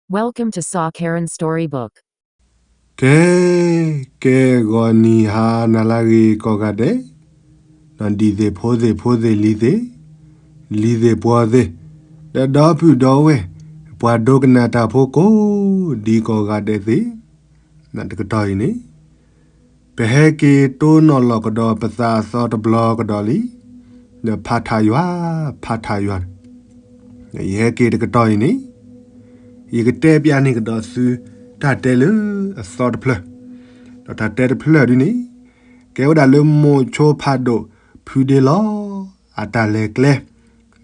Welcome to Sa Karen Storybook. ကဲ, ကဲဂီၤနံၤဟါနၤလၢအဂ့ၤကိးဂၤဒဲး, ဒ်သိးဖိသ့ၣ်ဖိသ့ၣ်လံၤသ့ၣ်, လံၤသ့ၣ်ပှီၤသ့ၣ်, ဒီးဒီပုၢ်ဒီဝဲၢ်, ပှၤဒိကနၣ်တၢ်ဖိကိးဒံကိးဂၤဒဲးသ့ၣ်, တကတီၢ်အံၤန့ၣ် ပဟဲက့ၤတိၢ်နီၣ်လီၤကဒီးပသးအသီတဘျီကဒီးလံ, ဒီးဖးထးယွၤ, ဖးထးယွၤန့ၣ်, ယဟဲက့ၤတကတီၢ်အံၤန့ၣ်, ယကတဲပျးန့ၢ်ကဒီးသုတၢ်တဲလၢအသီတဖျၢၣ်, ဒီးတၢ်တဲတဖျၢၣ်ဒ်န့ၣ်, ကဲဝဲဒၣ်လၢမိၤဆိဖးဒိၣ်ဖုဒ့လီၤ အတၢ်လဲၤကျဲ,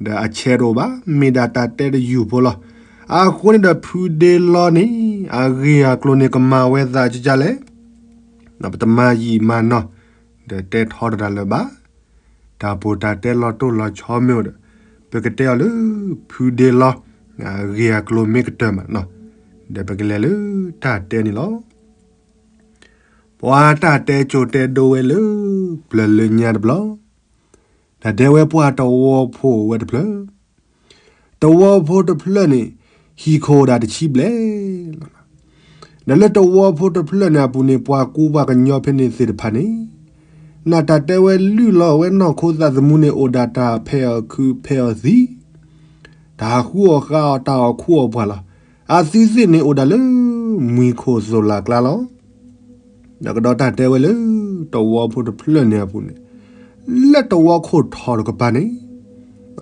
ဒီးအဆဲးတအိၣ်ဘၣ်, မ့ၢ်ဒၣ်တၢ်တဲတယုၢ်ဖိလီၤ. အဃိန့ၣ်ဒီးဖုဒ့လီၤန့ၣ် အဂ့ၢ်အကျိၤန့ၣ်ကမၤဝဲသးကကလဲၣ်, ပတမၤယံာ်မၤနီၢ်, ဒီးတဲထီတၢ်လၢၤဘၣ်. တၢ်ပိၢ်တၢ်တဲလီၤတိၢ်လီၤဆီမ့ၢ်အိၣ်ဒီး, ပကတဲအီၤလၢဖုဒ့လီၤ, အဂ့ၢ်အကျိၤမ့ၢ်ကတၢၢ်မးနီၢ်, ဒီးပကလဲၤလၢတၢ်တဲန့ၣ်လီၤ. ပှၤတၢ်တဲကၠိတဲဒိဝဲလၢပျၢၤလၢညါတဘျီ, တၢ်တဲဝဲပှၤတဝီဖိဝဲတဖျၢၣ်, တဝီဖိတဖျၢၣ်န့ၣ် ဟံၣ်ခိၣ်ဒၣ်တဆံဘျဲၣ်လီၤ. ဒီးလၢတဝီဖိတဖျၢၣ်န့ၣ်အပူၤန့ၣ် ပှၤကူပှၤကညီဖဲန့ၣ်သ့ၣ်တဖၣ်န့ၣ်, နတၢ်တဲဝဲလုၢ်လီၤဝဲနီၢ်ခိသးသမူန့ၣ် အိၣ်ဒၣ်တၢ်ဖဲးအီၣ်ခုးဖဲးအီၣ်သံ, တၢ်ဃူအီၣ်ဃါအီၣ်တၢ်အီၣ်ခူအီၣ်ပှၢ်လီၤ. အသုသ့ၣ်န့ၣ်အိၣ်ဒၣ်လၢမုၢ်ခိၣ်သိၣ်လၢ်ကျါလီၤ. ဒီးကဒီးတၢ်တဲဝဲလၢ တဝီဖိတဖျၢၣ်န့ၣ်အပူၤန့ၣ်, လၢတဝီခိၣ်ထီၣ်တကပၤန့ၣ်,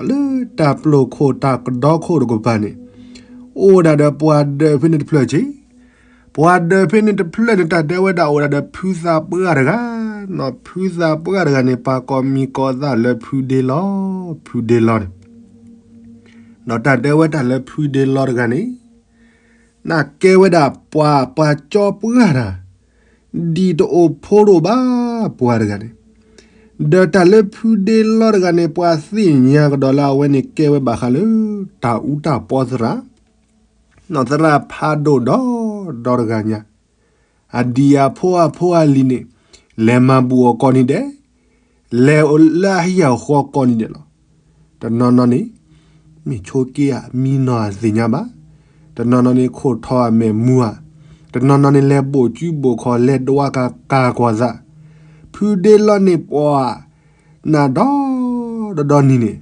လၢတၢ်ပျိာ်ခိၣ်တၢ်ကဒီခိၣ်တကပၤန့ၣ်, အိၣ်ဒၣ်ဒီးပှၤဒၢးဖဲန့ၣ်တဖျၢၣ်က့, ပှၤဒၢးဖဲန့ၣ်တဖျၢၣ်န့ၣ် တၢ်တဲဝဲဒၣ်အိၣ်ဒၣ်ဒီးဖုသးပှၢ်တဂၤ, ဖုသးပှၢ်တဂၤန့ၣ် ပှၤကိးမံၤကိးသးလၢဖုဒ့လီၤ, ဖုဒ့လီၤန့ၣ်, ဒီးတၢ်တဲဝဲတၢ်လၢဖုဒ့လီၤတဂၤန့ၣ် နကဲဝဲဒၣ်ပှၤပှၤကၠီပှၢ်တၢ်, ဒ်တအိၣ်ဖိတအိၣ်ဘၣ်ပှၤတဂၤန့ၣ်, ဒီးတၢ်လၢဖုဒ့လီၤတဂၤန့ၣ် ပှၤသ့ၣ်ညါကဒီးလၢအဝဲန့ၣ်ကဲဝဲဘၣ်ဃးလၢ တၢ်အူတၢ်ပီသရၣ်, နီၢ်သရၣ်ဖးဒိၣ်ဒီဒီတဂၤညါ, အဒံၣ်အဖိအဖိအလံၤန့ၣ်, လဲၤမၤဘူၣ်အီၤကိးနံၤဒဲး, လဲၤလၢအဟံၣ်အဃီကိးနံၤဒဲးလီၤ. တနီၤနီၤန့ၣ် မ့ၢ်ဆိက့ဧါ မံနီၤအသ့ၣ်ညါဘၣ်, တနီၤနီၤန့ၣ်ခိၣ်ထီအမဲာ်မူဧါ, တနီၤနီၤန့ၣ်လဲၤဘိၣ်ကၠူဘိၣ်ခီၣ် လဲၤဒွးကၤကၤကွၢ်သး, ဖုဒ့လီၤန့ၣ်ပှၤ နၤဒီဒီဒီနံၤန့ၣ်,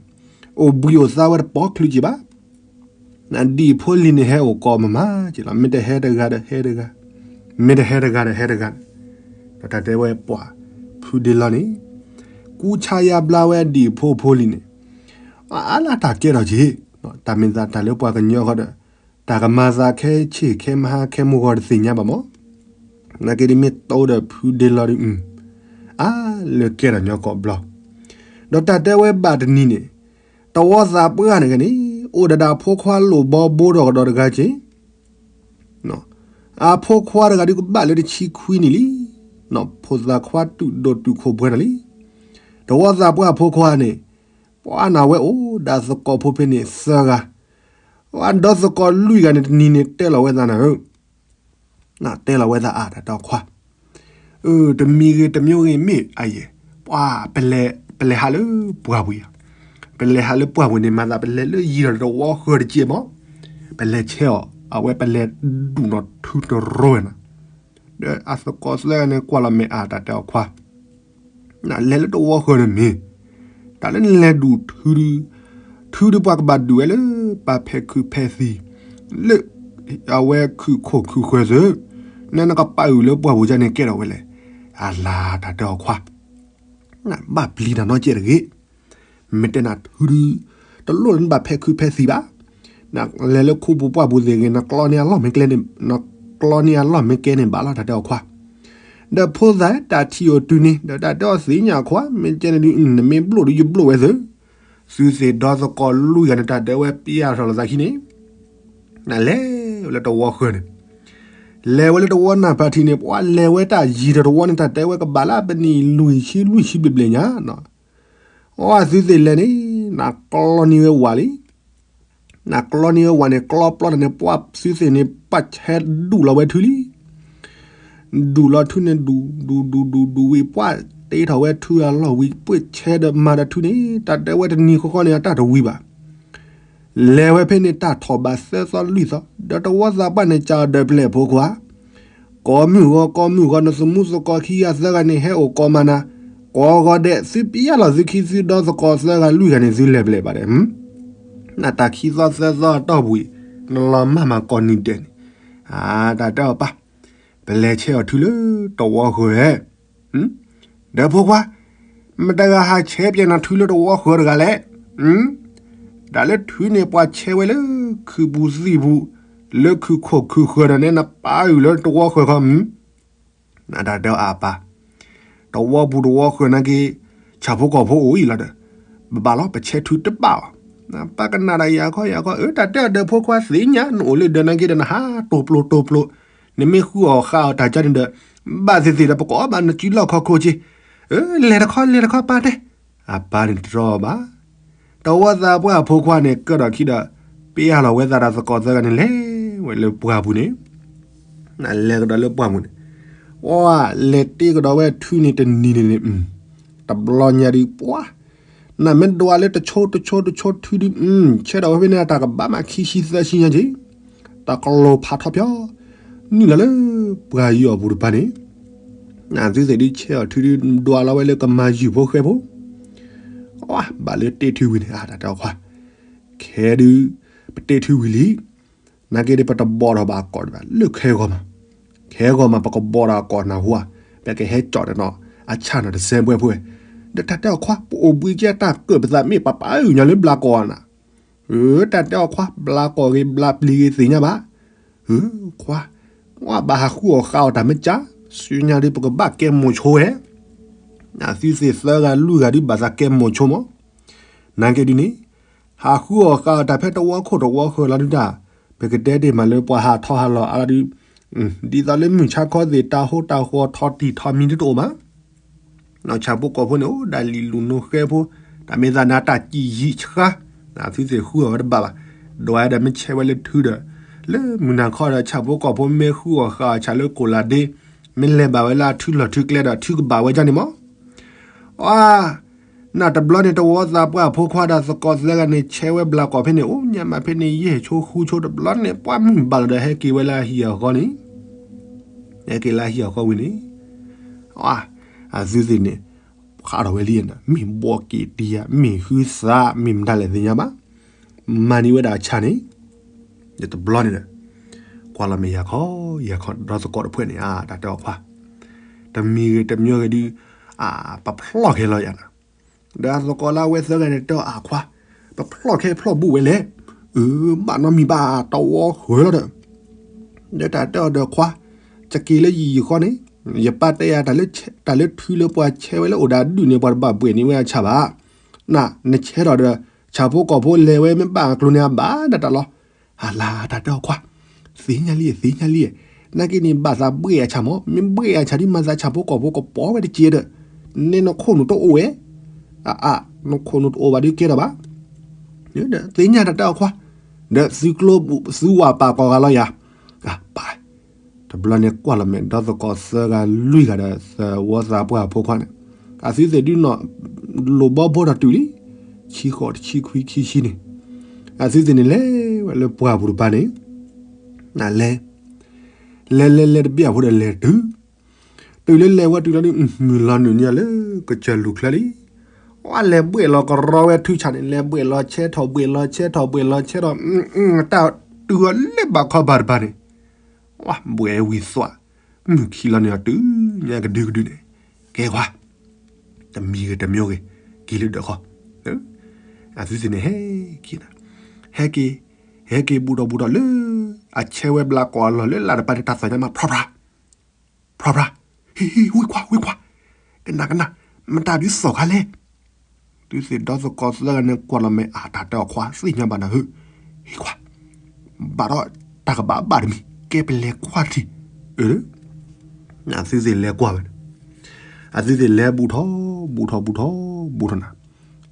အိၣ်ဘှံးအိၣ်သါဝဲတပီချုးက့ဘၣ်. နဒံၣ်ဖိလံၤန့ၣ်ဟဲအိၣ်ကိးမမါက့လီၤ, မ့ၢ်တဟဲတဂၤဒီးဟဲတဂၤ, မ့ၢ်တဟဲတဂၤဒီးဟဲတဂၤ, ဒီးတၢ်တဲဝဲပှၤ ဖုဒ့လီၤန့ၣ်, ကူဆါယါဘျါဝဲအဒံၣ်ဖိဖိလံၤန့ၣ်, အါလၢတၢ်ကဲထီၣ်က့, တၢ်မ့ၢ်သးတၢ်လၢပှၤကညီဃီဒီး, တၢ်ကမၤသးခဲဆ့ၣ်ခဲမဟါခဲမုၢ်ဂီၤတသ့ၣ်ညါဘၣ်မး, နာ်က့ဒ်မ့ၢ်တိဒီးဖုဒ့လီၤဒ်အုၣ်, အါလၢကဲထီၣ်ညီကိးဘျီ, ဒီးတၢ်တဲဝဲဘၣ်တနံၤန့ၣ်, တဝီသးပှၢ်န့ၣ်ဂ့ၤန့ၣ်, အိၣ်ဒၣ်ဒီးအဖိခွါလိၣ်ဘီဘိထီၣ်ကဒီးတဂၤက့, အဖိခွါတဂၤဒ်ကဘၣ်လၢတဆံခွံနံၣ်လံ, ဖိသၣ်ခွါတုာ်ဒိၣ်တုာ်ခိၣ်ပှဲၤထီၣ်လံ. တဝီသးပှၢ်အဖိခွါန့ၣ်, ပှၤနၢ်ဝဲအိၣ်ဒၣ်သကိးဖိဖဲန့ၣ်သၢဂၤ, အဒီသကိးလွံၢ်ဂၤန့ၣ် တနံၤန့ၣ်တဲလီၤဝဲသးနၤဧၢ, တဲလီၤဝဲသးအါတၢ်တဲအီၤခွါ, တမံၤဂ့ၤတမံၤဂ့ၤမ့ၢ်အယဲၢ်, ပှၤ, ပလဲၤဟးလၢပှၢ်ပူၤယၤ, ပလဲၤဟးလၢပှၢ်ပူၤန့ၣ် မၤသးပလဲၤလၢယံၤဒီးတဝီဃၢၤတက့ၢ်မး, ပလဲၤဆဲအီၤ, အဝဲပလဲၤဒူၣ်နီၢ်ထုတရိဝဲနီၤ, ဒီးအသကိးသၢဂၤန့ၣ်ကွၢ်လီၤမဲာ်အါတၢ်တဲအီၤခွါ နလဲၤလၢတဝီဃၢၤန့ၣ်မ့ၢ်, တၢ်လၢနလဲၤဒူၣ်ထုဒု, ထုဒုပှၤကဘၣ်ဒူၣ်ဝဲလၢပာ်ဖဲးခုးဖဲးသံ, လၢအဝဲခုးခိၣ်ခုးဃၢၤသ့, နနကပာ်အုၣ်လၢပှၢ်ပူၤကန့ၣ်ကဲထီၣ်ဝဲလဲၣ်, အလါတၢ်တဲအီၤခွါ, ဘၣ်ပျံၤတၢ်နီတစဲးတဂ့ၤ, မ့ၢ်တဲနၤထုဒု, တလိၣ်လၢနဘၣ်ဖဲးခုးဖဲးသံဘၣ်, နလဲၤလၢခူပူၤပှၢ်ပူၤသ့ၣ်ဂ့ၤ နကျီန့ၢ်အလီၢ်မ့ၢ်ကျဲန့ၣ်, နကျီန့ၢ်အလီၢ်မ့ၢ်ကျဲန့ၣ်ဘၣ်လီၤတၢ်တဲအီၤခွါ ဒီးဖိသၣ်တၢ်ထံၣ်အိၣ်တုၤန့ၣ် ဒီးတၢ်တဲအီၤသ့ၣ်ညါခွါ မ့ၢ်ကဲန့ၣ်ဒုး နမ့ၢ်ဘျိၣ်ဒုးယဘျိၣ်ဝဲသ့, သုသ့ၣ်ဒီသကိးလွံၢ်ဂၤန့ၣ် တၢ်တဲဝဲပျဲထီၣ်လိာ်သးခံန့ၣ်, နလဲၤဝဲလၢတဝီဃၢၤန့ၣ်, လဲၤဝဲလၢတဝီနၢ်ဖးထံးန့ၣ် ပှၤလဲၤဝဲတၢ်ယံၤဒီးတဝီန့ၣ် တၢ်တဲဝဲကဘၣ်လၢပနံၣ်လွံၢ်ဆံလွံၢ်ဆံဘျဲၣ်ဘျဲၣ်ညါ, အီသုသ့ၣ်လဲၤန့ၣ် နကျီန့ၢ်ဝဲဝၣ်လံ နကျီန့ၢ်ဝဲဝၣ်န့ၣ် ကျီပျီတၢ်န့ၣ် ပှၤသုသ့ၣ်န့ၣ် ပာ်ဆဲးဒူၣ်လီၤဝဲထုလံ. ဒူၣ်လီၤထုန့ၣ် ဒူၣ်ဒူၣ်ဒူၣ်ဒူၣ်ဒူၣ်ဝံၤ ပှၤတ့ထီၣ်ဝဲထုအလီၢ်ဝံၤ ပှ့ၢ်ဆဲးဒီးမၤဒီးထုန့ၣ် တၢ်တဲဝဲတနံၤဃီဃီန့ၣ် အတၢ်တဝံၤဘၣ်. လဲၤဝဲဖဲန့ၣ်တၢ်ထီၣ်ဘးသၢသီလွံၢ်သီ, ဒီးတဝီသးပှၢ်န့ၣ် ကးအီၤဒီးပျဲၢ်ဖိခွါ, ကိးမုၢ်ဂီၤ ကိးမုၢ်ဂီၤ နသမူသကိးခံဂၤသၢဂၤန့ၣ် ဟဲအိၣ်ကိးမၤနၤ, ကိးဂီၤဒဲး သုပျဲလီၤသုခံသုဒီသကိးသၢဂၤလွံၢ်ဂၤန့ၣ် သုလဲၤပျဲၢ်ဘၣ်ဒဲး, နတၢ်ခံသီသၢသီအတီၢ်ပူၤအံၤ နလီၤမၢ်မၤကိးနံၤဒဲးန့ၣ်, တၢ်တဲအီၤပၢ်, ပလဲၤဆဲးအီၤထုလၢတဝီဃၢၤ ဒီးဖိခွါ, မတၤဂၤဟးဆဲးပျဲၢ်နၤထုလၢတဝီဃၢၤတဂၤလဲၣ်. တၢ်လၢထုန့ၣ် ပှၤဆဲးဝဲလၢခုးပူၤသံၣ်ပူၤ, လၢခုးခိၣ်ခုးဃၢၤဒီးန့ၣ် နပၢ်အုၣ်လၢတဝီဃၢၤခီ, နတၢ်တဲအီၤအပၢ်, တဝီပူၤတဝီဃၢၤနာ်က့, ဆၣ်ဖိကီၢ်ဖိအိၣ်အံၤလီၤဒီး, ဘၣ်ဘၣ်လီၤ ပဆဲးထုတဘၣ်အီၤ, ပၢ်ကနၣ်ဒီးယၤခီယၤခီ, အၢ တၢ်တဲအီၤဒီးဖိခွါသ့ၣ်ညါ နအိၣ်လၢဒၢးနာ်က့ဒီးနဟးတိၢ်ပျိတိၢ်ပျိ, နမ့ၢ်ဃုအီၣ်ဃးအီၣ်တၢ်ကၢန့ၣ်ဒီး, ဘၣ်သ့ၣ်သ့ၣ်ဒီးပကိးဘၣ်နစုလီၢ်ခီခိၣ်က့, အၢ လဲၤတခီလဲၤတခီပၢ်တဲ, အပၢ်န့ၣ်တတြီဘၣ် တဝီသးပှၢ်အဖိခွါန့ၣ် ကၢထီၣ်ခံဒီး, ပျဲလီၤဝဲသးဒီးသကိးသၢဂၤန့ၣ် လဲၤဝဲလၢပှၢ်ပူၤန့ၣ်, လဲၤကဒီးလၢပှၢ်ပူၤန့ၣ်, လဲၤတ့ကဒီးဝဲထုန့ၣ်တနံၤန့ၣ်န့ၣ်, တဘျီညါဒုးပှၤ, နမ့ၢ်ဒွးလၢတဆိတဆိတဆိထုဒုး, ဆဲးဒီးဝဲဖဲန့ၣ် တၢ်ကဘၣ်မးခံဆံသၢဆံညါက့ၤ တၢ်ကလိၤဖးထီၣ်ဖျီ, နုာ်လီၤလၢပှၢ်ယံၤအီၣ်ပူၤတပၤန့ၣ်, နသုသ့ၣ်ဒုးဆဲးအီၤထုဒုး ဒွးလီၤဝဲလၢကမၤယုၢ်ဖိဃဲဖိ, ဘၣ်လၢတ့ထုဝံၤန့ၣ် အတၢ်တဲအီၤခွါ, ခဲဒုး, ပတ့ထုဝံၤလံ, နာ်က့ဒုးပတဘီၣ်ထီၣ်ဘၣ်အကီၢ်တဘၣ် လၢခဲဂီၤမး, ခဲဂီၤမး ပကဘီၣ်ဒီးအကီၢ်နၢ်ဟူဧါ, ပကဟဲကၠီၣ်တနီၤ, အဆၣ်နီၤတစဲးဘှဲဖိဝဲ, ဒီးတၢ်တဲအီၤခွါ ပအိၣ်ဘှံးကဲတၢ်ကၢၣ်ပသးမ့ၢ်ပပာ်အုၣ်ညါလၢဘျးကီၢ်နၤ, တၢ်တဲအီၤခွါ ဘျးကီၢ်ဂ့ၤ ဘျးပျံၤဂ့ၤသ့ၣ်ညါဘၣ်, ခွါ, ပှၤဘၣ်ဟးဃုအီၣ်ဃးအီၣ်တၢ်မ့ၢ်ကၢ်, ဆူညါဒုးပကဘၣ်ကဲမိၤဆိဝဲ, နသုသ့ၣ်သၢဂၤလွံၢ်ဂၤဒုးဘၣ်သးကဲမိၤဆိမး, နာ်က့ဒုးန့ၣ်, ဟးဃုအီၣ်ဃးအီၣ်တၢ်ဖဲတဝီခိၣ်တဝီဃၢၤလီၤဒုးတၢ်, ပကတဲတ့ၢ်မးလၢပှၤဟးထီၣ်ဟးလီၤအါလီၤဒုး, ဒ်သိးလၢမုၢ်ဆါခီသ့ၣ်တၢ်ဟိတၢ်ဃီထီၣ်တံၢ်ထီၣ်မံၤဒုးတအိၣ်ဘၣ် ဆၣ်ဖိကီၢ်ဖိန့ၣ် အိၣ်ဒၣ်လံာ်လူၤနိဃဲဖိ, တၢ်မ့ၢ်သးန့ၣ်တၢ်စံၣ်ယံာ်ဆှါ, သုသ့ၣ်ဃုအီၣ်ဝဲတဘၣ်ဘၣ်, ဒွးဝဲဒီးမ့ၢ်ဆဲးဝဲလၢထုဒီး, လၢမုၢ်နၤခီဒီးဆၣ်ဖိကီၢ်ဖိမ့ၢ်ဃုအီၣ်ဃးအီၣ်ဆၣ်လၢကိၣ်လၤဒ့, မ့ၢ်လဲၤဘၣ်ဝဲလၢအထုလီၢ်ထုကျဲဒီးထုကဘၣ်ဝဲဒ်န့ၣ်မး အါ, နတဘျီန့ၣ် တဝီသးပှၢ်အဖိခွါဒီးသကိးသၢဂၤန့ၣ် ဆဲးဝဲဘျးကီၢ်ဖဲန့ၣ် အိၣ်ညါမးဖဲန့ၣ် ယဲၢ်ဆိဃုဆိတဘျီန့ၣ် ပှၤမုၢ်ဘၣ်လီၤဒီးဟဲက့ၤဝဲလၢအဟံၣ်အဃီန့ၣ်, ဟဲက့ၤလၢအဟံၣ်အဃီဝံၤန့ၣ်, အါ, အသုသ့ၣ်န့ၣ်, ဖးထီၣ်ဝဲလံ, မ့ၢ်ဘီက့ၤတံၢ်ဧါ မ့ၢ်ဟုသး မ့ၢ်မတၤလဲၣ်သ့ၣ်ညါဘၣ်, မၤန့ၢ်ဝဲဒၣ်အဆၣ်န့ၣ်, ယတဘျီန့ၣ်ဒီး, ကွၢ်လီၤမဲာ်ယၤခီ, ယၤခီဒီသကိးတဖုန့ၣ် အါ တၢ်တဲအီၤခွါ တမံၤဂ့ၤတမံၤဂ့ၤဒုး, အါ, ပဖျီၣ်ခဲလီၤယၤနၤ, ဒီးအသကိးလၢအဝဲသၢဂၤန့ၣ်တဲအီၤအခွါ, ပဖျီၣ်ခဲဖျီၣ်ဘူးဝဲလဲၣ်, အၢ, ဘၣ်နီတမံၤဘၣ်တဝီဃၢၤလီၤဒီး, ဒီးတၢ်တဲအီၤဒီးခွါ, ယက့ၤလၢယံာ်ယံာ်ဃီန့ၣ်, ယပၢ်တဲယၤ တၢ်လၢထုလၢပှၤဆဲးဝဲလၢအိၣ်ဒီးအဒုၣ်န့ၣ် ပှၤတဘၣ်ဘှဲးန့ၢ်ဝဲအဆၣ်ဘၣ်, န, နဆဲးထီၣ်ဒီး, ဆၣ်ဖိကီၢ်ဖိလဲၤဝဲမ့ၢ်ဘၣ်အကျိၤန့ၣ် အဘၣ်ဒၣ်တၢ်လီၤ အလါတၢ်တဲအီၤခွါ, သ့ၣ်ညါလံ သ့ၣ်ညါလံ, နာ်က့န့ၣ် ဘၣ်သးဘှဲးအဆၣ်မး, မ့ၢ်ဘှဲးအဆၣ်ဒ်မၤသးဆၣ်ဖိကီၢ်ဖိကပိာ်ဝဲတက့ၢ်ဒီး, နဲနခိၣ်နူာ်တအိၣ်ဝဲ, အါ, နခိၣ်နူာ်တအိၣ်ဘၣ်ဒ်ကဲထီၣ်ဘၣ်, သ့ၣ်ညါတၢ်တဲအီၤခွါ, ဒီးသုကျိ, သုဝၤပာ်ကိးဂၤလီၤယၤ, ပၢ် တဘျီန့ၣ်ကွၢ်လီၤမဲာ်ဒီသကိးသၢဂၤလွံၢ်ဂၤဒီးသဝီသးပှၢ်အဖိခွါန့ၣ်, အသုသ့ၣ်ဒုးနီၢ်, လိၣ်ဘီဘိထီၣ်တုၤလံ, ဆံဃိးတဆံခွံခံဆံန့ၣ်, အသုသ့ၣ်န့ၣ်လဲၤဝဲလၢပှၢ်ပူၤတပၤန့ၣ်, လဲၤ, လဲၤလဲၤလဲၤတဘ့ၣ်အဖိဒီးလဲၤတုၤ, တုၤလၢလဲၤဝဲတုၤလီၤဒုး မုၢ်လီၤနုာ်န့ၢ်လၢကစၢၢ်လူၢ်ချၢလံ, ဝဲလဲၤဘှဲးလီၤကရီဝဲထုဆၣ်န့ၣ် လဲၤဘှဲးလီၤဆဲးထီၣ်ဘှဲးလီၤဆဲးထီၣ် ဘှဲးလီၤဆဲးထီၣ်, တၢ်တုၤအီၤလၢဘၣ်ခီဘၣ်တပၤန့ၣ်, ဝဲဘှဲးဝံၤသွး, မုၢ်ခံလီၤန့ၢ်အီၤတုၤညါကဒုကဒုန့ၣ်, ကဲခွါ, တမံၤဂ့ၤတမံၤဂ့ၤ, က့ၤလၢဒၢးဃီ, အသုသ့ၣ်န့ၣ်ဟဲက့ၤ, ဟဲက့ၤ, ဟဲက့ၤဘူးထီၣ်ဘူးထီၣ်လၢ, အဆဲးဝဲဘျးကီၢ်အလီၢ်လၢလၢ်တပၤန့ၣ် တၢ်သီၣ်ညါမး ဖြါဖြါ ဖြါဖြါ, ဟ့ၣ်ဟ့ၣ် ဝ့ၢ်ခွါ ဝ့ၢ်ခွါ, ကနၣ်ကနၣ်, မတၤဒုးသီၣ်ခါလဲၣ်, သုသ့ၣ်ဒီသကိးသၢဂၤန့ၣ်ကွၢ်လီၤမဲာ်အါ တၢ်တဲအီၤခွါသ့ၣ်ညါဘၣ်နၤဧၢ, ဟ့ၣ်ခွါ, ဘၣ်ဒီးတၢ်ကဘၣ်ဘၣ်တမံၤ ကဲပလဲၤကွၢ်တထံၣ်, အသုသ့ၣ်လဲၤကွၢ်ဝဲ, အသုသ့ၣ်လဲၤဘူးထီၣ်, ဘူးထီၣ်ဘူးထီၣ်, ဘူးထီၣ်နၤ,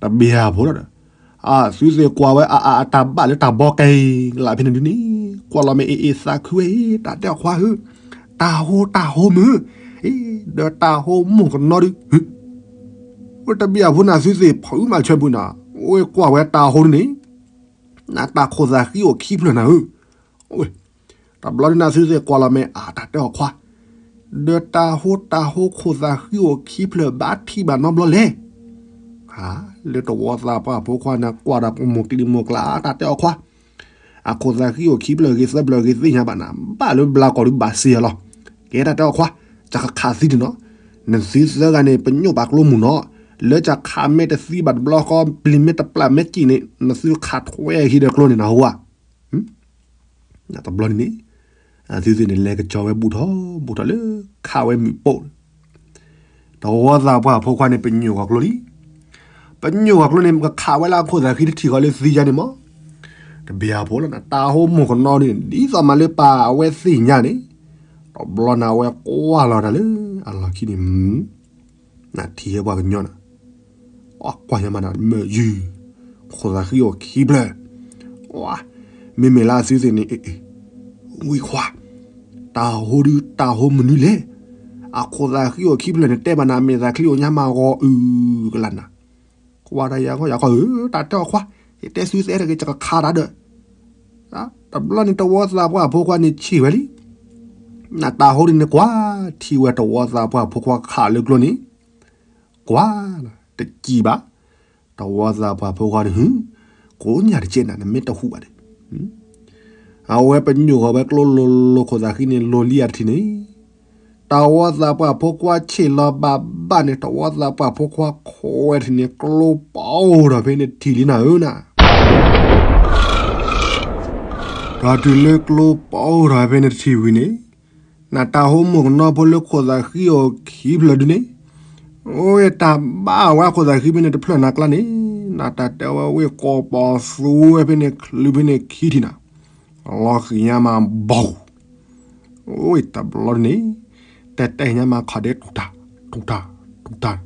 တဘ့ၣ်အဖိလီၤဒီး အသုသ့ၣ်ကွၢ်ဝဲအါအါအတၢ်ဘၣ်လၢတၢ်ဘီကဲအံၤ လၢဖဲန့ၣ်ဒုန့ၣ်, ကွၢ်လီၤမဲာ်အ့ၣ်အ့ၣ်သးခုဝဲအံၤ တၢ်တဲအီၤခွါဧၢ, တၢ်ဟိတၢ်ဟိမုၢ်, အ့ ဒီးတၢ်ဟိမိၢ်ကနီဒု, ဝဲတဘ့ၣ်အဖိန့ၣ် အသုသ့ၣ်ဖီၣ်အုမၤဆၢဖုနၤ, ဝဲကွၢ်ဝဲတၢ်ဟိဒုန့ၣ်, နတၢ်ခိၣ်သးဃံအိၣ်ခံဖျၢၣ်နၤဧၢ, တဘျီဒ်န့ၣ်အသုသ့ၣ်ကွၢ်လီၤမ့ၢ်အတၢ်တဲအီၤခွါ, ဒီးတၢ်ဟိတၢ်ဟိခိၣ်သးဃံအိၣ်ခံဖျၢၣ်ဘၣ်ထံၣ်ဘၣ်နီတဘျီလဲၣ်. လၢတဝီသးပှၢ်ဖိခွါန့ၣ်ကွၢ်ဒီးမိၢ်ကလံၤမိၢ်ကလါအတၢ်တဲအီၤခွါ, အခိၣ်သးဃံအိၣ်ခံဖျၢၣ်ဂ့ၤသၢဖျၢၣ်ဂ့ၤသ့ၣ်ညါဘၣ်နၤ, ဘၣ်လၢဘျါကီၢ်ဒုးဘၣ်စ့ၢ်လီၤ. ကဲတၢ်တဲအီၤခွါ, ကခးသံတနီၤ, နသုသၢဂၤန့ၣ် ပညိၣ်ပာ်ကျိမုၢ်နီၤ, လၢကခးမ့ၢ်တသံဘၣ်တဘျီဃီ ပျံၤမ့ၢ်တပျၢ်မ့ၢ်ကံၣ်န့ၣ် နသုခးထွဲအခံဒီးကျိန့ၣ်နဟူဧါ. တဘျီန့ၣ်န့ၣ် အသုသ့ၣ်န့ၣ်လဲၤကစီၤဝဲဘူးထီၣ်ဘူးထီၣ်လၢခးဝဲမုၢ်ပိၢ်, တဝီသးပှၢ်ဖိခွါန့ၣ် ပညိၣ်ဂီၤကျိလံ, ပညိၣ်ဂီၤကျိန့ၣ် ကခးဝဲလၢအခိၣ်သးဃံတထံၣ်ဃီလၢသံယါန့ၣ်မး, တဘၣ်အဖိလီၤနၤ တၢ်ဟိမိၢ်ကနီဒ်န့ၣ် ဒ်သိးမးလၢပၢ်အဝဲသ့ၣ်ညါန့ၣ်, တဘျီန့ၣ်အဝဲကွၢ်လီၤတၢ်လၢအလီၢ်ခံန့ၣ် နထံၣ်ဟဲပှၤကညီနၤ, အကွၢ်ညါမးနၤ မ့ၢ်ယုၢ်, ခိၣ်သးဃံအိၣ်ခံဖျၢၣ်, မ့မ့ၢ်လၢအသုသ့ၣ်န့ၣ် ဝံၤခွါ, တၢ်ဟိဒုးတၢ်ဟိမနုၤလဲၣ်, အခိၣ်သးဃံအိၣ်ခံဖျၢၣ်န့ၣ် တဲဘၣ်နၤမ့ၢ်သးချံအိၣ်ညါမးဂီၤအုၣ်ကလါနၤ, ကွၢ်တၢ်ယၤခီယၤခီဧၢ တၢ်တဲအီၤခွါ, ယတဲသုသဲတဂ့ၤ ယကခးတၢ်ဒီး တဘျီန့ၣ်တဝီသးပှၢ်ဖိခွါန့ၣ်ဆံးဝဲလံ, နတၢ်ဟိဒ်န့ၣ်ကွၢ်, ထံၣ်ဝဲတဝီသးပှၢ်ဖိခွါခးလၢကျိန့ၣ်, ကွၢ်, တစံးဘၣ်, တဝီသးပှၢ်ဖိခွါန့ၣ် ကိးညါတကဲနၤ နမ့ၢ်တဟူးဘၣ်န့ၣ်, အဝဲပညိၣ်ဃီၤဝဲကျိလိၤလိၤခိၣ်သးဃံန့ၣ် လိၤလံအတထံၣ်န့ၣ်, တဝီသးပှၢ်ဖိခွါဆံးလီၤဘၣ်ဘၣ်န့ၣ် တဝီသးပှၢ်ဖိခွါခိးဝဲတထံၣ်န့ၣ် ကျိပအိၣ်ထီၣ်ဖဲန့ၣ်တထံၣ်လံနၤဧၢနၤ တၢ်တုၤလၢကျိပအိၣ်ထီၣ်ဖဲန့ၣ်တထံၣ်ဝံၤန့ၣ်, နတၢ်ဟိမိၢ်ကနီဖိလၢခိၣ်သးဃံအိၣ်ခံဖျၢၣ်ဒုန့ၣ်, အိၣ်တၢ်ဘၣ်ဝဲခိၣ်သးဃံဖဲန့ၣ်တဖျၢၣ်နၤကျါန့ၣ်, နတၢ်တဲဝဲဝ့ၢ်ကိးပီၤသူဝဲဖဲန့ၣ်ချုးဖဲန့ၣ်ခံထံၣ်နၤ, လီၤဃံၤညါမးဘီ, အိၣ်တဘျီန့ၣ်, တဲတဲညါမးခီၣ်ဒဲတူၢ်တၢ်, တူၢ်တၢ်, တူၢ်တၢ်,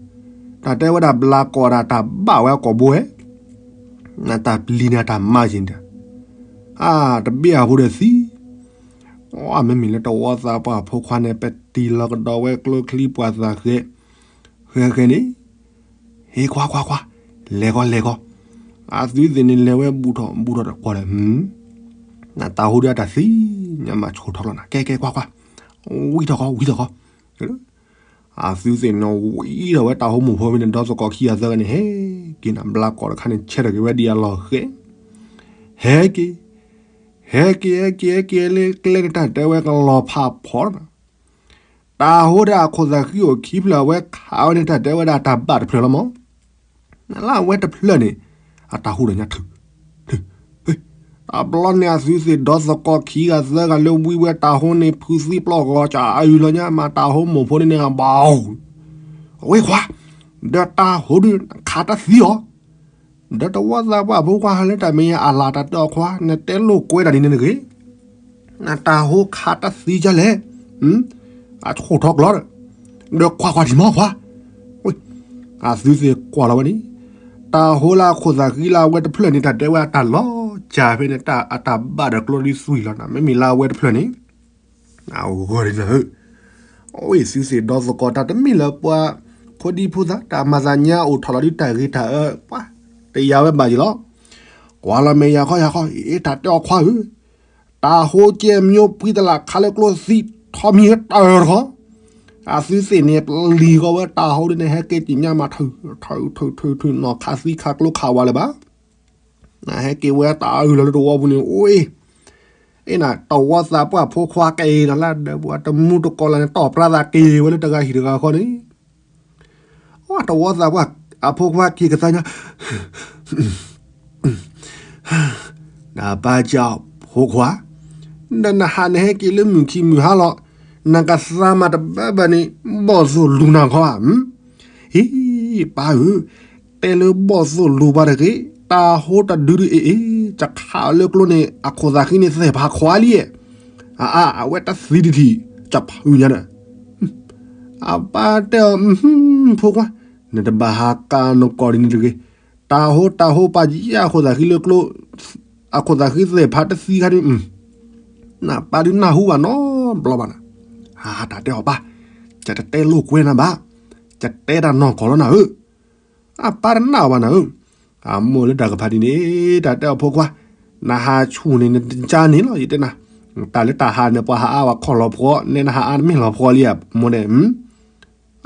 တၢ်တဲဝဲဒၣ်ဘျါကီၢ်ဒၣ်တၢ်ဘၣ်ဝဲကိာ်ဘိဝဲ, နတၢ်ပျံၤန့ၣ်တၢ်မၤယံၤန့ၣ်, အါ တဘ့ၣ်အဖိဒီးသံ, အမ့မ့ၢ်လၢတဝီသးပှၢ်ဖိခွါန့ၣ် ပတံၤလီၤကဒီးဝဲကျိချံပှၤသးဃဲ, ဃဲဃဲန့ၣ်, ဟ့ၣ်ခွါခွါခွါ, လဲၤကီလဲၤကီ, အသုသ့ၣ်န့ၣ်လဲၤဝဲဘူးထီၣ်ဘူးထီၣ်တကွၢ်လၢ, နတၢ်ဟိဒုအတၢ်သံ, ညါမးဆိထီၣ်လီၤနၤ ကဲကဲခွါခွါ, ဝံထီၣ်ကီ ဝံထီၣ်ကီ, အသုသ့ၣ်န့ၣ်ဝံထီၣ်ဝဲတၢ်ဟိမိၢ်ဖိဖဲန့ၣ် ဒီသကိးခံဂၤသၢဂၤန့ၣ် ဟဲက့ၤနၤဘျါကီၢ်တခါန့ၣ် ဆဲထီၣ်က့ၤဝဲဒ်အလီၢ်ဃဲ, ဟဲက့ၤ, ဟဲက့ၤ ဟဲက့ၤ ဟဲက့ၤလၢကျဲန့ၣ် တၢ်တဲဝဲကလီၤဖးဖီ, တၢ်ဟိဒီးအခိၣ်သးဃံအိၣ်ခံဖျၢၣ် အဝဲခးဝဲန့ၣ် တၢ်တဲဝဲဒၣ်တၢ်ဘၣ်တဖျၢၣ်လီၤမး, နလၢအဝဲတဖျၢၣ်န့ၣ်, အတၢ်ဟူဒီးညါထုး, တဘျီန့ၣ်အသုသ့ၣ်ဒီသကိးခံဂၤသၢဂၤလၢဝံဝဲတၢ်ဟိန့ၣ် ဖုးသံပျီၢ်ဂီၤကၢ်အအုၣ်လီၤညါမး တၢ်ဟိမိၢ်ဖိန့ၣ်န့ၣ် ဘၣ်, အဝဲခွါ, ဒီးတၢ်ဟိဒုးခးတၢ်သံအီၤ ဒီးတဝီသးပှၢ်ဖိခွါဟဲလၢတၢ်မဲာ်ညါအလၢ် တၢ်တဲအီၤခွါ နတဲလိာ်ကွဲတၢ်ဒ်န့ၣ်တဂ့ၤ, နတၢ်ဟိခးတၢ်သံဒ်လဲၣ်, အဆိၣ်ထီၣ်ကျီဒီး, ဒီးခွါခွါထံၣ်မီၤခွါ, အသုသ့ၣ်ကွၢ်လီၤဝဲန့ၣ်, တၢ်ဟိလၢအခိၣ်သးဃံလၢအဝဲတဖျၢၣ်န့ၣ် တၢ်တဲဝဲအတၢ်လီၤစၢ်ဖဲန့ၣ် အတၢ်ဘၣ်ဒီးကျိဒ်သွံၣ်လီၤနၤ မ့မ့ၢ်လၢအဝဲတဖျၢၣ်န့ၣ် အဂီၢ်ဒ်န့ၣ်ဧၢ, အဝဲသုသ့ၣ်ဒီသကိးတၢ်တမ့ၢ်လၢပှၤဖိဒံဖိသၣ် တၢ်မၤသးညါအိၣ်ထီၣ်လီၤဒ်တၢ်ဂ့ၤတၢ်အၢ ပှၤတယာ်ဝဲဘၣ်ယံၤလီၤ, ကွၢ်လီၤမဲာ်ယၤခီယၤခီ အ့ တၢ်တဲအီၤခွါဧၢ, တၢ်ဟိကဲမၠိပှံတလးခါလၢကျိသံထီမံၤတၢ်အၢတခီ, အသုသ့ၣ်န့ၣ်ပျံၤဃီဝဲတၢ်ဟိဒ်န့ၣ် ဟဲက့ၤက့ၤညါမး ထုးထုးထုးထုး နီၢ်ခးသံခးကျိခးဝါလၢၤဘၣ် နဟဲက့ၤဝဲတၢ်အုၣ်လီၤလၢတဝီပူၤန့ၣ် အိၣ်အ့ၣ်, အ့ၣ်နၤ တဝီသးပှၢ်ဖိခွါက့ၤဒီးလၢဒၢးပူၤ တမူတကိးလၢန့ၣ် တီၢ်ပြၢသးက့ၤဝဲလၢတဂၤဟံၣ်တဂၤဃီန့ၣ်, တဝီသးပှၢ်အဖိခွါက့ၤကသါညါ နပၢ်ကၠီဖိခွါ, ဒီးနဟးနဟဲက့ၤလၢမုၢ်ခံမုၢ်ဟါလီၤ, နကသါမးတဘၣ်ဘၣ်န့ၣ် ဘီၣ်သိၣ်လူၤနၤခီဧါ, ဟံၣ် ပၢ်ဧၢ, တဲလၢဘီၣ်သိၣ်လူၤပှၤတဂ့ၤ, တၢ်ဟိတဒုဒုအ့ၣ်အ့ၣ်, ကခးလၢကျိန့ၣ် အခိၣ်သးဃံန့ၣ်သဲၣ်ဖးခွါလံ, အအါ အဝဲတသံတထံၣ် ကဖုညါဒီး အပၢ်တဲအီၤ ဖိခွါ, နတဘၣ်ဟးကါနကိာ်ဒ်န့ၣ်တဂ့ၤ, တၢ်ဟိတၢ်ဟိပာ်ယဲအခိၣ်သးဃံလၢကျိ, အခိၣ်သးဃံသဲၣ်ဖးတသံခါဒ်, နပၢ်ဒုးနၢ်ဟူဘၣ်နီတဘျီဘၣ်နၤ, ဟးတၢ်တဲအီၤပၢ်, ယတတဲလိာ်ကွဲနၤဘၣ်, ယတဲတၢ်နီၢ်ကီၢ်လီၤနၤဧၢ, အပၢ်တနာ်ဘၣ်နၤဧၢ, အမိၢ်လၢတၢ်ကဖးဒ်န့ၣ် တၢ်တဲအီၤဖိခွါ, နဟးဆူၣ်န့ၣ် နကါန့ၣ်လီၤ ယတဲနၤ, တၢ်လၢတၢ်ဟးန့ၣ် ပှၤဟးအါဝဲခီၣ်လီၤဖှီၣ် နဲနဟးအါမ့ၢ်လီၤဖှီၣ်လံဧါ မိၢ်န့ၣ်,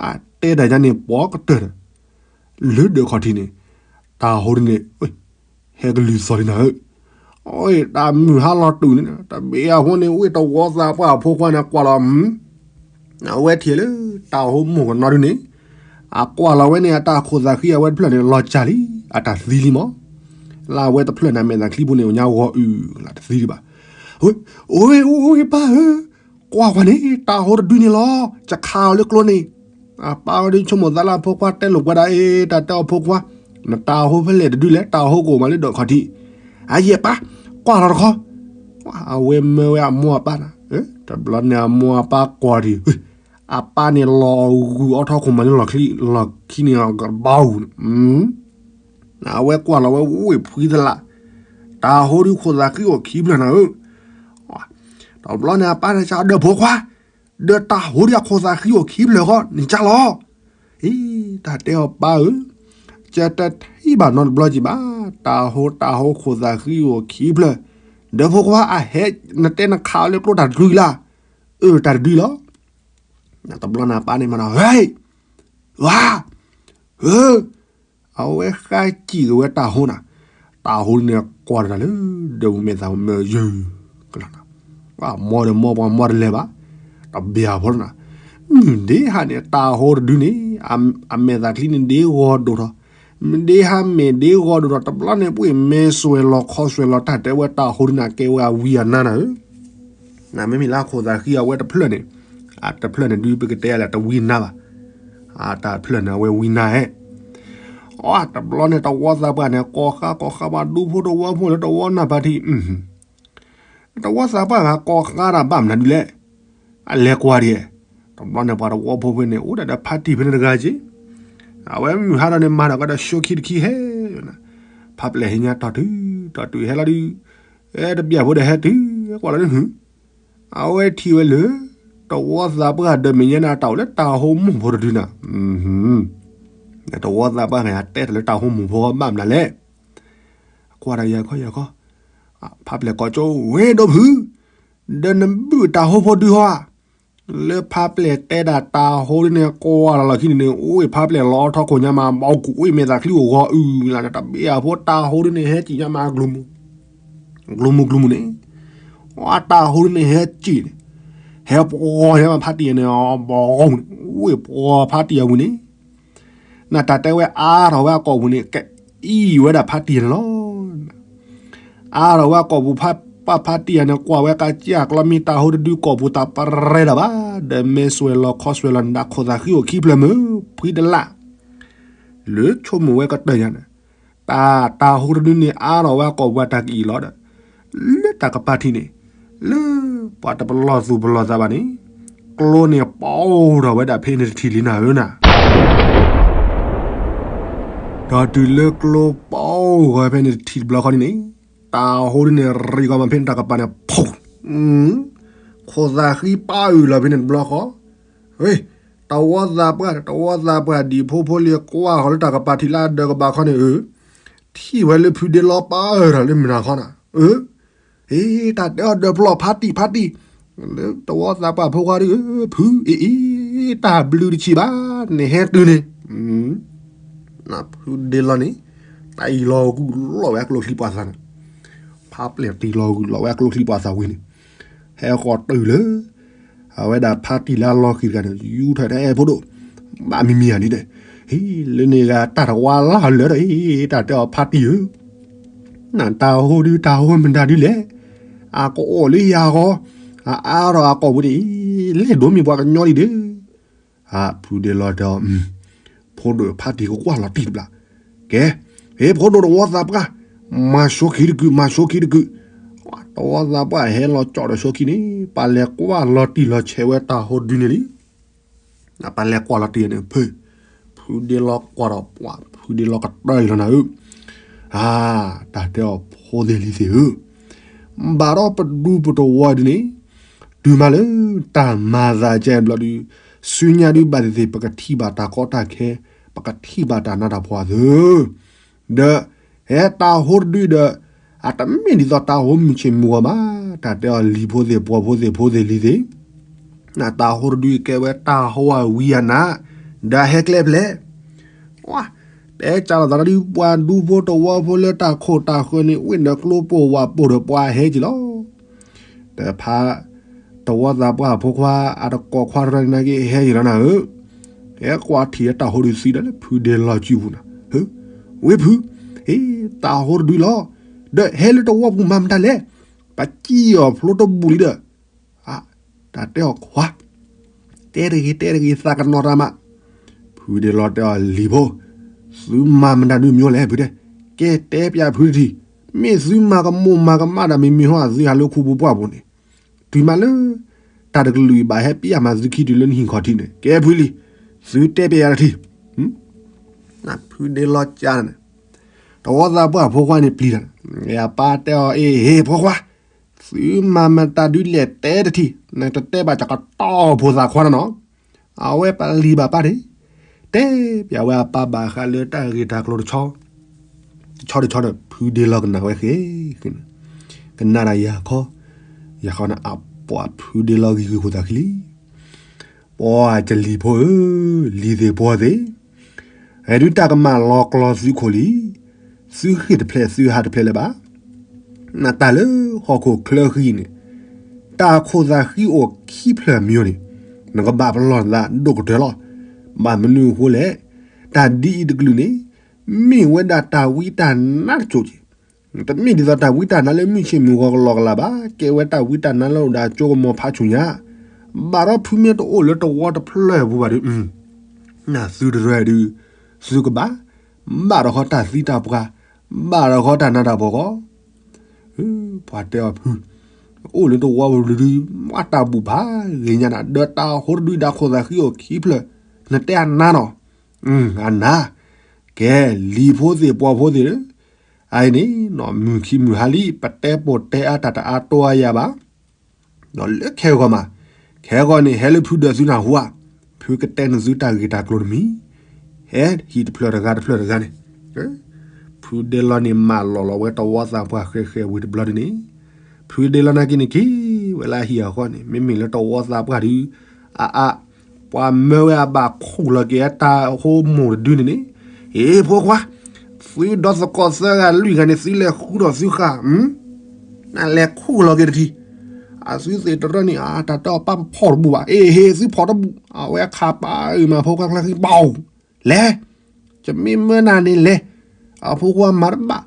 အတဲတၢ်ယါန့ၣ် ပှၤကတၢၢ်ဒီး လၢဒၢးခီၣ်ထံးန့ၣ်, တၢ်ဟိဒုန့ၣ် ဟဲကလုၢ်သီၣ်လံနၤဧၢ, အတၢ်မုၢ်ဟါလီၤတုၤန့ၣ် တဘ့ၣ်အဃိန့ၣ် အိၣ်တဝီသးပှၢ်အဖိခွါန့ၣ် ကွၢ်လီၤ အဝဲထံၣ်လၢ တၢ်ဟိမိၢ်ကနီၤဒုန့ၣ်, အကွၢ်လီၤဝဲန့ၣ် အတၢ်ခိၣ်သးဃံအဝဲတဖျၢၣ်န့ၣ် လီၤစၢ်လံ, အတၢ်သံလံမး, လၢအဝဲတဖျၢၣ်န့ၣ် အမဲာ်သးချံဖိန့ၣ် အိၣ်ညါဂီၤအုၣ်လၢတသံဒံးဘၣ်, အိၣ် အိၣ် အိၣ် ပၢ်ဧၢ, ကွၢ်ကွၢ်န့ၣ် တၢ်ဟိတဒုန့ၣ်လီၤ, ယခးအီၤလၢကျိန့ၣ်, အပၢ်ဝဲဒုဆိကမိၣ်သးလၢအဖိခွါတဲလိာ်ကွဲဒၣ် အ့ တၢ်တဲအီၤဖိခွါ, နတၢ်ဟိဖဲလဲၣ်တဒုလဲၣ်, တၢ်ဟိကအိၣ်မးလၢဒၢးခီၣ်ထံး, အယဲၢ်ပၢ်, ကွၢ်လီၤတခီ, အဝဲမၢဝဲအမိၢ်အပၢ်နၤ, တဘျီန့ၣ် အမိၢ်အပၢ်ကွၢ်ဒံး, အပၢ်န့ၣ်လီၤဂုာ်အီထီခိၣ်မးလၢလီၢ်ခံ, လီၢ်ခံန့ၣ်ကဘီဂုာ်န့ၣ်, အဝဲကွၢ်လီၤဝဲ ဝ့ၢ်ဖှံသလး, တၢ်ဟိဒုခိၣ်သးဃံအိၣ်ခံဖျၢၣ်နၤဧၢ, တဘျီန့ၣ် အပၢ်န့ၣ် ကဒီးဖိခွါ, ဒီးတၢ်ဟိဒုအခိၣ်သးဃံအိၣ်ခံဖျၢၣ်ဃီ နကါလီၤ, အ့ တၢ်တဲအီၤပၢ်ဧၢ, ကတထံၣ်ဘၣ်နီတဘျီကံဘၣ်, တၢ်ဟိတၢ်ဟိခိၣ်သးဃံအိၣ်ခံဖျၢၣ်, ဒီးဖိခွါအဟဲ နတဲနခးအီၤလၢကျိတၢ်တဒုလၢ်, အၢ တၢ်တဒုလီၤ, တဘျီန့ၣ် အပၢ်န့ၣ်မၤနီၤ ဝဲ, ဝါ, ဧၢ, အဝဲဃါစံၣ်က့ၤဝဲတၢ်ဟိနၤ, တၢ်ဟိန့ၣ်ကွၢ်တၢ်လၢ ဒီးမဲာ်သးမဲာ်ယုၢ်, မီဒီးမီပှၤမီတလဲၤဘၣ်, တဘၣ်ဖိလီၤနၤ, မုၢ်ဒ့ဟးန့ၣ် တၢ်ဟိတဒုန့ၣ်, အမဲာ်သးချံန့ၣ်ဒ့ဂီၤဒိၣ်ထီၣ်, မုၢ်ဒ့ဟးမဲာ်ဒ့ဂီၤဒိၣ်ထီၣ် တဘျီန့ၣ် ပှ့ၤမဲာ်စွဲၤလီၤခီစွဲၤလီၤ တၢ်တဲဝဲတၢ်ဟိဒုန့ၣ် ကဲဝဲအဝံအနါနၤဧၢ နမ့မ့ၢ်လၢအခိၣ်သးဃံအဝဲတဖျၢၣ်န့ၣ်, အတဖျၢၣ်န့ၣ်ဒုးပကတဲလဲၣ် တဝံနါဘၣ်, အတဖျၢၣ်န့ၣ် အဝဲဝံနါဧါ, အတဘျီန့ၣ် တဝီသးပှၢ်န့ၣ် ကိးဃါကိးဃါဘၣ် ဒူဖိတဝီဖိလၢတဝီနၢ်ဖးထံ, တဝီသးပှၢ်ဂၤကိးဃါတၢ်ဘၣ်မနုၤဒ်လဲၣ်, အလဲၤကွၢ်ဒံး, တဘျီန့ၣ် ပှၤတဝီဖိဖဲန့ၣ် အိၣ်ဒၣ်ဒီးဖါတံၢ်ဖဲန့ၣ်တဂၤက့, အဝဲမုၢ်ဟါဒီးန့ၣ် မၤဒီးကဒီးဆိခံတခံဟဲ ဖးပျဲၢ်ဟ့ၣ်ညါတီၢ်တုၤ, တီၢ်တုၤဟဲလီၤဒုး, အဲ တဘၣ်ဖိဒီးဟဲတုၤ, ကွၢ်လီၤဒုး, အဝဲထံၣ်ဝဲလၢ တဝီသးပှၢ်ဒီးမဲာ်ညါန့ၣ် အတၢ်အိၣ်လၢတၢ်ဟိမိၢ်ဖိတဒုနၤ, တဝီသးပှၢ်ဂၤ တဲတၢ်လၢတၢ်ဟိမိၢ်ဖိဘၣ်မနုၤလဲၣ်, ကွၢ်ဒီးယၤခီယၤခီ, ဖးပျဲၢ်ကိးကၠိဝဲဒီးဖု, ဒီးနဘုၣ်တၢ်ဟိဖိဒုဟီဧါ လၢဖးပျဲၢ်တဲဒၣ်တၢ်ဟိဒ်န့ၣ် ကွၢ်လီၤလီၢ်ခံန့ၣ်န့ၣ် အိၣ်ဖးပျဲၢ်လီၤထီခိၣ်ညါမး ဘီကူၣ်အိၣ်မဲာ်သးချံအိၣ်ဂီၤအုၣ်လၢ်န့ၣ် တဘ့ၣ်အဖိတၢ်ဟိဒ်န့ၣ် ဟဲစံၣ်ညါမး ကျိမုၢ်ကျိမုၢ်န့ၣ်, အတၢ်ဟိဒ်န့ၣ် ဟဲစံၣ်န့ၣ်, ဟဲပှီၤညါမးဖါတံၢ်န့ၣ် ဘီကူၣ်န့ၣ် အိၣ်ပှီၤဖါတံၢ်အပူၤန့ၣ် နတၢ်တဲဝဲအါထီၣ်ဝဲအကိာ်ပူၤန့ၣ် ကအံၣ်ဝဲဒၣ်ဖါတံၢ်န့ၣ်လီၤ. အါထီၣ်ဝဲအကိာ်ပူၤ ပှၤဖါတံၢ်ယၤန့ၣ် ကွၢ်ဝဲကစၢ်ကျီမ့ၢ်တၢ်ဟိတဒုကိာ်ပူၤ တၢ်ပရဲဒၣ်ဘၣ်, ဒီးမဲာ်စွဲၤလီၤခီစွဲၤလီၤ နခိၣ်သးဃံအိၣ်ခံဖျၢၣ်မုၢ် ဖှံတလၢ်, လၢဆိကမိၣ်ဝဲကတၢၢ်ညါန့ၣ်, တၢ်တၢ်ဟိတဒုန့ၣ် အါထီၣ်ဝဲအကိာ်ပူၤ တၢ်ကအံၣ်လီၤဒီး လၢတၢ်ကပၤထံးန့ၣ်, လၢပှၤတပလီၢ်သူၣ်ပလီၢ်သးဘၣ်န့ၣ်, ကျိန့ၣ်ပီၢ်ထီၣ်ဝဲဒၣ်ဖဲန့ၣ်တထံၣ်လံနၤဧၢနၤ. ဒီးတုၤလၢကျိပီၢ်ဂီၤဖဲန့ၣ်တထံၣ်တဘျီဃီန့ၣ်န့ၣ်, တၢ်ဟိဒ်န့ၣ် ရံၣ်ကီၤမးဖဲန့ၣ်တၢ်ကပၤန့ၣ် ဖူး, ခိၣ်သးဃံပၢ်အုၣ်လီၤဖဲန့ၣ်တဘျီဃီ, ဝဲ, တဝီသးပှၢ် တဝီသးပှၢ် ဒံၣ်ဖိဖိလံၤကွၢ်ဃီၤလၢတၢ်ကပၤထံးလၢအဒၢးကဘၣ်ခီန့ၣ်ဧၢ, ထံၣ်ဝဲလၢဖုဒ့လီၤပၢ်အၢၣ်ဒီးလၢမုၢ်နၤခီနၤ, ဧၢ, ဟ့ တၢ်တဲအီၤဒၢးပျီၢ်ဖါတံၢ်ဖါတံၢ်, လၢတဝီသးပှၢ်ဖိခွါဒုး ဖုအံၤအံၤ တၢ်ဘျုးတဆံးဘၣ်, နဟဲတုၤန့ၣ် ဖုဒ့လီၤန့ၣ်, တၢ်အံၤလီၤဂုၢ်လီၤဝဲအကျိချံပှၤသးန့ၣ်, ဖးပျဲၢ်တံၢ်လီၤဂုၢ်လီၤဝဲအကျိချံပှၤသးဝံၤန့ၣ်, ဟဲဃီၤတုၤလၢ အဝဲဒၣ်ဖါတံၢ်လၢအလီၤဃံၤတဂၤန့ၣ် ယူထီၣ်တဲဖိဒိၣ်, ဘၣ်မံၤမံၤဧါဒ်န့ၣ်, ဟံ လၢန့ၣ်ဂၤတၢ်တဝါလၢ်လၢာ်ဒီးအံၤ တၢ်တဲအီၤဖါတံၢ်ဧၢ နတၢ်ဟိဒုတၢ်ဟိမတၤဒုလဲၣ်, အကအိၣ်လၢယၤဂီၤ, အအါထီၣ်အကိာ်ပူၤန့ၣ်အံၤ, လဲၤဒိးမ့ၢ်ပှၤကညီလံဒီး, ဖုဒ့လီၤတဲအီၤ, ဖိဒိၣ်ဖါတံၢ်ကကွၢ်လီၤတံၢ်တဘျီ, ကဲ, ဟ့ ဖိဒိၣ်တဝီသးပှၢ်, မၤဆိခံတကုာ် မၤဆိခံတကုာ်, တဝီသးပှၢ်ဟဲလီၤကၠီၣ်ဒီးဆိခံန့ၣ် ပှၤလဲၤကွၢ်လီၤတံၢ်လီၤဆဲးဝဲတၢ်ဟိဒုန့ၣ်လံ ပှၤလဲၤကွၢ်လီၤတံၢ်န့ၣ် ဖု, ဖုဒ့လီၤကွၢ်ဒီးပှၤ ဖုဒ့လီၤကတၢၢ်လီၤနၤဧၢ, အါ, တၢ်တဲအီၤဖိသ့ၣ်လံၤသ့ၣ်ဧၢ, ဘၣ်ဒီးပဒူပတဝီဒုန့ၣ်, တုၤမးလၢတၢ်မၤသးကဲဘျီဒု, ဆူညါဒုဘၣ်သ့ၣ်သ့ၣ် ပကထံၣ်ဘၣ်တၢ်ကီတၢ်ခဲ, ပကထံၣ်ဘၣ်တၢ်နးတၢ်ဖှီၣ်သ့ၣ်, ဒီး, ဟဲတၢ်ဟိတဒုဒီး, အတမ့ၢ်ဒ်သိးတၢ်ဟိမုၢ်ဆ့ၣ်မုၢ်ဂီၤဘၣ်, တၢ်တဲအီၤလံၤဖိသ့ၣ်ပှီၤဖိသ့ၣ်ဖိသ့ၣ်လံၤသ့ၣ်, နတၢ်ဟိတဒုကဲဝဲတၢ်ဟိအဝံအနါ, ဒီးဟဲကျဲဖျဲး, တဲကးလိာ်သးဒ်ပှၤဒူဖိတဝီဖိလၢတၢ်ခိၣ်တၢ်ဃၢၤန့ၣ် ဝ့ၢ်ဒီးကျိပိာ်ဝးပိာ်ဒီးပှၤဟဲက့ၤလီၤ. တဖၣ် တဝီသးပှၢ်ဖိခွါ အတကိးခွါတရၢန့ၣ်က့ၤဟဲက့ၤလီၤနၤဧၢ, ဟဲကွၢ်ထံၣ်တၢ်ဟိတဒုသံဒီးလၢဖုဒဲလီၤစုပူၤနၤ, ဝ့ၢ်ဖု, ဟ့ၣ် တၢ်ဟိတဒုလီၤ, ဒီးဟဲလၢတဝီပူၤမၤမတၤလဲၣ်, ပစံၣ်အီၤဖျိတဘူၣ်လံဒီး တၢ်တဲအီၤခွါ, တဲတဂ့ၤ တဲတဂ့ၤ သးကနီၤတၢ်မး, ဖုဒဲလီၤတဲအီၤလံၤဖိ, သုမၤမတၤဒုးမ့ၢ်လဲၣ်ဖုတဲ, ကဲတဲပျးဖုတထံၣ်, မ့ၢ်သုမၤကမိၣ်မၤကမၣ်တၢ်မံၤမံၤဟီ သုဟးလၢခူပူၤပှၢ်ပူၤန့ၣ်, တုၤမးလၢ တၢ်တကလုာ်အံၤဘၣ်ဟဲပျးမၤသုခံတုၤလၢနဟံၣ်ခီၣ်ထံးန့ၣ် ကဲဖုလံ, သုတဲပျးယၤတထံၣ်, ဖုဒဲလီၤကါန့ၣ် တဝီသးပှၢ်ဖိခွါန့ၣ်ပျံၤတၢ်, အပၢ်တဲအီၤအ့ၣ် ဟ့ၣ်ဖိခွါ, သုမၤမတၤဒုးလဲၣ်တဲတထံၣ်, နတတဲဘၣ်ကကတီၢ်ဖိသၣ်ခွါန့ၣ်နီၤ, အဝဲပလံၤဘၣ်ပၢ်န့ၣ်, တဲပျးဝဲအပၢ်ဘၣ်ဃးလၢတၢ်ဂ့ၢ်တၢ်ကျိၤတဆီ, တဆီတဆီဒီး ဖုဒဲလီၤကနၣ်ဝဲဃဲ, ကနၣ်ဒၣ်ယၤခီ, ယၤခီန့ၣ် အပှၤဖုဒဲလီၤဂံၢ်ဂံၢ်ခိၣ်သးခံလံ ပှၤကလံၤဖိဧၢ, လံၤသ့ၣ်ပှီၤသ့ၣ်, အဲၣ်ဒုးတၢ်ကမၣ်လီၤကျီသုခိၣ်လံ, သုဃ့ၢ်တဖျဲးသုဟးတဖျဲးလၢၤဘၣ်, နတၢ်လၢဟီၣ်ခိၣ်ချၢဃံန့ၣ်, တၢ်ခိၣ်သးဃံအိၣ်ခံဖျၢၣ်မံၤန့ၣ်, နကဘၣ်ပလီၢ်နသးဒိၣ်ကတၢၢ်လီၤ, ဘၣ်မနုၤအဃိလဲၣ်, တၢ်ဒ်အံၤတကလုာ်န့ၣ်, မ့ၢ်ဝဲဒၣ်တၢ်ဝံတၢ်နါတစိၤက့ၤ တမ့ၢ်ဒ်သိးတၢ်ဝံတၢ်နါလၢမုၢ်ဆ့ၣ်မုၢ်ဂီၤကလီကလီဘၣ်, ကဲဝဲတၢ်ဝံတၢ်နါလၢအိၣ်ဒီးအစိကမီၤဖးဆူၣ်ညါ, ဘၣ်ဒီးဖုမ့ၢ်တအိၣ်လၢတဝီတဖျၢၣ်ပူၤဘၣ်ဒီး, နသုတရၢဒုး, သုကဘၣ်, ဘၣ်ဒီးဃီတၢ်သံတၢ်ပှၢ်, ဘၣ်ဒီးဃီတၢ်နးတၢ်ဖှီၣ်ဃီ, ပှၤတဲအီၤဖု, အိၣ်လၢတဝီပူၤဒုး, မ့ၢ်တၢ်ဘူၣ်ဖးဂ့ၤညါနၤ, ဒီးတၢ်ဟိတဒုဒီးခိၣ်သးဃံအိၣ်ခံဖျၢၣ်, နတဲအနါနီၤ, အနါ, ကဲ, လံၤဖိသ့ၣ်ပှီၤဖိသ့ၣ်ဧၢ, အအံၤန့ၣ် မုၢ်ခံမုၢ်ဟါလံ, ပတဲပိာ်တဲအါတၢ်တအါတီအါယၤဘၣ်, ဒီးလၢခဲဂီၤမး, ခဲဂီၤန့ၣ် ဟဲလၢဖုဒီးသုနၢ်ဟူဧါ, ဖုကတဲနသုတၢ်ဂ့ၢ်တၢ်ကျိၤတမံၤ, ဟဲဟံၣ်တဖျၢၣ်တဂၤတဖျၢၣ်တဂၤန့ၣ်, ဖုဒဲလီၤန့ၣ်မၢလီၤလီၤဝဲတဝီသးပှၢ်ဃဲဃဲဝံၤတဘျီဒုန့ၣ်, ဖုဒဲလီၤနာ်က့န့ၣ်က့ၤဝဲလၢဟံၣ်အဃီန့ၣ် မ့မ့ၢ်လၢတဝီသးပှၢ်ဒုး, အအါ, ပှၤမၢဝဲအဘၣ်ခူၣ်လီၤက့ၤအတၢ်ဟိမိၢ်တဒုန့ၣ်န့ၣ်, ဟ့ၣ်ဖိခွါ, သုဒီသကိးသၢဂၤလွံၢ်ဂၤန့ၣ် သုလဲၤဃုထီၣ်သုဃာ်, နလဲၤခူၣ်လီၤက့ၤတထံၣ်, အသုသ့ၣ်တရၢန့ၣ် အတၢ်တဲအီၤပၢ်ပဖီၣ်တဘူၣ်ဘၣ်, အ့ၣ် ဟ့ၣ်သုဖီၣ်တဘူၣ်, အဝဲခးပာ်အုၣ်မးဖိခွါချၢဃံဘၣ်, လဲၤ ယမ့ၢ်မၢနၤန့ၣ်လဲၤ, အဖိခွါမၤတဘၣ်,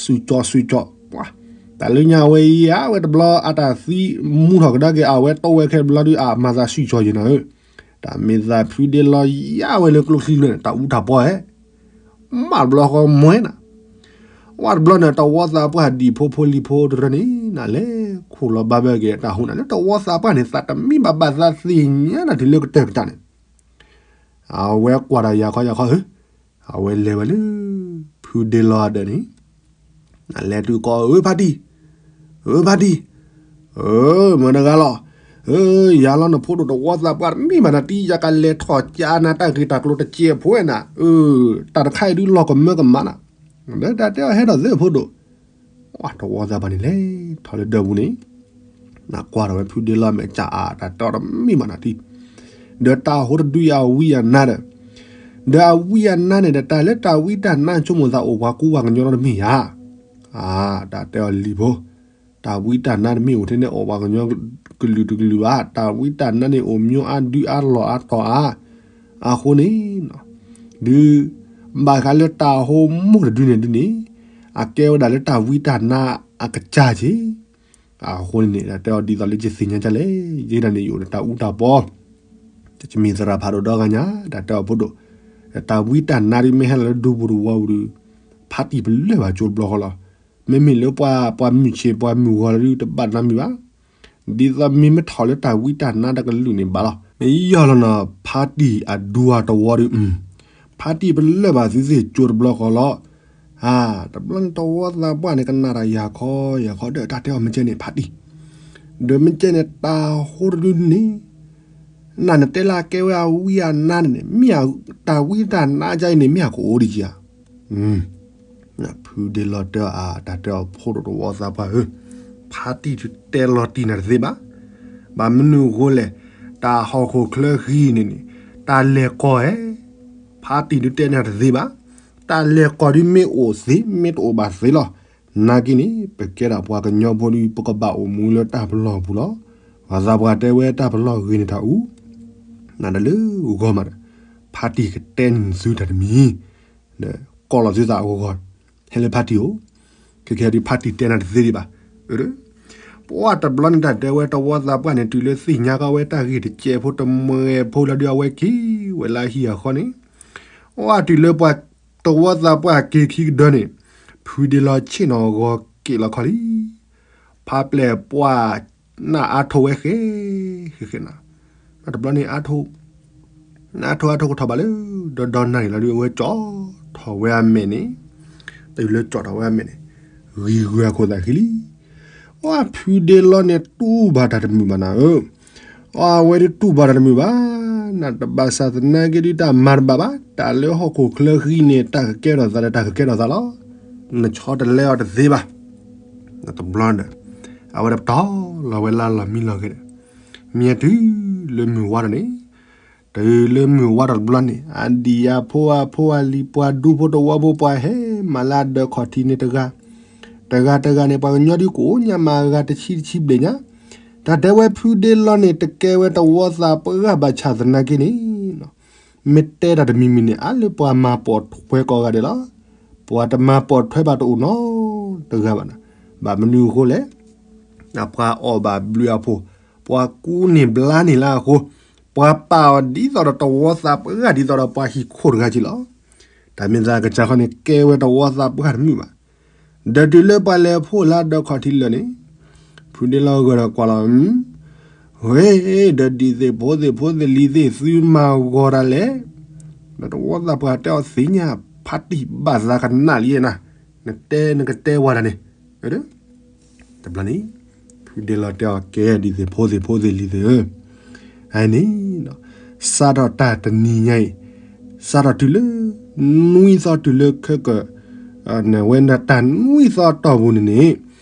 စုၣ်ကၠီစုၣ်ကၠီ, တၢ်လၢညါဝဲယါဝဲတဘျီ အတၢ်သံမူထီၣ်ကဒါက့ၤ အဝဲတီဝဲခဲတဘျီဒုး အမၤသးစုၣ်ကၠီယဲၢ်နၤဧၢ, တၢ်မ့ၢ်သးဖုဒဲလီၤယါဝဲလၢကျိချံန့ၣ် တၢ်အူတၢ်ပီဧဲ, မၢ်တဘျီဃီမွဲနၤ, ဝဲတဘျီန့ၣ် တဝီသးပှၢ်ဒံၣ်ဖိဖိလံၤဖိတရၢန့ၣ် နလဲၤခူၣ်လီၤဘၣ်ဘၢက့ၤတၢ်ဟူနၤလၢတဝီသးပှၢ်န့ၣ် သးတမံဘၣ်ဘၣ်သးသ့ၣ်ညါနၤတုၤလၢကတၢၢ်ကတၢၢ်န့ၣ် အဝဲကွၢ်တၢ်ယၤခီယၤခီဧၢ, အဝဲလဲၤဝဲလၢ ဖုဒဲလီၤအဒၢးန့ၣ်, နလဲၤတုၤကိး ဧၢဖါတံၢ်, ဧၢဖါတံၢ်, ဧၢ မတၤတဂၤလီၤ, ဧၢ ယၤလီၤနဖိဒိၣ်တဝီသးပှၢ်တမံဘၣ်နၤတံၢ် ယကလဲၤထီၣ်ကၠါနၤတၢ်ဂ့ၢ်တၢ်ကျိၤတစဲးဖိဝဲနၤ, တၢ်တခါအံၤဒုးလီၢ်ကမၢကမၣ်နၤ, ဒီးတၢ်တဲအီၤဟဲထီၣ်သ့ၣ်ဖိဒိၣ် တဝီသးပှၢ်န့ၣ်လဲၤထီၣ်လၢဒၢးပူၤန့ၣ်, နကွၢ်ထီၣ်ဝဲဖုဒဲလီၤမဲာ်ကၠၢ်အါ တၢ်တဲအီၤတမံဘၣ်နၤတံၢ်, ဒီးတၢ်ဟိတဒုအဝံအနါဒီး, ဒီးအဝံအနါန့ၣ်ဒီး တၢ်လၢတၢ်ဝံတၢ်နါဆိကမိၣ်သးအိၣ်ပှၤကူပှၤကညီလီၤတမ့ၢ်ဧါ, အါ တၢ်တဲအီၤလံၤဖိ, တၢ်ဝံတၢ်နါတမ့ၢ်အိၣ်ထဲန့ၣ်အိၣ်ပှၤကညီကလုာ်တကလုာ်ဘၣ်, တၢ်ဝံတၢ်နါန့ၣ်အိၣ်မျိုးအါဒုအါလီၢ်အါတီၤအါ, အဃိန့ၣ် ဒုး ဘၣ်ဃးလၢတၢ်ဟိမိၢ်တဒုန့ၣ်ဒုန့ၣ်, အကဲဝဲဒၣ်လၢတၢ်ဝံတၢ်နါအကစၢ်က့ၢ်, အဃိန့ၣ်န့ၣ် တၢ်တဲအီၤဒ်သိးလၢယသ့ၣ်ညါဒ်လဲၣ်, ယဲဒၣ်န့ၣ်ယအိၣ်ဒီးတၢ်အူတၢ်ပီ, တမ့ၢ်သရၣ်ဖးဒိၣ်ဒီဂၤညါ, တၢ်တဲအီၤဖိဒိၣ်, တၢ်ဝံတၢ်နါဒုမ့ၢ်ဟဲလီၤလၢဒူပူၤတဝီပူၤဒုး, ဖါတံၢ်ပလၢၢ်ဘၣ်ကၠိတဘျီဃီလီၤ, မ့မ့ၢ်လၢပှၤ ပှၤမုၢ်ဆ့ၣ်ပှၤမုၢ်ဂီၤလီၤဒုးတဘၣ်နါမံၤဘၣ် ဒ်သိးမ့ၢ်မ့ၢ်ထီၣ်လၢတၢ်ဝံတၢ်နါတကလုာ်န့ၣ်ဘၣ်လီၤ. မ့ၢ်ယီၢ်လီၤနီၤ ဖါတံၢ်အဒူအတဝီဒီး, ဖါတံၢ်ပလၢၢ်ဘၣ်သုသ့ၣ်ကၠိတဘျီဃီလီၤ. တဘျီန့ၣ်တဝီသးပှၢ်န့ၣ် ကနၣ်တၢ်ယၤခီယၤခီဒီး တၢ်တဲအီၤမ့ၢ်ကဲန့ၣ်ဖါတံၢ်, ဒီးမ့ၢ်ကဲန့ၣ်တၢ်ဟိတဒုန့ၣ်, နနတဲလၢအကဲဝဲအဝံအနါန့ၣ်န့ၣ် မ့ၢ်တၢ်ဝံတၢ်နါကအံၤန့ၣ် မ့ၢ်အကအိၣ်ဒံးဧါ. ဖုဒ့လီၤတဲအီၤ အတၢ်တဲအီၤ ဖိတဝီသးပှၢ်ဧၢ, ဖါတံၢ်ဒုးတဲလီၤတံၢ်နၤတသ့ဘၣ်. ဘၣ်မနုၤအဃိလဲၣ်, တၢ်ဟီၣ်ခိၣ်ချၢဃံန့ၣ်န့ၣ် တၢ်လဲၤကီၢ်ဧါ, ဖါတံၢ်ဒုးတဲနၤတသ့ဘၣ်. တၢ်လဲၤကီၢ်ဒုးမ့ၢ်အိၣ်သ့ မ့ၢ်တအိၣ်ဘၣ်သ့လီၤ. နာ်က့န့ၣ် ပကဲဒၣ်ပှၤကညီဖိဒုး ပကဘၣ်အိၣ်မူလၢတၢ်ပလီၢ်ပူၤလီၤ. ပှၤသးပှၢ်တဲဝဲတၢ်ပလီၢ်ဂ့ၤန့ၣ်တၢ်အူ နၤဒီးလၢဂီၢ်မးဒီး ဖါတံၢ်ကတဲန့ၢ်သုတၢ်တမံၤ ဒီးကိးလီၤသုသးအဂီၢ်ဂီၢ်, ဟဲလၢဖါတံၢ်ဧိၤ, ခဲကဲဒုးဖါတံၢ်တဲနၤတသ့ဒံးဘၣ်. ပှၤတဘျီန့ၣ်တၢ်တဲဝဲတဝီသးပှၢ်န့ၣ် တုၤလၢသ့ၣ်ညါကီဝဲတၢ်ဂ့ၢ်တစဲးဖိတမှဲၤဖိလီၤဒုး အဝဲက့ၤဝဲလၢဟံၣ်အဃီန့ၣ်, အတုၤလၢပှၤတဝီသးပှၢ်က့ၤခံကဒၢန့ၣ်, ဖုဒ့လီၤဆ့ၣ်နီၤဂီၤက့ၤလီၤခီလံ ဖါပျဲၢ်ပှၢ်နၢ်အါထိးဝဲဃဲ, ဃဲဃဲနၤ, တဘျီန့ၣ် အါထိး, အါထိးအါထိးကထီၣ်ဘၣ်လၢ ဒီဒီနၢ်န့ၣ်လီၤဒုး အဝဲကၠီထီၣ်ဝဲအမဲာ်န့ၣ်, တုၤလၢကၠီထီၣ်ဝဲအမဲာ်န့ၣ်, ဂံၤဂုၤအခိၣ်သးဃံလံ. အီဖုဒ့လီၤန့ၣ်တူၢ်ဘၣ်တၢ်တမုာ်ဘၣ်နၤဧၢ, အီအဝဲဒုးတူၢ်ဘၣ်တၢ်တမုာ်ဘၣ်, နတဘၣ်ဆၣ်သနာ်က့ဒုးတၢ်မၤတဘၣ်ဘၣ်, တၢ်လၢဟီၣ်ခိၣ်ချၢဃံန့ၣ် တၢ်ကကဲထီၣ်သးဒီးတၢ်ကကဲထီၣ်သးလီၤ. နဆီတလဲအီၤတသ့ဘၣ်. တဘျီဒီး အဝဲဒၣ်ပတီၢ်လီၤဝဲလၢလီၢ်မံလီၤဂ့ၤဒီး, မ့ၢ်တုၤလၢမုၢ်ဝါထီၣ်န့ၣ်, တုၤလၢမုၢ်ဝါထီၣ်တဘျီန့ၣ် အဒံၣ်အဖိအဖိအလံၤ ပှၤဒူဖိတဝီဖိ ပှၤဟဲမၤလၢအဒၢးခီၣ်ထံးန့ၣ်တဂၤ, တဂၤတဂၤန့ၣ် ပှၤကညီဒုးကိးညါမၤအဂၤတဆံတဆံဘျဲၣ်ညါ, တၢ်တဲဝဲဖုဒ့လီၤန့ၣ် တကဲဝဲတဝီသးပှၢ်ဘၣ်ဆၣ်သနာ်က့န့ၣ် မ့ၢ်တဲတၢ်တမံၤမံၤန့ၣ် အါလၢပှၤမၤပိာ်ထွဲကိးဂၤဒဲးလီၤ. ပှၤတမၤပိာ်ထွဲဘၣ်တအိၣ်နီတဂၤဘၣ်နၤ, ဘၣ်မနုၤအဃိလဲၣ်, ပှၤအီၣ်ဘၣ်ဘျုးအဖှိၣ်, ပှၤကူန့ၢ်ဘျါန့ၢ်လၢအဃိ, ပှၤပာ်အီၤဒ်သိးဒီးတဝီသးပှၢ်ဒ်သိးဒီးပှၤဟံၣ်ခိၣ်တဂၤက့လီၤ. တၢ်မ့ၢ်သးကစၢ်ခီန့ၣ် ကဲဝဲတဝီသးပှၢ်တမုာ်ဘၣ်. ဒီးတုၤလၢပှၤလဲၤဖှိၣ်လၢဒၢးခီၣ်ထံးလၢာ်န့ၣ်, ဖုဒ့လီၤဂၢၢ်ဒီးကွၢ်လီၤ, ဝဲ, ဒီးဒံၣ်သ့ၣ်ဖိသ့ၣ်ဖိသ့ၣ်လံၤသ့ၣ် သုမၤဂီၤတၢ်လဲၣ်. ဒီးတဝီသးပှၢ်တဲအီၤသ့ၣ်ညါ, ဖါတံၢ်ဘၣ်သးကနၣ်လံနၤ, နတဲနကတဲဝဲဒၣ်န့ၣ်, တဘျီန့ၣ် ဖုဒ့လီၤတဲအီၤ ကဲဒံၣ်သ့ၣ်ဖိသ့ၣ်ဖိသ့ၣ်လံၤသ့ၣ်ဧၢ, အန့ၣ်, စးထီၣ်တၢ်တနံၤညါအံၤ, စးထီၣ်တုၤလၢ နွံသီတုၤလၢခဲကၢၣ် နဝဲတၢ်နွံသီတီၢ်ပူၤန့ၣ်န့ၣ်,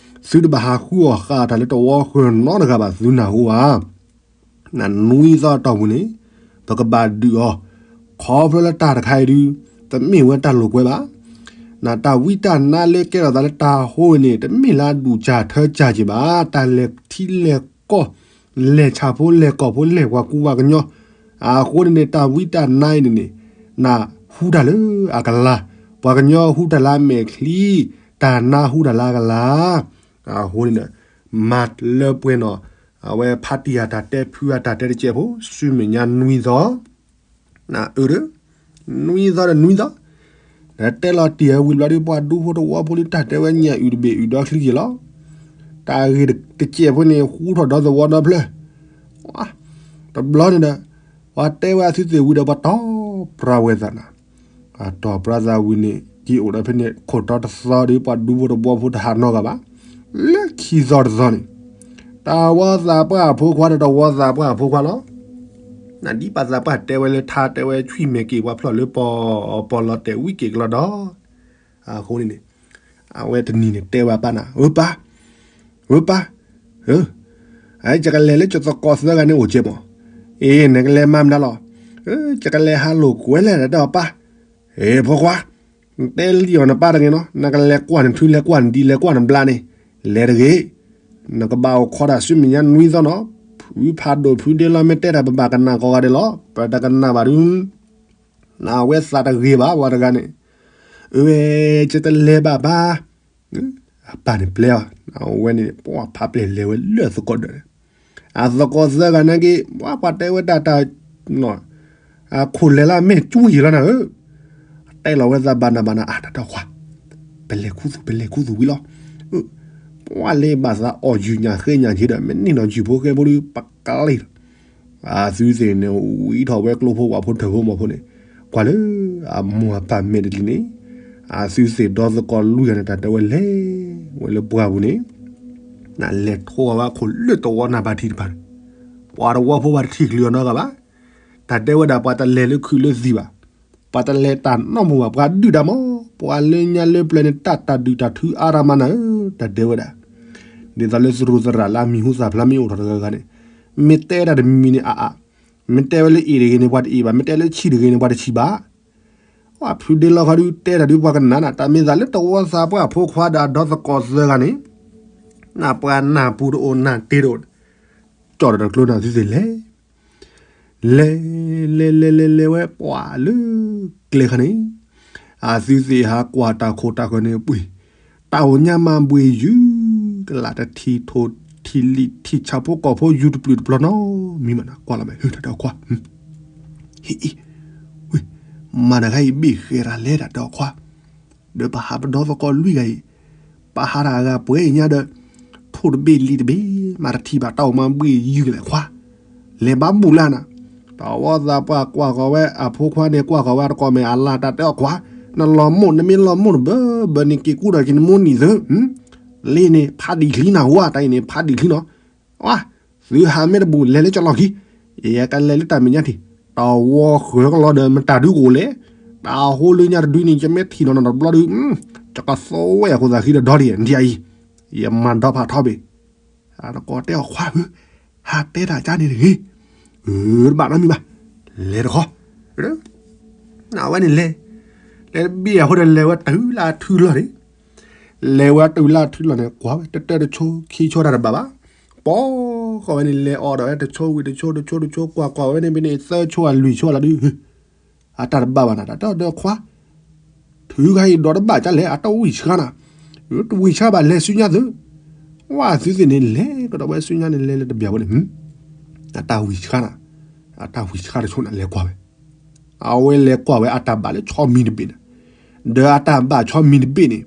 သုတဘၣ်ဟးဃုအီၣ်ဃာ်တၢ်လၢတဝီဃၢၤနီတဂၤဘၣ် သုနၢ်ဟူဧါ. နနွံသီတီၢ်ပူၤန့ၣ် ပကဘၣ်ဒုးအီၤ, ခီဖျိလၢတၢ်တခါအံၤဒုး တမ့ၢ်ဝဲတၢ်လိာ်ကွဲဘၣ်. နတၢ်ဝံတၢ်နါလၢကဲထီၣ်သးလၢတၢ်ဟိန့ၣ် တမ့ၢ်လၢအဒူၣ်စၢ်ထၢစၢ်က့ၤဘၣ်, တၢ်လဲၤထံလဲၤကီၢ်, လဲၤဆၣ်ဖိလဲၤကီၢ်ဖိလဲၤပှၤကူပှၤကညီ, အဃိန့ၣ်န့ၣ် တၢ်ဝံတၢ်နါအံၤန့ၣ်န့ၣ်, နဟူတၢ်လၢအကလၤ, ပှၤကညီဟူတၢ်လၢအမဲာ်ချံ, တၢ်နါဟူတၢ်လၢအကလၤ, အဃိန့ၣ်ဒီး မၤလၢပှဲၤနီၣ်, အဝဲဖါတံၢ်အတၢ်တဲ ဖုအတၢ်တဲတစဲးဖိ ဆူမဲာ်ညါနွံသီ, အၢ, နွံသီဒီးနွံသီ, ဒီးတဲလီၤတံၢ်အဝံၤဘျီဒုး ပှၤဒူဖိတဝီဖိလံ တၢ်တဲဝဲညၣ်အုၣ်တဘ့ၣ်အုၣ်ဒီချံက့ၤလီၤ. တၢ်ဂ့ၢ်တစဲးဖိန့ၣ် ဟူထီၣ်ဒီသဝီဒီဖျၢၣ်, တဘျီန့ၣ်ဒီး ပှၤတဲဝဲအသုသ့ၣ်ဝံၤဒီး ပှၤတီၢ်ပြၢဝဲသးနၤ, ပှၤတီၢ်ပြၢသးဝံၤန့ၣ် က့ၤအိၣ်ဒီးဖဲန့ၣ် ခိၣ်တီတသီဒီး ပှၤဒူဖိတဝီဖိတဟးနီတဂၤဘၣ်. လၢခံသီတသီန့ၣ်, တဝီသးပှၢ်အဖိခွါဒီး တဝီသးပှၢ်အဖိခွါလီၤ. နဒ်ပာ်သးပှၢ်တဲဝဲလၢထါတဲဝဲ ဆွံၣ်မဲာ်က့ၤပှၤဖျီၣ်လၢပီၤ, ပီၤလီၤတဲာ်ဝံက့ၤကလီဒီး, အဃိန့ၣ်န့ၣ်, အဝဲတနံၤန့ၣ်တဲဝဲပၢ်နၤ, ဧၢပၢ်, ဧၢပၢ်, ဧၢ, ယကလဲၤလၢယသကိးသၢဂၤန့ၣ်အိၣ်ကဲမး, အ့ နကလဲၤမၤမနုၤလီၤ, ယကလဲၤဟးလိာ်ကွဲလဲၣ်ဒီးပၢ်, အ့ ဖိခွါ, နတဲလံအီၤနပၢ်တဂ့ၤနီၤ, နကလဲၤကွၢ်နထုလဲၤကွၢ်နဒံးလဲၤကွၢ်နဘျါန့ၣ်, လဲၤတဂ့ၤ, နကဘၣ်အိၣ်ခိးတၢ်ဆူမဲာ်ညါနွံသီနီၤ, ဖုဖးဒိၣ်ဖုဒ့လီၤမ့ၢ်တဲတၢ်ပဘၣ်ကနၣ်ကိးဂၤဒဲးလီၤ, ပတကနၣ်ဘၣ်ဒုး နဝဲသးတဂ့ၤဘၣ်ဝဲတဂၤန့ၣ်, အဝဲ, ယတလဲၤဘၣ်ဘၣ်, အပၢ်န့ၣ်ပျဲအီၤ, အဝဲန့ၣ် ပှၤဖးပျဲၢ်လဲၤဝဲလၢအသကိးဒၢးန့ၣ်, အသကိးသၢဂၤနာ်က့ ပှၤပှၤတဲဝဲတၢ်တၢ်, အခိၣ်လဲၤလၢအမဲာ်ကၠူယံာ်လီၤနၤဧၢ, တဲလီၤဝဲသးဘၣ်နၤဘၣ်နၤ အါတၢ်တၢ်ခွါ, ပလဲၤခူသူၣ် ပလဲၤခူသူၣ်ဝံၤလီၤ, ပှၤလၢဘၣ်သးအီၣ်ယုၢ်ညၣ်ဃဲညၣ်က့ဒီး မ့ၢ်န့ၢ်နီၢ်ယုၢ်ဖိဃဲဖိဒုး ပကလံၣ်လီၤ အသုသ့ၣ်န့ၣ် ဝံထီၣ်ဝဲကျိဖိဝၣ်ဖိထၢၣ်ဖိမီၤဖိန့ၣ်, ကွၢ်လၢအမိၢ်အပၢ်မဲာ်တလံၤန့ၣ်, အသုသ့ၣ်ဒီသကိးလွံၢ်ဂၤန့ၣ် တၢ်တဲဝဲလဲၤဝဲလၢပှၢ်ပူၤန့ၣ်, နလဲၤထိးဝဲခိၣ်လၢတဝီနၢ်ဘၣ်ထံးတဖၣ်န့ၣ်, ပှၤတဝီဖိဘၣ်တထံၣ်ချုးအီၤနီတဂၤဘၣ်, တၢ်တဲဝဲဒၣ်ပှၤတလဲၤလၢခုးလၢသံၣ်ဘၣ်, ပှၤတလဲၤတၢ်နီတမံၤဘၣ် ပှၤဒုၣ်တၢ်မး, ပှၤလၢညါလၢပျၢၤန့ၣ် တၢ်တၢ်ဒုၣ်တၢ်ထုအါရၢမးနၤဧၢ, တၢ်တဲဝဲဒၣ်, ဒ်သိးလၢသရူးသရၣ်လၢအမံၤဟူသၣ်ဖျါမ့ၢ်အိၣ်ထီၣ်တဂၤဂၤန့ၣ်, မ့ၢ်တဲတၢ်တမံၤမံၤန့ၣ်အါအါ, မ့ၢ်တဲဝဲလၢအ့ၣ်တဂ့ၤန့ၣ် ပှၤတအ့ၣ်ဘၣ်, မ့ၢ်တဲလၢဆံၣ်တဂ့ၤန့ၣ် ပှၤတဆံၣ်ဘၣ်. ပှၤဖုဒ့လီၤခီဒုးတဲတၢ်ဒုးပှၤကနၣ်နၤ, တၢ်မ့ၢ်သးလၢတဝီသးပှၢ်ဖိခွါဒီးအဒီသကိးသၢဂၤန့ၣ်, နပှၤနၢ်ပူၤတအိၣ်နၢ်တ့တအိၣ်, ကၠီၣ်ဒီးတကျိနၤသုသ့ၣ်လဲၤ လဲၤ လဲၤ လဲၤ လဲၤ လဲၤဝဲပှၤလၢ ကျဲခါန့ၣ်, အသုသ့ၣ်ဟးကွၢ်တၢ်ခိၣ်တၢ်ဃၢၤန့ၣ်ပှ့ၤ, တၢ်အိၣ်ညါမၤဘှ့ၣ်ယုၢ်, ကလးတထံၣ်ထိၣ်ထံၣ်လံၣ်ထံၣ်ဆၣ်ဖိကီၢ်ဖိ ယူၤတပျုာ်တပျီၤနီတမံၤမးနၤ, ကွၢ်လီၤမ့ၢ် ဟ့ၣ်တၢ်တဲအီၤခွါ, ဟ့ၣ်အံၤ, ဝ့ၢ်, မၤတၢ်ခါအံၤဘ့ၣ်ဃဲၤတၢ်လဲၤတၢ်တဲအီၤခွါ ဒီးပဟးပဒီသကိးလွံၢ်ဂၤအံၤ, ပဟးတၢ်အဂၤပှဲၤအံၤညါဒီး, ထိၣ်တဘ့ၣ်လံၣ်တဘ့ၣ်, မၤတထံၣ်ဘၣ်တၢ်အိၣ်မၤဘှ့ၣ်ယုၢ်ကလဲာ်ခွါ, လဲၤဘၣ်ဘူၣ်လၢနၤ, တဝီသးပှၢ်ကွၢ်ဃီၤဝဲအဖိခွါန့ၣ် ကွၢ်ဃီၤဝဲအတကိးမဲာ်အလၢ်တၢ်တဲအီၤခွါ, နလီၤမိၢ်နမ့ၢ်လီၤမိၢ်တဘၢဘၢန့ၣ် က့ၤကူၣ်ဒီးက့ၤနမိၢ်နံၤသု, လ့န့ၣ် ဖးဒံၣ်ချံနၤဝါ တၢ်အံၤန့ၣ် ဖးဒံၣ်ချံနီၤ, ဝါ, သုဟးမ့ၢ်တဘူၣ်လဲၤလၢကလီၢ်ခံ, ယကလဲၤလၢတၢ်မဲာ်ညါထံၣ်, တဝီဃၢၤကလီဒီးမတၤဒုကအိၣ်လဲၣ်, တၢ်ဟိလၢညါတဒုန့ၣ် ယမ့ၢ်ထံၣ်နီၤနီၤတဘျီဒု, ယကသဝဲအဃိသးဃံဒီးဒီလံ, ဒ်အံၤ, ယမၤဒီဖးထီဘ့ၣ်, အတကိးတဲအီၤခွါဧၢ, ဟးတဲတၢ်ကါန့ၣ်တဂ့ၤ, အၢ တဘၣ်နီတမံၤဘၣ်, လဲၤတခီ, အဝဲန့ၣ်လဲၤ, လဲၤတဘ့ၣ်အဃိဒီးလဲၤဝဲတုၤလၢအထုလီၢ်န့ၣ် လဲၤဝဲတုၤလၢအထုလီၢ်န့ၣ် ကွၢ်ဝဲတတၢတဆိခံဆိတၢ်တဘၣ်ဘၣ်, ပိာ်ဃီဝဲန့ၣ်လဲၤအီၤဒီးဝဲတဆိဝံၤတဆိတဆိတဆိ ကွၢ်ကွၢ်ဝဲန့ၣ်ဘၣ်န့ၣ် သၢဆိအလွံၢ်ဆိလီၤဒုး, အတၢ်တဘၣ်ဘၣ်နၤ တၢ်တဲအီၤဒီးခွါ, ထုခါအံၤဒီးတဘၣ်ကလဲၣ် အတဝံၢ်ဆှါနၤ, တဝံၢ်ဆှါဘၣ်လဲၤဆူညါသု, ဝဲသုသ့ၣ်န့ၣ်လဲၤကဒီးဝဲဆူညါန့ၣ် လဲၤလၢတဘျီဝဲန့ၣ်, အတၢ်ဝံၢ်ဆှါနၤ, အတၢ်ဝံၢ်ဆှါတဆိန့ၣ် လဲၤကွၢ်ဝဲ အဝဲလဲၤကွၢ်ဝဲအတၢ်ဘၣ်လၢဆီမံၤတဘ့ၣ်န့ၣ်, ဒီးအတၢ်ဘၣ်ဆီမံၤတဘ့ၣ်န့ၣ်,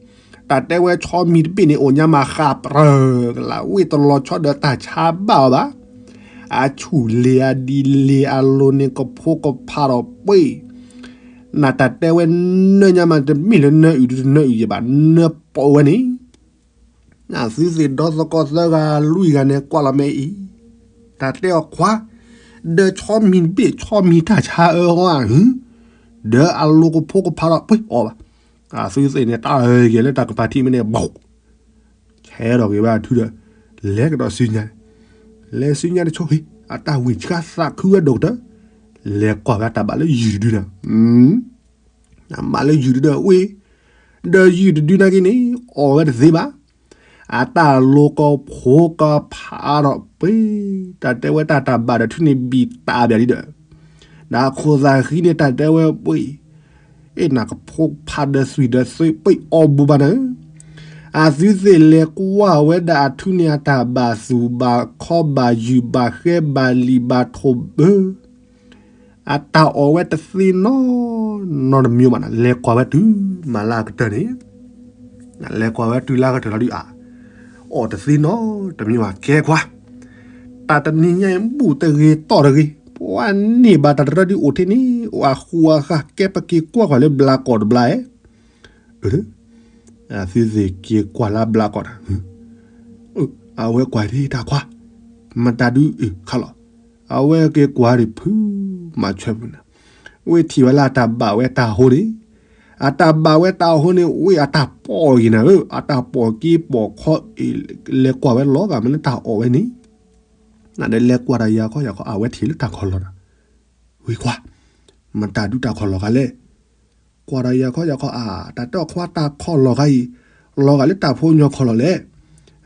တၢ်တဲဝဲဆီမံၤတဘ့ၣ်န့ၣ် အိၣ်ညါမးဃးပြၢကလး ဝ့ၢ်တလီၤဆီဒီးတၢ်ဆါဘၣ်အီၤဘၣ်, အဆူၣ်လ့ၤအဒံလ့ၤအလိၤန့ၣ် ကဖိကဖးဒီးပှ့ၤ, နတၢ်တဲဝဲနၢညါမး တမ့ၢ်လၢနၢအုၣ်တနၢအုၣ်ယဲၢ်ဘၣ် နၢပိာ်ဝဲန့ၣ် အသုသ့ၣ်ဒီသကိးသၢဂၤလွံၢ်ဂၤန့ၣ် ကွၢ်လီၤမ့ၢ်အံၤ, တၢ်တဲအီၤခွါ, ဒီးဆီမံၤတဘ့ၣ် ဆီမံၤတၢ်ဆါအၢဂီၢ်ဧါ, ဒီးအလိၤကဖိကဖးဒီးပှ့ၤအီၤဘၣ်, အသုသ့ၣ်န့ၣ် တၢ်အၢက့ၤလၢတၢ်ကပၤထံးမ့ၢ်န့ၣ် ဘၣ် ဆဲးထီၣ်က့ၤဝဲအထုဒီး လဲၤကဒီးဆူညါန့ၣ်, လဲၤဆူညါတဆိ အတၢ်ဝံၢ်ဆှါသးခုဝဲဒိၣ်ကတၢၢ်, လဲၤကွၢ်ဝဲအတၢ်ဘၣ်လၢယုၢ်တဒုနၤ အဘၣ်လၢယုၢ်တဒုအဝ့ၢ်, ဒီးယုၢ်တဒုနာ်က့န့ၣ် အီၣ်ဝဲတသ့ဘၣ်, အတၢ်လိၤကဖိကဖးဒီးပှ့ၤ, တၢ်တဲဝဲတၢ်တၢ်ဘၣ်ဒီးထုန့ၣ်ဘံၣ်တၢ်ဘၣ်ဒံးဒီး, ဒီးအခိၣ်သးဃံန့ၣ်တၢ်တဲဝဲပှ့ၤ, အ့ၣ်နၤကဖိဖးဒီးသွံၣ်ဒီးသွံၣ်ပှ့ၤအီၣ်ဘူးဘၣ်နၤ, အသုသ့ၣ်လဲၤကွၢ်ဝဲဒၣ်အထုန့ၣ် အတၢ်ဘၣ်သူၣ်ဘၣ်ခီဘၣ်ယုၢ်ဘၣ်ဃဲဘၣ်လံၣ်ဘၣ်ထိၣ်ဘၢ အတၢ်အီၣ်ဝဲတသ့နီ နီတမံၤဘၣ်နၤ, လဲၤကွၢ်ဝဲတုၤမၤလၢအကတၢၢ်န့ၣ်, လဲၤကွၢ်ဝဲတုၤလၢအကတၢၢ်လီၤဒုးအါ, အီၣ်တသ့နီတမံၤဘၣ် ကဲခွါ, တၢ်တနံၤညါအံၤဘူၣ်တဂ့ၤတီၢ်တဂ့ၤ, ပှၤန့ၢ်ဘၣ်တၢ်တရၢဒုးအိၣ်ထ့န့ၣ် အိၣ်အဃူအဃာ်ကဲပက့ၤကွၢ်ကွၢ်လၢဘျးကီၢ်တဘျီဧါ အသုသ့ၣ်က့ၤကွၢ်လၢဘျးကီၢ်တၢ်, အဝဲကွၢ်ဒ်တၢ်ခွါ, မတၤဒုးအုၣ်ခါလီၤ, အဝဲက့ၤကွၢ်ဒံးဖုမၤဆွဲပူၤနၤ, ဝ့ၢ်ထံၣ်ဝဲလၢအတၢ်ဘၣ်ဝဲတၢ်ဟိန့ၣ်, အတၢ်ဘၣ်ဝဲတၢ်ဟိန့ၣ် ဝ့ၢ်အတၢ်ပီၢ်က့ၤနၤဧၢ, အတၢ်ပီၢ်က့ၤပီၢ်ခီအံၤ, လဲၤကွၢ်ဝဲလီၤဂာ်မ့ၢ်လၢတၢ်အီၣ်ဝဲန့ၣ်, နဒီးလဲၤကွၢ်တၢ်ယၤခီယၤခီ အဝဲထံၣ်လၢတၢ်ခီၣ်လီၤနၤ ဝံၤကွၢ်, မတၤဒုးတၢ်ခီၣ်လီၤခါလဲၣ်, ကွၢ်ဒီးယၤခီယၤခီအါ, တၢ်တဲအီၤခွါတၢ်ခီၣ်လီၤခါအံၤ, လီၤဂာ်လၢတၢ်ဖိညီခီၣ်လီၤလဲၣ်,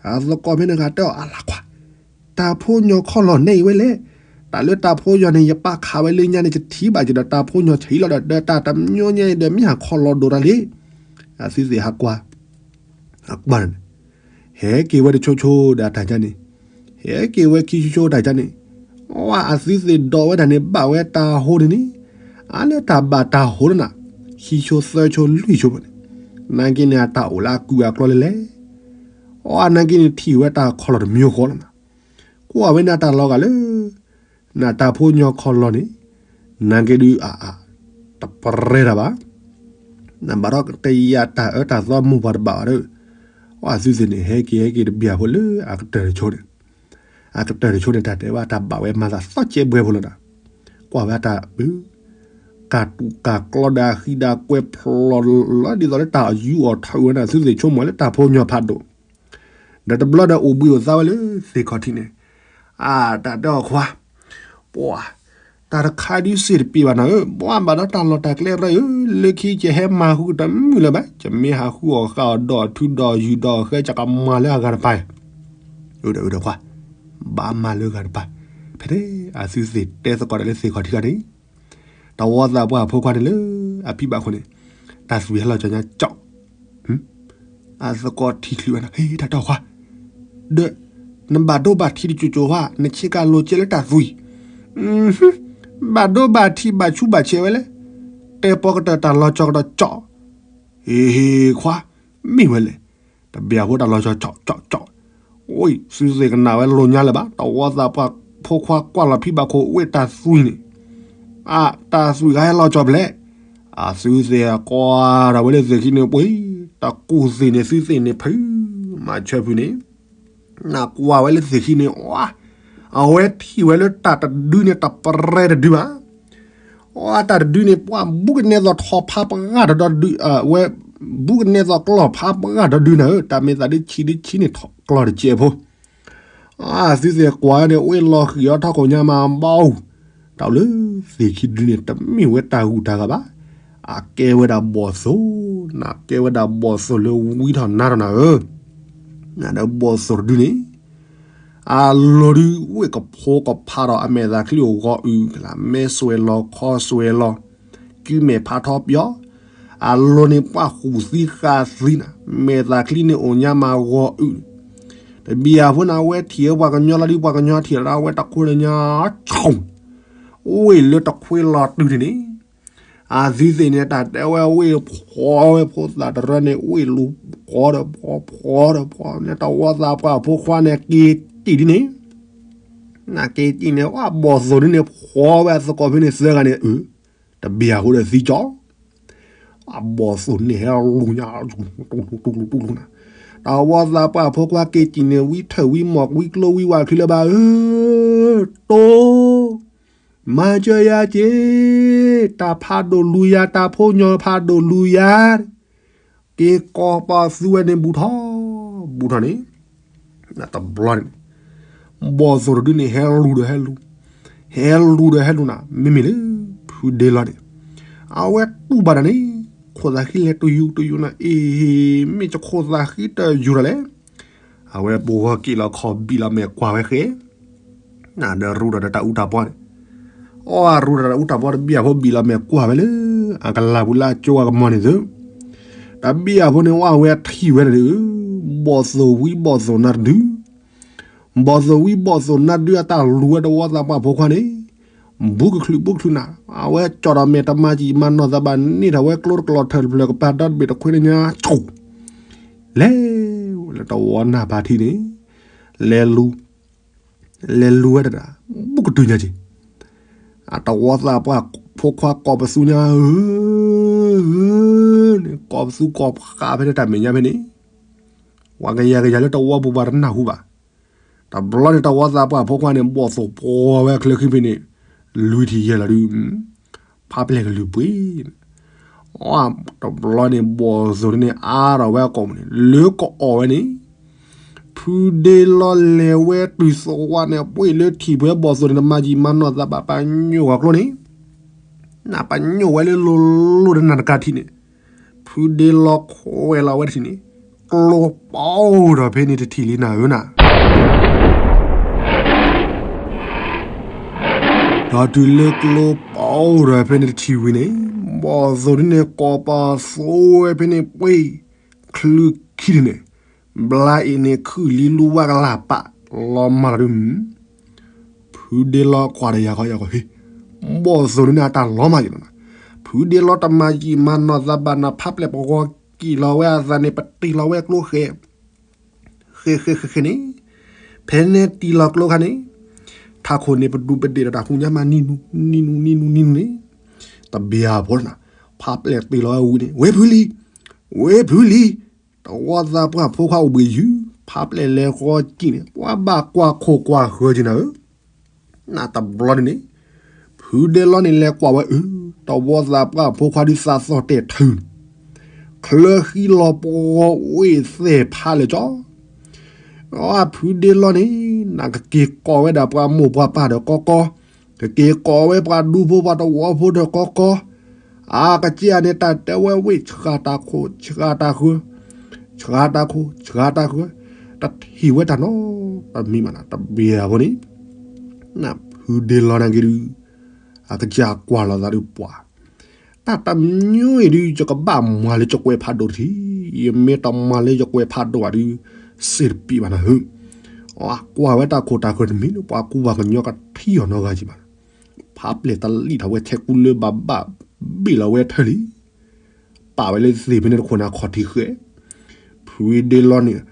အသကိးဖဲန့ၣ်ဂၤတဲအီၤအလၤခွါ, တၢ်ဖိညီခီၣ်လီၤနဲအံၤဝဲလဲၣ်, တၢ်လၢတၢ်ဖိညီန့ၣ် ယပာ်ခးဝဲလၢညါန့ၣ် ယထံၣ်ဘၣ်က့ၤဒီးတၢ်ဖိညီထံၣ်လီၤဒီး ဒီးတၢ်တမျိုးညါအံၤဒီးမ့ၢ်ဟးခီၣ်လီၤဒိၣ်တၢ်လံ, အသုသ့ၣ်ဟးကွၢ် အကွၢ်န့ၣ်, ဟဲက့ၤဝဲတဆိဆိဒီးအတၢ်ကါန့ၣ်, ဟဲက့ၤဝဲခံဆိဆိတၢ်ကါန့ၣ်, အဝဲအသုသ့ၣ်ဒိးဝဲဒၣ်န့ၣ် ဘၣ်ဝဲတၢ်ဟိန့ၣ်န့ၣ်, အလၢတၢ်ဘၣ်တၢ်ဟိလၢနၤ, ခံဆိသၢဆိလွံၢ်ဆိဘၣ်န့ၣ်, နာ်က့န့ၣ် အတၢ်အိၣ်လၢအကူၣ်အကျီလဲၣ်လဲၣ်, အနာ်က့န့ၣ် ထံၣ်ဝဲတၢ်ခီၣ်လီၤတမံၤဃီလီၤနၤ, ကွၢ်ဝဲန့ၣ်အတၢ်လီၤဂာ်လၢ နတၢ်ဖိညီခီၣ်လီၤန့ၣ်, နာ်က့ဒုးအါအါ, တပရဲတၢ်ဘၣ်, နဘၣ်ဒီးကယၤတၢ်အၢတၢ်သီမိၢ်ပှၢ်တဘၣ်ဘၣ်ဒီး, အသုသ့ၣ်န့ၣ် ဟဲက့ၤဟဲက့ၤတဘျီဖိလၢအကတၢၢ်တဆိန့ၣ်, အကတၢၢ်တဆိန့ၣ် တၢ်တဲဝဲတၢ်ဘၣ်ဝဲမၤသးသီကဲဘှဲဖိလီၤနၤ, ကွၢ်ဝဲတၢ်အု ကးတူးကးကျီဒီးအဃံဒီးကွဲဖျိလီၤ ဒ်သိးလၢတၢ်ယူးအီၣ်ထုးဝဲန့ၣ် အသုသ့ၣ်ဆိကမိၣ်လၢတၢ်ဖိညီဖးဒိၣ်, ဒီးတဘျီဒီးအိၣ်ဘှံးအိၣ်သါဝဲလၢသ့ၣ်ခီၣ်ထံးန့ၣ်, အတၢ်တဲအီၤခွါ, ပှၤ, တၢ်တခါဒုးစ့ၢ်တပ့ၤဘၣ်နၤဧၢ, ပှၤဘၣ်ဒီးတၢ်လီၢ်တၢ်ကျဲရဲဧၢ, လၢခံယဟဲမၤဃုာ်တမုာ်လၢၤဘၣ်, ယမ့ၢ်ဟးဃုအီၣ်ဃာ်အီၣ်ဒီးထုးဒီးယူၤဒီးဃဲ ယကမၤလၢအဂၤတပၤ, အၢဒီးအၢဒီးခွါ, ဘၣ်မၤလၢအဂၤတပၤ, ဖဲန့ၣ်အသုသ့ၣ်တဲသကိးတၢ်လၢသ့ၣ်ခီၣ်ထံးခါန့ၣ် တဝီသးပှၢ်ဖိခွါန့ၣ်လၢအဖံဘၣ်ခိၣ်န့ၣ်, တၢ်သွံၣ်ဟဲလီၤကၠီညါကၠီ, အသကိးထံၣ်ချုးဝဲန့ၣ် ဟ့ တၢ်တဲအီၤခွါ, ဒီး, နဘၣ်ဒိဘၣ်ထံးတကၠိကၠိဝဲ, နဆ့ကၤလိၤကဲလၢတၢ်သွံၣ်, ဘၣ်ဒိဘၣ်ထံးဘၣ်ဆူးဘၣ်ဆဲးဝဲလဲၣ်, တဲပီကတၢၢ်တၢ်လီၤကၠီကဒီးကၠီ, ဟ့ဟ့ခွါ, မ့ၢ်ဝဲလဲၣ်, တဘၣ်အဃိတၢ်လီၤကၠီကၠီကၠီကၠီ, အိၣ် သုသ့ၣ်ကနၣ်ဝဲလိာ်ညါလၢၤဘၣ်, တဝီသးပှၢ်ဖိခွါကွၢ်လီၤဖံဘၣ်ခိၣ်အိၣ်တၢ်သွံၣ်န့ၣ်, အ, တၢ်သွံၣ်ဂၤဟဲလီၤကၠီဖျဲၣ်, အသုသ့ၣ်ကွၢ်ဒီးဝဲလၢသ့ၣ်ခံန့ၣ်ပှ့ၤ, တၢ်ကူၣ်သ့ၣ်န့ၣ်သုသ့ၣ်န့ၣ်ဖု, မၤဆၢဖုန့ၣ် နကွၢ်ဝဲလၢသ့ၣ်ခံန့ၣ်, အဝဲထံၣ်ဝဲလၢတၢ်တဒုန့ၣ် တပရဲတဒုဘၣ်, အတၢ်တဒုန့ၣ် ပှၤဘူးကနဲသိးထီၣ်ဖးပှၢ်ဒီးဒု, ဝဲ, ဘူးကနဲသိးကျီၢ်ဖးပှၢ်ဒီးဒုနၤဧၢ, တၢ်မ့ၢ်သးဒုဆံးဒုဆံးန့ၣ်ထီၣ်ကျီၢ်တစဲးဖိ အသုသ့ၣ်ကွၢ်န့ၣ် အိၣ်လီၤဃံၤအီထီၣ်ခိၣ်ညါမးဘီ, တၢ်လၢသ့ၣ်ခံဒုန့ၣ် တမ့ၢ်ဝဲတၢ်ဂုၤတၢ်ဂၤဘၣ်, အကဲဝဲဒၣ်ဘီၣ်သိၣ်, နကဲဝဲဒၣ်ဘီၣ်သိၣ်လၢဝံထီၣ်နါထီၣ်နၤဧၢ, နဒီးဘီၣ်သိၣ်တဒုန့ၣ်, အလိၤဒုအိၣ်ကဖိကဖးဒီးအမဲာ်သးချံအိၣ်ဂီၤအုၣ်ကလး မဲစွဲးလီၤခီစွဲးလီၤ, ကုမဲာ်ဖးထီပယီၤ အလိၤန့ၣ်ပှၤဃုာ်သံဃာ်သံနၤ, မဲာ်သးချံန့ၣ်အိၣ်ညါမးဂီၤအုၣ်, တဘံၣ်အဖိန့ၣ် အဝဲထံၣ်ဝဲပှၤကညီလီၤဒုး ပှၤကညီထံၣ်လီၤဒီး အဝဲတခွဲလၢညါ, အိၣ်လၢတခွဲလီၤတုၤန့ၣ်န့ၣ်, အသုသ့ၣ်န့ၣ် တၢ်တဲဝဲအိၣ်ဖှီဝဲဖိသၣ်တရၢန့ၣ် အိၣ်လူၤဖှီဒီးဖှီ ဖှီဒီးဖှီန့ၣ် တဝီသးပှၢ်ဖိခွါန့ၣ် က့ၤတံၢ်ဒ်န့ၣ်, နက့ၤတံၢ်န့ၣ် အဘီၣ်သိၣ်ဒ်န့ၣ် ဖှီဝဲအသကိးဖဲန့ၣ်သၢဂၤန့ၣ် အၢ, တဘံၣ်အဃိဒီးသံကၠီ အဘီၣ်သိၣ်န့ၣ်ဟဲလူၤညါ တူၢ်လူၤတူၢ်လူၤတူၢ်လူၤနၤ, တဝီသးပှၢ်ဖိခွါက့ၤတံၢ်န့ၣ် ဝံထၢၣ်ဝံမီၢ်ဝံကျိဝံဝါချုးလၢၤဘၣ်ဧၢ, တိၢ်, မၤစၢၤယၤက့ၤ, တၢ်ဖးဒိၣ်လူၤယၤ တၢ်ဖိညီဖးဒိၣ်လူၤယၤ, က့ၤကိးပသူဝဲန့ၣ်ဘူးထီၣ်, ဘူးထီၣ်န့ၣ်, တဘျီန့ၣ်, ဘီၣ်သိၣ်တဒုန့ၣ် ဟဲလူၤဒီးဟဲလူၤ, ဟဲလူၤဒီးဟဲလူၤနၤ မ့မ့ၢ်လၢ ဖုဒ့လီၤန့ၣ်, အဝဲတူၢ်ဘၣ်တၢ်န့ၣ်, ခိၣ်သးဃံလဲၤတယူၤတယူၤနၤ အ့ၣ်, မ့ၢ်ကခိၣ်သးဃံတယူၤဒီးလဲၣ်, အဝဲပဂီၤက့ၤလီၤခီၣ်ဘံၣ်လီၤမဲာ်ကွၢ်ဝဲဃဲ နဒီးရူဒီးတၢ်အူတၢ်ပီန့ၣ်, အီၣ်ရူဒီးတၢ်အူတၢ်ပီတဘံၣ်အဖိ ဘံၣ်လီၤမဲာ်ကွၢ်ဝဲလၢ အကလၤပူၤလၢအကၠိအကမီၤန့ၣ်သု, တဘံၣ်အဖိန့ၣ် ဝဲအဝဲထံၣ်ဝဲဒၣ်ဒီး, ဘီၣ်သိၣ်ဝံဘီၣ်သိၣ်နါတဒု, ဘီၣ်သိၣ်ဝံဘီၣ်သိၣ်နါတဒုအတၢ်လူၤဝဲတဝီသးပှၢ်ဖိခွါန့ၣ်, ဘူးကချုးဘူးကချုးနၤ, အဝဲကၠီၣ်ဒီးမဲာ်တမၤကံၣ်မၤနီၢ်သးဘၣ်န့ၢ်ထီၣ်ဝဲကျိတကလီၢ်ထၢၣ်တဖျၢၣ်ကပၤဒီတဘ့ၣ်တခွဲလၢညါ, လဲၤဝဲလၢတဝီနၢ်ဖးထံန့ၣ်, လဲၤလူၤ လဲၤလူၤဝဲတဒၣ်, ဘူးကတုၤညါက့ၤ, အတဝီသးပှၢ်ဖိခွါကိးပသူညါဧၢ, န့ၣ် ကိးပသူကိးပဃးဖဲန့ၣ်တၢ်မဲာ်ညါဖဲန့ၣ်, ပှၤကယၤကယၤလၢတဝီပူၤပှၤတနၢ်ဟူဘၣ်, တဘျီန့ၣ် တဝီသးပှၢ်ဖိခွါန့ၣ် ဘီၣ်သိၣ်ပှီၤဝဲအချၢဃံဖဲန့ၣ်, လွံၢ်ထံၣ်ယဲၢ်လီၤဒုး ဖးပျဲၢ်ကလုၢ်ပှ့ၤ, အတဘျီန့ၣ် ဘီၣ်သိၣ်န့ၣ် အါထီၣ်ဝဲအကိာ်ပူၤန့ၣ် လၢကအီၣ်ဝဲန့ၣ်, ဖုဒ့လီၤလဲၤဝဲတုၤသဝီန့ၣ် ပှ့ၤလၢထံၣ်ပှဲၤဘီၣ်သိၣ်န့ၣ် တမၤကံၣ်မၤနီၢ်သးဘၣ် ပညိၣ်ဂီၤကျိန့ၣ်, နပညိၣ်ဝဲလၢလိၤလိၤဒီးနၢ်တကါထံၣ်န့ၣ်, ဖုဒ့လီၤခွဲးလီၤဝဲတထံၣ်န့ၣ်, ကျိပီၤဒီးဖဲန့ၣ်တထံၣ်လံနၤဧၢနၤ ဒီးတုၤလၢကျိပီၤဒီးဖဲန့ၣ်တထံၣ်ဝံၤန့ၣ်, ဘီၣ်သိၣ်ဒ်န့ၣ် ကိးပသူဝဲဖဲန့ၣ်ပှ့ၤ, ချုးခံန့ၣ်, ဘျါအံၤန့ၣ်ခုၣ်လံလူဝါကလၤပာ်, လီၤမၢ်လီၤဒုး, ဖုဒ့လီၤကွၢ်ဒီးယၤခီယၤခီဟ့, ဘီၣ်သိၣ်ဒ်န့ၣ်အတၢ်လီၤမၢ်ယံၤလီၤနၤ, ဖုဒ့လီၤတမၤယံၤမၤနီၢ်သးဘၣ်နၤ ဖးပျဲၢ်ပဂီၤကံၣ်လီၤဝဲအသးန့ၣ် ပတံၢ်လီၤဝဲကျိဃဲ ဃဲဃဲဃဲဃဲန့ၣ်, ဖဲန့ၣ်တံၢ်လီၤကျိခါန့ၣ်, ထးခိၣ်န့ၣ်ပဒူးပဒ့ၣ်ဒီးတၢ်ဟူညါမးနံၤနူနံၤနူနံၤနူနံၤနူန့ၣ်, တဘျီဖိန့ၣ်, ဖးပျဲၢ်တံၢ်လီၤဝဲဝံၤန့ၣ် ဝ့ၢ်ဖုလံၤ, ဝ့ၢ်ဖုလံၤ, တဝီသးပှၢ်ဖိခွါအိၣ်ဘှံးယုၢ်, ဖးပျဲၢ်လဲၤဃီကံၣ်န့ၣ် ပှၤဘၣ်ကွၢ်ခိၣ်ကွၢ်ဃၢၤက့ၤနၤဧၢ, နတဘျီန့ၣ်န့ၣ်, ဖုဒ့လီၤန့ၣ်လဲၤကွၢ်ဝဲအၢ, တဝီသးပှၢ်ဖိခွါဒုးသးသီၣ်တဲာ်ထုး, ချၢဃံလီၤပှီၤအိၣ်သဲၣ်ဖးလၢာ်ကၠီ, အဖုဒ့လီၤန့ၣ် နကက့ၤကိးဝဲဒၣ်ပှၤမိၢ်ပှၤပၢ်ဒီးကီကီ, ကက့ၤကိးဝဲပှၤဒူဖိပှၤတဝီဖိဒီးကီကီ, အကစၢ်န့ၣ် တၢ်တဲဝဲဝ့ၢ်ဆှၣ်တၢ်ခိၣ် ဆှၣ်တၢ်ဃၢ, ဆှၣ်တၢ်ခိၣ် ဆှၣ်တၢ်ဃၢ, တထံၣ်ဝဲတၢ်နီတမံၤဘၣ်နီၤ တဘၣ်အဃိန့ၣ်, နဖုဒ့လီၤနာ်က့ဒုး, အကစၢ်ကွၢ်လီၤသးဒုးပှၤ, တၢ်တမံၤအံၤဒုး ယကဘၣ်မၤလၢယကွဲးဖးဒိၣ်တထံၣ်, ယမ့ၢ်တမၤလၢယကွဲးဖးဒိၣ်ဘၣ်ဒုး, စ့တပံးဘၣ်နၤဧၢ, ကွၢ်ဝဲတၢ်ခိၣ်တၢ်ဃၢတမံၤလၢပှၤကူပှၤကညီကထံၣ်အီၤနီတဂၤက့ၤဘၣ်, ဖးပျဲၢ်တလံၣ်ထီၣ်ဝဲထဲကူလၢဘၣ်ဘၣ်, ဘ့ၣ်လီၤဝဲထၢၣ်လံ ပာ်ဝဲလၢသ့ၣ်ဖဲန့ၣ်တခိၣ်န့ၣ် အခီၣ်ထံးဃဲ, ဖုဒ့လီၤန့ၣ်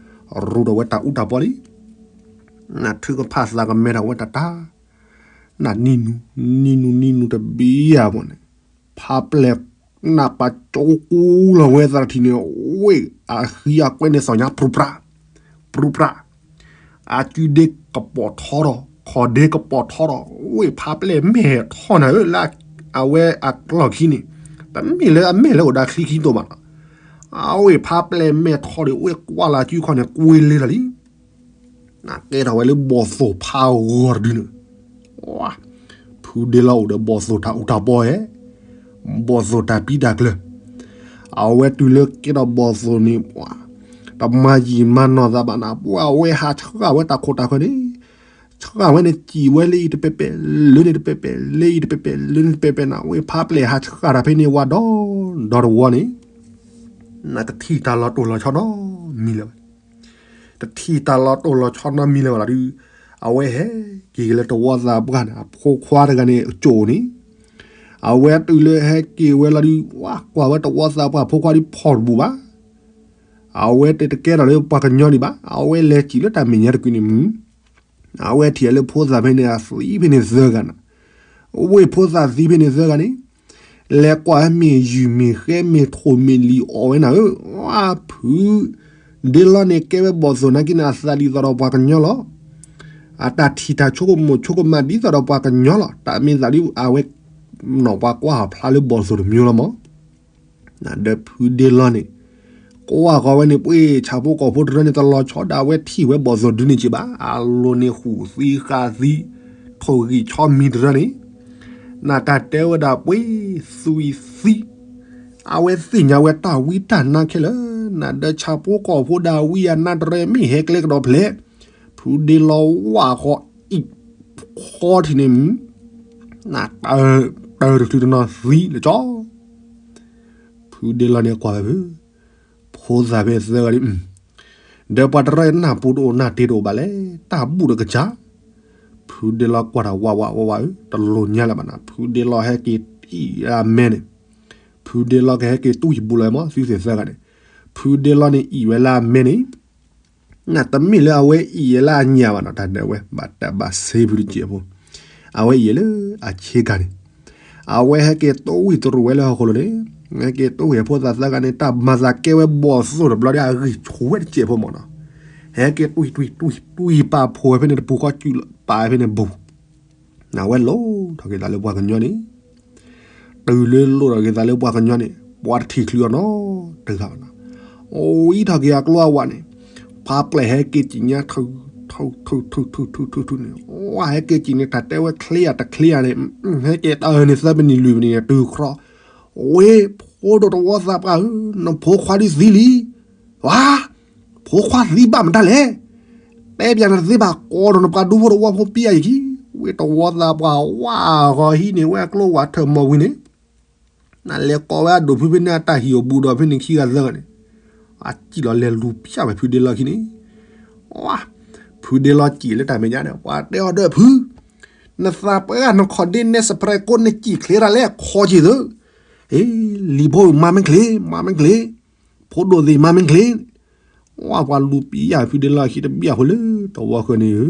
ရူၢ်ထီၣ်ဝဲတၢ်အူတၢ်ပီလံ, နထုကဖၣ်သးကမဲထီၣ်ဝဲတၢ်တၢ်, နနံၤနူၤ, နံၤနူၤနံၤနူၤတဘ့ၣ်ဧါမ့ၢ်န့ၣ်, ဖးပျဲၢ်နၢ်ပာ်ကၠိကူလီၤဝဲသးတထံၣ်န့ၣ်, ဝ့ၢ်အဃံအကွဲန့ၣ်သီၣ်ညါပြူပြး, ပြူပြး အစုဒ့ကပီၤထီထီၣ်, ခီၣ်ဒ့ကပီၤထီထီၣ်, ဝ့ၢ်ဖးပျဲၢ်မဲာ်ထီၣ်နၤဧၢ လၢအဝဲအကျီၢ်ခံန့ၣ်, တမ့ၢ်လၢအမဲာ်လၢအိၣ်ဒီးချံခံတိၢ်ဘၣ်နီၤ, အဝ့ၢ်ဖးပျဲၢ်မဲာ်ထီၣ်ဒီး ဝ့ၢ်ကွၢ်လၢစုခီန့ၣ် ကွ့လ့လီၤလံ နကဲထီၣ်ဝဲလၢဘီၣ်သိၣ်ဖးဂီၤတဒုန့ၣ်, ဖုဒ့လီၤအိၣ်ဒီးဘီၣ်သိၣ်တၢ်အူတၢ်ပီဧဲ, ဘီၣ်သိၣ်တၢ်ပံတၢ်ကျၢၤ, အဝဲတုၤလၢကဲထီၣ်ဘီၣ်သိၣ်န့ၣ်, တမၤယံာ်မၤနီၢ်သးဘၣ်နၤ, ပှၤအဝဲဟးဆှၣ်ဝဲတၢ်ခိၣ်တၢ်ဃၢန့ၣ်, ဆှၣ်ဝဲန့ၣ်စံၣ်ဝဲလၢအံၤတပဲာ်ပဲာ်, လၢန့ၣ်တပဲာ်ပဲာ်, လၢအံၤတပဲာ်ပဲာ်, လၢန့ၣ်တပဲာ်ပဲာ်နၤ, ဝ့ၢ်ဖးပျဲၢ်ဟးဆှၣ်တၢ်ဖဲန့ၣ်ဝဲဒီဒီတဝီန့ၣ်, နတထံၣ်တၢ်လီၤတိၢ်လီၤဆီနီတမံၤလၢၤဘၣ်, တထံၣ်တၢ်လီၤတိၢ်လီၤဆီနီတမံၤလၢၤဘၣ်လီၤဒုး, အဝဲဟဲက့ၤက့ၤလၢတဝီသးပှၢ်န့ၣ် အဖိခွါတဂၤန့ၣ်အကိာ်န့ၣ်, အဝဲတုၤလၢဟဲက့ၤဝဲလီၤဒုး, ဝဲကွၢ်ဝဲတဝီသးပှၢ်ဖိခွါဒုးဖီၣ်တဘူးဘၣ်, အဝဲတကဲထီၣ်လၢပှၤကညီဒံးဘၣ်, အဝဲလဲၤစံၣ်လၢတၢ်မဲာ်ညါတကုာ်န့ၣ်မုၢ်, အဝဲထံၣ်လၢဖိသၣ်ဖဲန့ၣ် အသံဖဲန့ၣ်သၢဂၤနၤ, ဝ့ၢ်ဖိသၣ်သံဖဲန့ၣ်သၢဂၤန့ၣ်, လဲၤကွၢ်မ့ၢ်ယုၢ်မ့ၢ်ဃဲမ့ၢ်ထိၣ်မ့ၢ်လံၤအီၣ်ဝဲနၤဧၢ, ဖုဒ့လီၤန့ၣ်ကဲဝဲဘီၣ်သိၣ်နာ်က့န့ၣ် အသးဒ်သိးဒီးပှၤကညီလီၤ, အတၢ်ထံၣ်တၢ်ဆိကမိၣ်ဆိကမးဒ်သိးဒီးပှၤကညီလီၤ, တၢ်မ့ၢ်သးဒ်အဝဲ နီၢ်ပှၤကွၢ်အဖျါလၢဘီၣ်သိၣ်တမံၤလီၤမး ဒီးဖုဒ့လီၤန့ၣ်, ကွၢ်ဃီၤဝဲန့ၣ် ပှ့ၢ်ဆၣ်ဖိကီၢ်ဖိတရၢန့ၣ် တလီၤဆီဒၣ်ဝဲထံၣ်ဝဲဘီၣ်သိၣ်ဒုန့ၣ်က့ၤဘၣ်, အလိၤန့ၣ်ဃုာ်သံဃာ်သံ, ထိၣ်ဂံၢ်ဆီမံၤတရၢန့ၣ်, နတၢ်တဲဝဲဒၣ်ပှ့ၤသွံၣ်သံ, အဝဲသ့ၣ်ညါဝဲတၢ်ဝံတၢ်နါခဲလၢာ်, နဒီးဆၣ်ဖိကီၢ်ဖိဒၣ်ဝံအနါတရၢမ့ၢ်ဟဲကျဲကဒီးဖျဲး, ဖုဒ့လီၤဝၣ်ဃီၤအံၤ, ဃီထံၣ်န့ၣ် နတၢ်တချုးတနီၤသံလၢကၠီ, ဖုဒ့လီၤန့ၣ်ကွၢ်ဝဲဖု, ဖိသၣ်ဖဲသၢဂၤဒ်, ဒီးပှၤတရၢနၢ်ပူၤတအိၣ်နၢ်တ့တအိၣ်ဘၣ်လဲၣ်, တၢ်ဘူၣ်တကစၢ်, ဖုဒ့လီၤကွၢ်တၢ်ဝးဝးဝးဝးဧၢ, တလိၣ်ညါလၢၤဘၣ်နၤ, ဖုဒ့လီၤဟဲက့ၤအံၣ်အမဲန့ၣ်, ဖုဒ့လီၤကဟဲက့ၤတူၢ်ယဘူလီၤမး သုသ့ၣ်သၢဂၤန့ၣ်, ဖုဒ့လီၤန့ၣ်အံၣ်ဝဲလၢအမဲန့ၣ် နတမ့ၢ်လၢအဝဲအံၣ်ဝဲလၢအညၣ်ဘၣ်နီၤ, တၢ်ဒၢးဝဲ ဘၣ်တၢ်ဘၣ်စ့ဖုတစဲးဖိ, အဝဲအံၣ်ဝဲလၢအဆ့ကၤန့ၣ်, အဝဲဟဲက့ၤတိၢ်ဝံၣ်တရူးဝဲလၢဟီၣ်ခိၣ်လိၤန့ၣ်, ဟဲက့ၤတိၢ်ဝံၣ်အဖိသၣ်သၢဂၤန့ၣ် တၢ်မၤသးကဲဝဲဘီၣ်သိၣ်တဘျီဒီးအဂံၢ်ဆူၣ်ဝဲတစဲးဖိမးနီၤ, ဟဲက့ၤတွံၢ်တွံၢ်တွံၢ်တွံၢ်ပာ်ဖိဝဲဖဲန့ၣ် တပူၤဃီစူၣ်လီၤပာ်ဝဲဖဲန့ၣ်ဘူး နဝဲလိၣ်ထီၣ်က့ၤသးလၢပှၤကညီန့ၣ်, တုၤလၢလိၣ်ထီၣ်က့ၤသးလၢပှၤကညီန့ၣ် ပှၤတထံၣ်ချုးအီၤနီတဂၤဘၣ်နီၤ, အိၣ်အံၤထီၣ်က့ၤအကျိအဝးန့ၣ်, ဖးပျဲၢ်ဟဲက့ၤစံၣ်ညါ ထုထုထုထုထုထုထုန့ၣ်, ဝဲဟဲက့ၤစံၣ်န့ၣ် တၢ်တဲဝဲချ့ယၤတချ့ယၤန့ၣ်, ဟဲက့ၤတၢ်န့ၣ်သၢမံးနံးလွံၢ်မံးနံးန့ၣ် တုၤခီ, ဝ့ၢ်ဖိဒိၣ်တဝီသးပှၢ်ဧၢ, နဖိခွါဒုးသံလံ, ဝါ ဖိခွါသံဘၣ်မတၤလဲၣ်, တဲပျးနတသ့ဘၣ် ကိးဒီးနပှၤဒူဖိတဝီဖိပျဲယခံ, ဝ့ၢ်တဝီသးပှၢ်ဝးဂီၤဟံးန့ၢ်ဝဲအကျိဝးထၢၣ်မီၢ်ဝံၤန့ၣ်, နလဲၤကိးဝဲအဒိၣ်ဖုဖဲန့ၣ်အတၢ်ဟံၣ်အိၣ်ဘူးဒီးဖဲန့ၣ်ခံဂၤသၢဂၤန့ၣ်, အစံၣ်လီၤလဲၤလူၤဖၠၣ်ဝဲဖုဒ့လီၤခံန့ၣ်, ဝါ ဖုဒ့လီၤစံၣ်လၢတၢ်မဲာ်ညါန့ၣ် ပှၤတဲအီၤဒီးဖု နသးပှၢ်နခီၣ်ဒ့နဲစပြဲးကိးနစံၣ်ချ့တၢ်လဲၣ် ခီက့ၤသၢ, လံၤဖိမၤမ့ၢ်ချ့ မၤမ့ၢ်ချ့, ဖိဒိၣ်သ့ၣ်မၤမ့ၢ်ချ့, ဝဲပှၤလူၤပျၢ်ဖုဒ့လီၤခံတဘျီဃီလၢတဝီဃၢၤန့ၣ်ဧ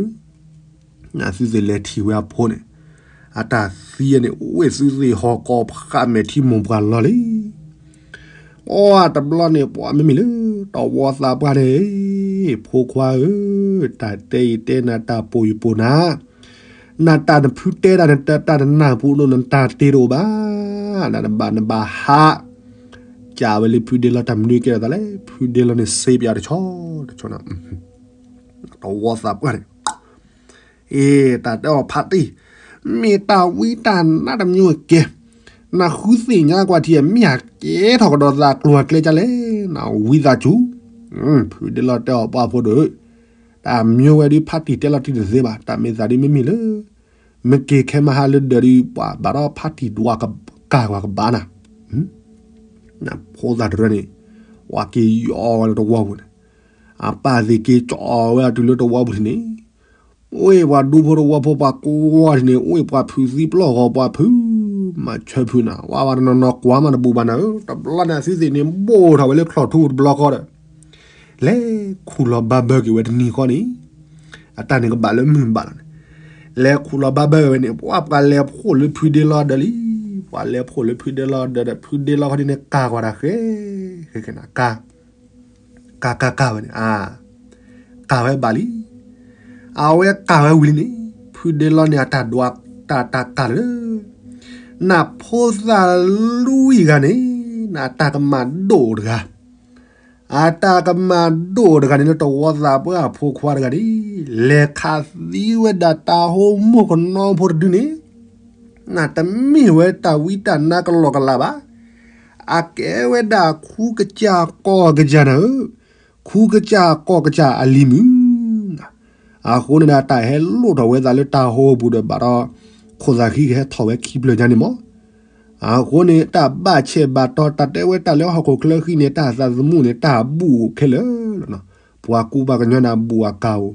ၢ, သုသ့ၣ်လဲၤထံၣ်ဝဲအဖိန့ၣ်, အတၢ်သံန့ၣ် အိၣ်ဝဲသုသ့ၣ်ဟီၣ်ကီၢ်ဖးမဲာ်ထံမိၢ်ပှၢ်လီၤလံ အီတဘျီန့ၣ် ပှၤမ့မ့ၢ်လၢတဝီသးပှၢ်န့ၣ်, ဖိခွါဧၢ, တၢ်တဲအံၤတဲနၤ တၢ်ပိာ်ယပိာ်နၤ, နတၢ်နဖုတဲဒၣ်နတၢ်တၢ်နနၢ်ပူၤဒိၣ်နတၢ်တ့တအိၣ်ဘၣ် နဘၣ်နဘၣ်ဟး ကးဝဲလၢဖုဒ့လီၤတၢ်မနုၤကဲထီၣ်သးလဲၣ်. ဖုဒ့လီၤန့ၣ် စ့ပယီၤတဆီတဆီန့ၣ် တဝီသးပှၢ်န့ၣ် အ့ တၢ်တဲအီၤဖါတံၢ်, မ့ၢ်တၢ်ဝံတၢ်နါတမံၤကဲ, နဃုသ့ၣ်ညါကွၢ်ထံ မ့ၢ်အကဲထီၣ်ကဒီးသးကျိၤအကျဲဒ်လဲၣ်, နဝံသးစူၤ. ဖုဒ့လီၤတဲအီၤပှၢ်ဖိဒိၣ်ဧၢ, တၢ်မ့ၢ်ဝဲဒုးဖါတံၢ်တဲလီၤတံၢ်တသ့ဘၣ်, တၢ်မ့ၢ်သးဒုးမ့မ့ၢ်လၢ မ့ၢ်က့ၤခဲမဟါလၢဒၢးဒုး ပှၤဘၣ်ဒီးဖါတံၢ်ဒွးကကၢ်ကွၢ်ကဘၣ်နၤ, နဖိသၣ်တရၢန့ၣ် ပှၤက့ၤယီၤဝဲလၢတဝီပူၤန့ၣ်, အပၢ်သ့ၣ်က့ၤကၠီဝဲအတုၤလၢတဝီပူၤန့ၣ်, အိၣ်ပှၤဒူဖိတဝီဖိပှၤကွၢ်ထံၣ်န့ၣ် အိၣ်ပှၤဖုးသံပျီၢ်ဂီၤပှၤဖုး, မၤဆၢဖုးနၤ ဝါဝါတနီၤနီၤကွၢ်မးတဘူးဘၣ်နၤဧၢ, တဘျီန့ၣ်အသုသ့ၣ်န့ၣ် ဘိၣ်ထီၣ်ဝဲလၢချီၣ်ထူတဘျီဃီဒီး လဲၤခူၣ်လီၤဘၣ်ဘၢက့ၤဝဲတနံၤဃီန့ၣ်, အတၢ်န့ၣ်ကဘၣ်လၢမုၢ်ဘၣ်လီၤန့ၣ်, လဲၤခူၣ်လီၤဘၣ်ဘၢဝဲန့ၣ် ပှၤပှၤလဲၤဖှိၣ်လၢဖုဒ့လီၤဒၢးလံ, ပှၤလဲၤဖှိၣ်လၢဖုဒ့လီၤဒၢးဒီး ဖုဒ့လီၤခီဒ်န့ၣ် ကၢ်ကွၢ်တၢ်ဃဲ, ဃဲဃဲနၤ ကၢ် ကၢ်ကၢ်ကၢ်ဝဲန့ၣ်, ကၢ်ဝဲဘၣ်လံ, အဝဲကၢ်ဝဲဝံၤလံန့ၣ်, ဖုဒ့လီၤန့ၣ် အတၢ်ဒွးတၢ်တၢ်ကၢ်လၢ နဖိသၣ်လွံၢ်ဂၤန့ၣ် နအတၢ်ကမၣ်ဒိၣ်တဂၤ, အတၢ်ကမၣ်ဒိၣ်တဂၤန့ၣ်လၢတဝီသးပှၢ်အဖိခွါတဂၤန့ၣ် လဲၤခးသံဝဲဒၣ်တၢ်ဟိမိၢ်ကနီဖိတဒုန့ၣ်, နတမ့ၢ်ဝဲတၢ်ဝံတၢ်နါကလီကလးဘၣ်, အကဲဝဲဒၣ်ခူကစၢ်ကီၢ်ကစၢ်နၤဧၢ, ခူကစၢ်ကီၢ်ကစၢ်အလံၤမုၢ်နၤ, အဃိန့ၣ်ဒီး တၢ်ဟဲလိၣ်ထီၣ်ဝဲသးလၢတၢ်ဟိပူၤဒီးဘၣ်ဒီး ခိၣ်သၣ်ဃံကဟဲထီၣ်ဝဲခံဖျၢၣ်ညါန့ၣ်မး, အဃိန့ၣ် တၢ်ဘၣ်ဆဲးဘၣ်တီၤ တၢ်တဲဝဲတၢ်လၢဟီၣ်ခိၣ်ချၢဃံန့ၣ် တၢ်သးသမူန့ၣ် တၢ်ဘူၣ်အိၣ်ခဲလၢာ်လီၤ. ပှၤကူပှၤကညီန့ၣ် အဘူၣ်အကၢ်အိၣ်,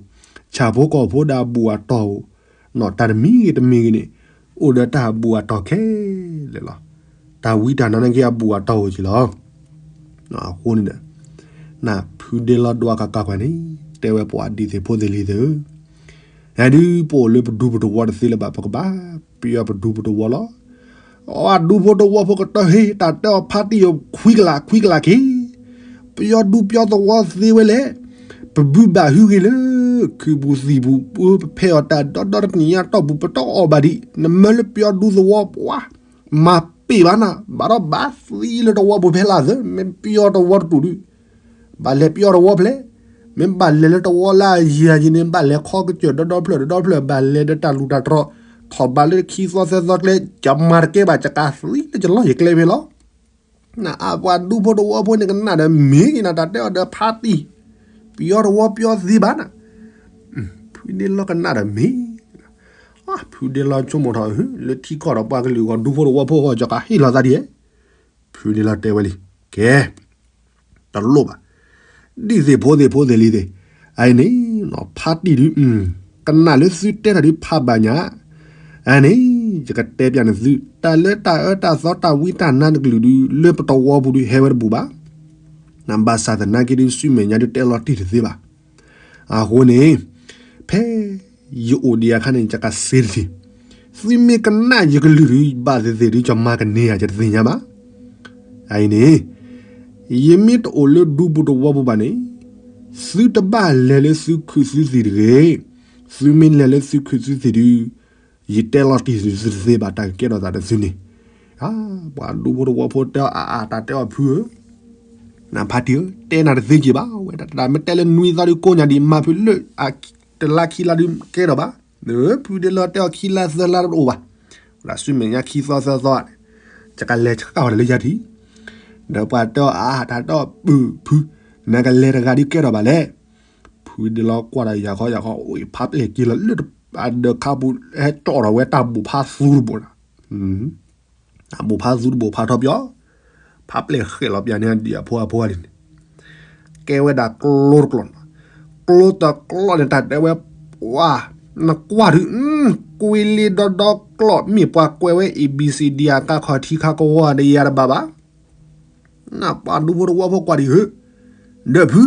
ဆၣ်ဖိကီၢ်ဖိဒီးအဘူၣ်အတီၢ်အိၣ်, တၢ်တမံၤဂ့ၤတမံၤဂ့ၤန့ၣ် အိၣ်ဒီးတၢ်အဘူၣ်အတီၢ်ခဲလၢာ်လီၤ. တၢ်ဝံတၢ်နါန့ၣ်က့ၤအဘူၣ်အတီၢ်အိၣ်က့ၤလီၤ. အဃိန့ၣ်ဒီး နဖုဒ့လီၤဒွးကကၢ်ကွၢ်န့ၣ် တဲဝဲပှၤဒ်သ့ၣ်ဖိသ့ၣ်လံၤသ့ၣ်ဧၢ, နဒုးပအိၣ်လၢပဒူပတဝီတသ့လၢၤဘၣ် ပကဘၣ်ပယီၤပဒူပတဝီလီၤ. အဒူဖိတဝီဖိကတၢၢ်ဟ့ တၢ်တဲအီၤဖါတံၢ်ဧၢ ခွံကလး ခွံကလးက့ၤ, ပယီၤဒူပယီၤသဝီသ့ဝဲလဲၣ်, ပဘုဘၣ်ဟုဂ့ၤလၢ ခုးပူၤသံၣ်ပူၤ ပဖဲအီၣ်တၢ်ဒီဒီတနံၣ်ညါတီၢ်ပူၤ ပတအီၣ်ဘၣ်ဒံး နမၢလၢပယီၤဒူသဝီပှၤ မၤပ့ၢ်ဘၣ်နၤ ဘၣ်ဒီးဘၣ်သံလၢတဝီပူၤဖဲလၢသၢ မ့ၢ်ပယီၤတဝီတတူၢ်ဒုး ဘၣ်လဲၤပယီၤတဝီဖဲလဲၣ်, မ့ၢ်ဘၣ်လဲၤလၢတဝီလၢအယံၤယံၤန့ၣ် ဘၣ်လဲၤခီကစၢၢ်ဒီဒီဖျၢၣ်ဒီဒီဖျၢၣ် ဘၣ်လဲၤဒီးတၢ်လူၢ်တၢ်တြီၤ, ထီၣ်ဘးလၢခံသီသၢသီကျဲ ယမၤတကဲဘၣ် ယကးသံလၢယလီၢ်ယကျဲဖဲလီၤ. နအပှၤဒူဖိတဝီဖိန့ၣ်ကနၣ်ဒီးမ့ၢ်က့ၤနၤ တၢ်တဲအီၤဒီးဖါတံၢ်, ပယီၤတဝီပယီၤသ့ဘၣ်နၤ, ဖုဒ့လီၤကနၣ်ဒီးမ့ၢ် ဖုဒ့လီၤဆိကမိၣ်ထီၣ် လၢထံကီၢ်ဒီးပှၤကလုာ်ဂီၢ်ဒူဖိတဝီဖိအဂီၢ် ယကဟ့ၣ်လီၤသးဒ်လဲၣ်, ဖုဒ့လီၤတဲဝဲလံ, ကဲ, တလိၣ်ဘၣ်, ဒ်သ့ၣ်ဖိသ့ၣ်ဖိသ့ၣ်လံၤသ့ၣ်, အအံၤန့ၣ် ဖါတံၢ်ဒုး ကနၣ်လၢသုတဲတၢ်ဒုးဖးဘၣ်ညါ, အန့ၣ် ယကတဲပျးန့ၢ်သု တၢ်လၢတၢ်အၢတၢ်သီတၢ်ဝံတၢ်နါတကလုာ်ဒုး လၢပတဝီပူၤဒုးဟဲဝဲတဘူးဘၣ်, နဘၣ်ဆၣ်သနာ်က့ဒုး ဆူမဲာ်ညါဒုးတဲလီၤတံၢ်တသ့ဘၣ်. အဃိန့ၣ် ဖဲယအိၣ်ဒံးအခါန့ၣ် ယကစ့တထံၣ်, သုမ့ၢ်ကနၣ်ယကလုၢ်ဒုး ဘၣ်သ့ၣ်သ့ၣ်ဒုး ယမၤကန့ၢ်ဧါ ယတသ့ၣ်ညါဘၣ်. အအံၤန့ၣ် ယမ့ၢ်တအိၣ်လၢဒူပူၤတဝီပူၤဘၣ်န့ၣ် သုတဘၣ်လဲၤလၢသုခုးသုသံၣ်တဂ့ၤ. သုမ့ၢ်လဲၤလၢသုခုးသုသံၣ်ဒုး ယတဲလီၤတံၢ်သုတသ့ဘၣ် တၢ်ကကဲထီၣ်သးဒီးသုန့ၣ်. ပှၤဒူဖိတဝီဖိတဲအီၤအါအါ တၢ်တဲအီၤဖုဧၢ, နဖါတံၢ်ဧၢ, တဲနၤတသ့က့ၤဘၣ်, ဝဲတၢ်မ့ၢ်တဲလၢနွံသီဒုးကိးညါဒံး မၤဖုးလၢ တလါခံလါဒုးကဲထီၣ်ဘၣ်. ဖုဒ့လီၤတဲအီၤခံလါသၢလါတအိၣ်ဘၣ်, ဝဲဒၣ်ဆူမဲာ်ညါခံသီသၢသီန့ၣ် ယကလဲၤဆှၣ်အီၤဒီးလၢယၤထံး, ဒီးပှၤတဲအီၤအါ တၢ်တဲအီၤပုၢ်ဖု, နကလဲၤတဂၤဒုးကဲထီၣ်ဘၣ်လဲၣ်. ဖုဒ့လီၤကွၢ်ဒီးယၤခီယၤခီ အိၣ်ဖးပျဲၢ်က့ၤလီၤလၢ အဒၢးခါပူၤ ဟဲကၠီၣ်ထီၣ်ဝဲတၢ်ဘိၣ်ဖးသူတဘိၣ်လီၤ. တၢ်ဘိၣ်ဖးသူတဘိၣ်ဖးထီပယီၤ, ဖးပျဲၢ်ဃဲၣ်လီၤပျၢ်န့ၢ်ဒံးအဖိအဖိလံန့ၣ်, ကဲဝဲဒၣ်ကျိတကျိာ်န့ၣ်, ကျိတကျိာ်န့ၣ် တၢ်တဲဝဲ ပှၤ နကွၢ်ဒုး ကွံလ့ဒီဒီကျိာ် မ့ၢ်ပှၤကွဲးဝဲ A B C D အကါခီၣ်ထံခါကဝီၤဒီးယၤတဘၣ်ဘၣ်. နပှၤဒူဖိတဝီဖိကွၢ်ဒံးဧၢ, ဒီးဖု,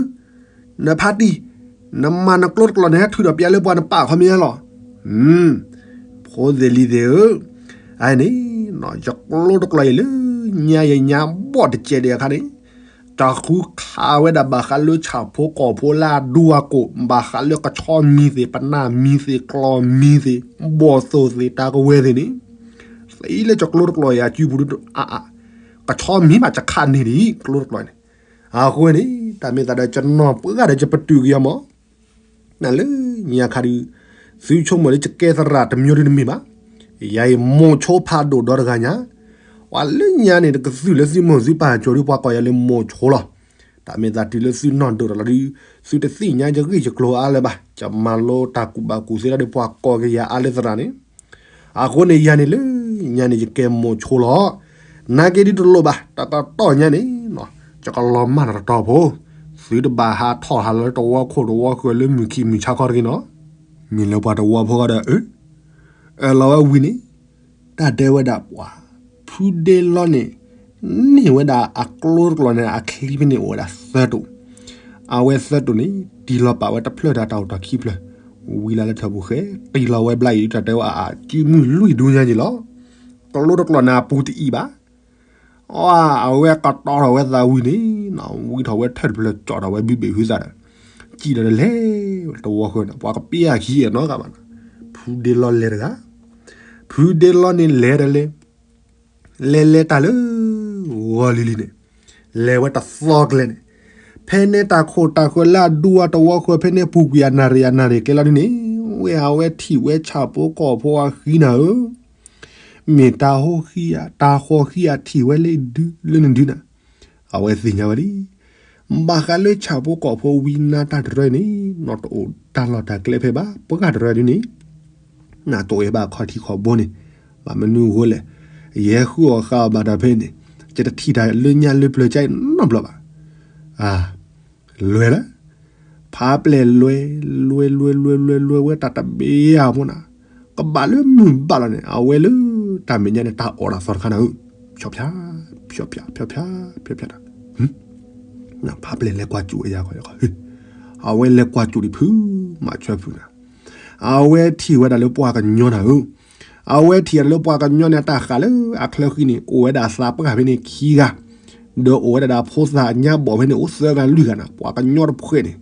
နဖါတံၢ်, နမၤနကျိတကျိာ်န့ၣ် ဟဲထုးထီၣ်ပျၢ်လၢပှၤနပာ်ခီမ့ၢ်လီၤ. ဖိသ့ၣ်လံၤသ့ၣ်ဧၢ, အန့ၣ် ယကျိတကျိာ်အံၤလၢ ညါယညါဘီၣ်တစဲးဒံးအခါန့ၣ် တၢ်ဃုခးဝဲဒၣ်ဘၣ်ဃးလၢဆၣ်ဖိကီၢ်ဖိလၢအဒူအကိာ် ဘၣ်ဃးလၢကဆီမံၤသ့ၣ် ပနၢ်မံၤသ့ၣ် ကျီၢ်မံၤသ့ၣ် ဘီၣ်သိၣ်သ့ၣ် တၢ်ကဝဲၤသ့ၣ်န့ၣ် သံလၢကကျိတကျိာ်အံၤအစုပူၤဒုးအါအါ, ကဆီမံၤဘၣ်ကခးန့ၢ်ဒံး ကျိတကျိာ်န့ၣ်. အဃိန့ၣ် တၢ်မ့ၢ်သးဒီးကနီၢ်ပှၢ်ဂၤဒီးကပတုာ်က့ၤအီၤမး နလၢညါခါဒုး သုဆိကမိၣ်လၢယကဲသရၣ်တမံၤဒုးတမ့ၢ်ဘၣ်. ယၤအံၤမိၤဆိဖးဒိၣ်ဒီတဂၤညါ, ပှၤလၢညါန့ၣ် တကသုၣ်လၢသုမိၢ်သုပၢ်ကၠီၤဒုးပှၤကိးယၤလၢမိၤဆိလီၤ. တၢ်မ့ၢ်သးတုၤလၢသုနီၢ်ဒိၣ်ထီၣ်လီၤဒုး သုတသ့ၣ်ညါယဂ့ၢ်ယကျိၤအါလၢၤဘၣ်, ယမၤလိတၢ်ကူၣ်ဘၣ်ကူၣ်သ့လီၤဒီးပှၤကိးက့ၤယၤအါလၢသရၣ်န့ၣ်. အဃိန့ၣ်ယၤန့ၣ်လၢညါန့ၣ် ယကဲမိၤဆိလီၤ. နာ်က့ဒုးတလိၣ်ဘၣ်, တၢ်ကတီၢ်ညါန့ၣ် ယကလီၤမၢ်နၤတတီၤဖိ, သုတဘၣ်ဟးထီၣ်ဟးလီၤလၢတဝီခိၣ်တဝီဃၢၤလၢမုၢ်ခံမုၢ်ဆါခီတဂ့ၤနီၤ. မ့ၢ်လၢပှၤတဝီဖိဂီၢ်ဒီး အၢၣ်လီၤဝဲဝံၤန့ၣ် တၢ်တဲဝဲဒၣ်ပှၤ ဖုဒ့လီန့ၣ် န့ၢ်ဝဲဒၣ်အကျိတကျိာ်န့ၣ် အချံဖဲန့ၣ်အိၣ်ဝဲဒၣ်သၢတိာ်, အဝဲသၢတိာ်န့ၣ် တံၢ်လီၤပာ်ဝဲတဖျၢၣ်ဒီးတၢ်အိၣ်တီၢ်ခံဖျၢၣ်, ဝံၤလၢလၢထီၣ်ပူၤဃဲ တံၢ်လီၤဝဲဘျါအံၤဒုးတၢ်တဲဝဲအစုမုၢ်လွံၢ်ဒူညါက့ၤလီၤ. ကျိတကျိာ်န့ၣ်အပူၤတအံၤဘၣ်. အဝဲကတီၤထီၣ်ဝဲသးဝံၤန့ၣ် ဝံထီၣ်ဝဲထၢၣ်တဖျၢၣ်ကၠီၣ်ထီၣ်ဝဲဘုဘ့ၣ်ဟုသးဒီး စံၣ်ဒီးတလဲၤတဝီဃၢၤန့ၣ် ပှၤကပ့အခံအနီတဂၤဘၣ်နီၤ. ဖုဒ့လီလဲၤတဂၤ, ဖုဒ့လီန့ၣ်လဲၤဒီးလဲၤ လဲၤလဲၤတၢ်လၢ ဂီၤလံၤလံၤန့ၣ် လဲၤဝဲတသီကျဲန့ၣ်, ဖဲန့ၣ်တၢ်ခိၣ်တၢ်ဃၢၤလၢအဒူအတဝီဃၢၤ ဖဲန့ၣ်ပူၤကွံာ်အနၣ်ရံၣ်အနၣ်ရံၣ်ကျဲလီၤဒုန့ၣ် ဝဲအဝဲထံၣ်ဝဲဆၣ်ဖိကီၢ်ဖိအဃံနၤဧၢ, မ့ၢ်တၢ်ဟိဃံဧါ တၢ်ဃီဃံဧါ ထံၣ်ဝဲလၢဒုလၢနဒုနၤ, အဝဲသ့ၣ်ညါဝဲလံ. ဘၣ်ဃးလၢဆၣ်ဖိကီၢ်ဖိဝံနါတၢ်တရၢန့ၣ် နီၢ်တအိၣ်တၢ်လီၢ်တၢ်ကျဲဖဲဘၣ် ပှၤတရၢဒုန့ၣ် နတအိၣ်ဘၣ်ခီၣ်ထံးခီၣ်ဘိန့ၣ်, ဘၣ်မနုၤအဃိလဲၣ်, ယဲဃုအီၣ်ဃုအီဘၣ်တၢ်ဖဲန့ၣ်, ယတထံၣ်တၢ်လၢညါလၢပျၢၤကါနီတဘျီဘၣ်. အ, လွဲလၢ, ဖးပျဲၢ်လွဲ, လွဲလွဲလွဲလွဲလွဲဝဲတၢ်တဘ့ၣ်ဧါဖိနၤ, ကဘၣ်လၢမုၢ်ဘၣ်လီၤန့ၣ် အဝဲလၢတၢ်မဲာ်ညါန့ၣ် တၢ်အီၣ်တၢ်သီတခါနၤဧၢ, ဖျီဖျါ, ဖျီဖျါ, ဖျီဖျါ, ဖျီဖျါ, ဖးပျဲၢ်လဲၤကွၢ်ကၠူၣ်ဝဲယၤခီယၤခီ, အဝဲလဲၤကွၢ်ကၠူၣ်ဒံးဖု, မၤဆၢဖုနၤ, အဝဲထံၣ်ဝဲဒၣ်လၢပှၤကညီနၤဧၢ, အဝဲထံၣ်ဝဲဒၣ်လၢပှၤကညီန့ၣ် အတၢ်ဃာ်လၢအချၢဃံန့ၣ် အိၣ်ဝဲဒၣ်သးပှၢ်ဖဲန့ၣ်ခံဂၤ, ဒီးအိၣ်ဝဲဒၣ်ဒီးဖိသၣ်ညါဘီၣ်ဖဲန့ၣ် အိၣ်သၢဂၤလွံၢ်ဂၤနၤ, ပှၤကညီတဖှဲးန့ၣ်,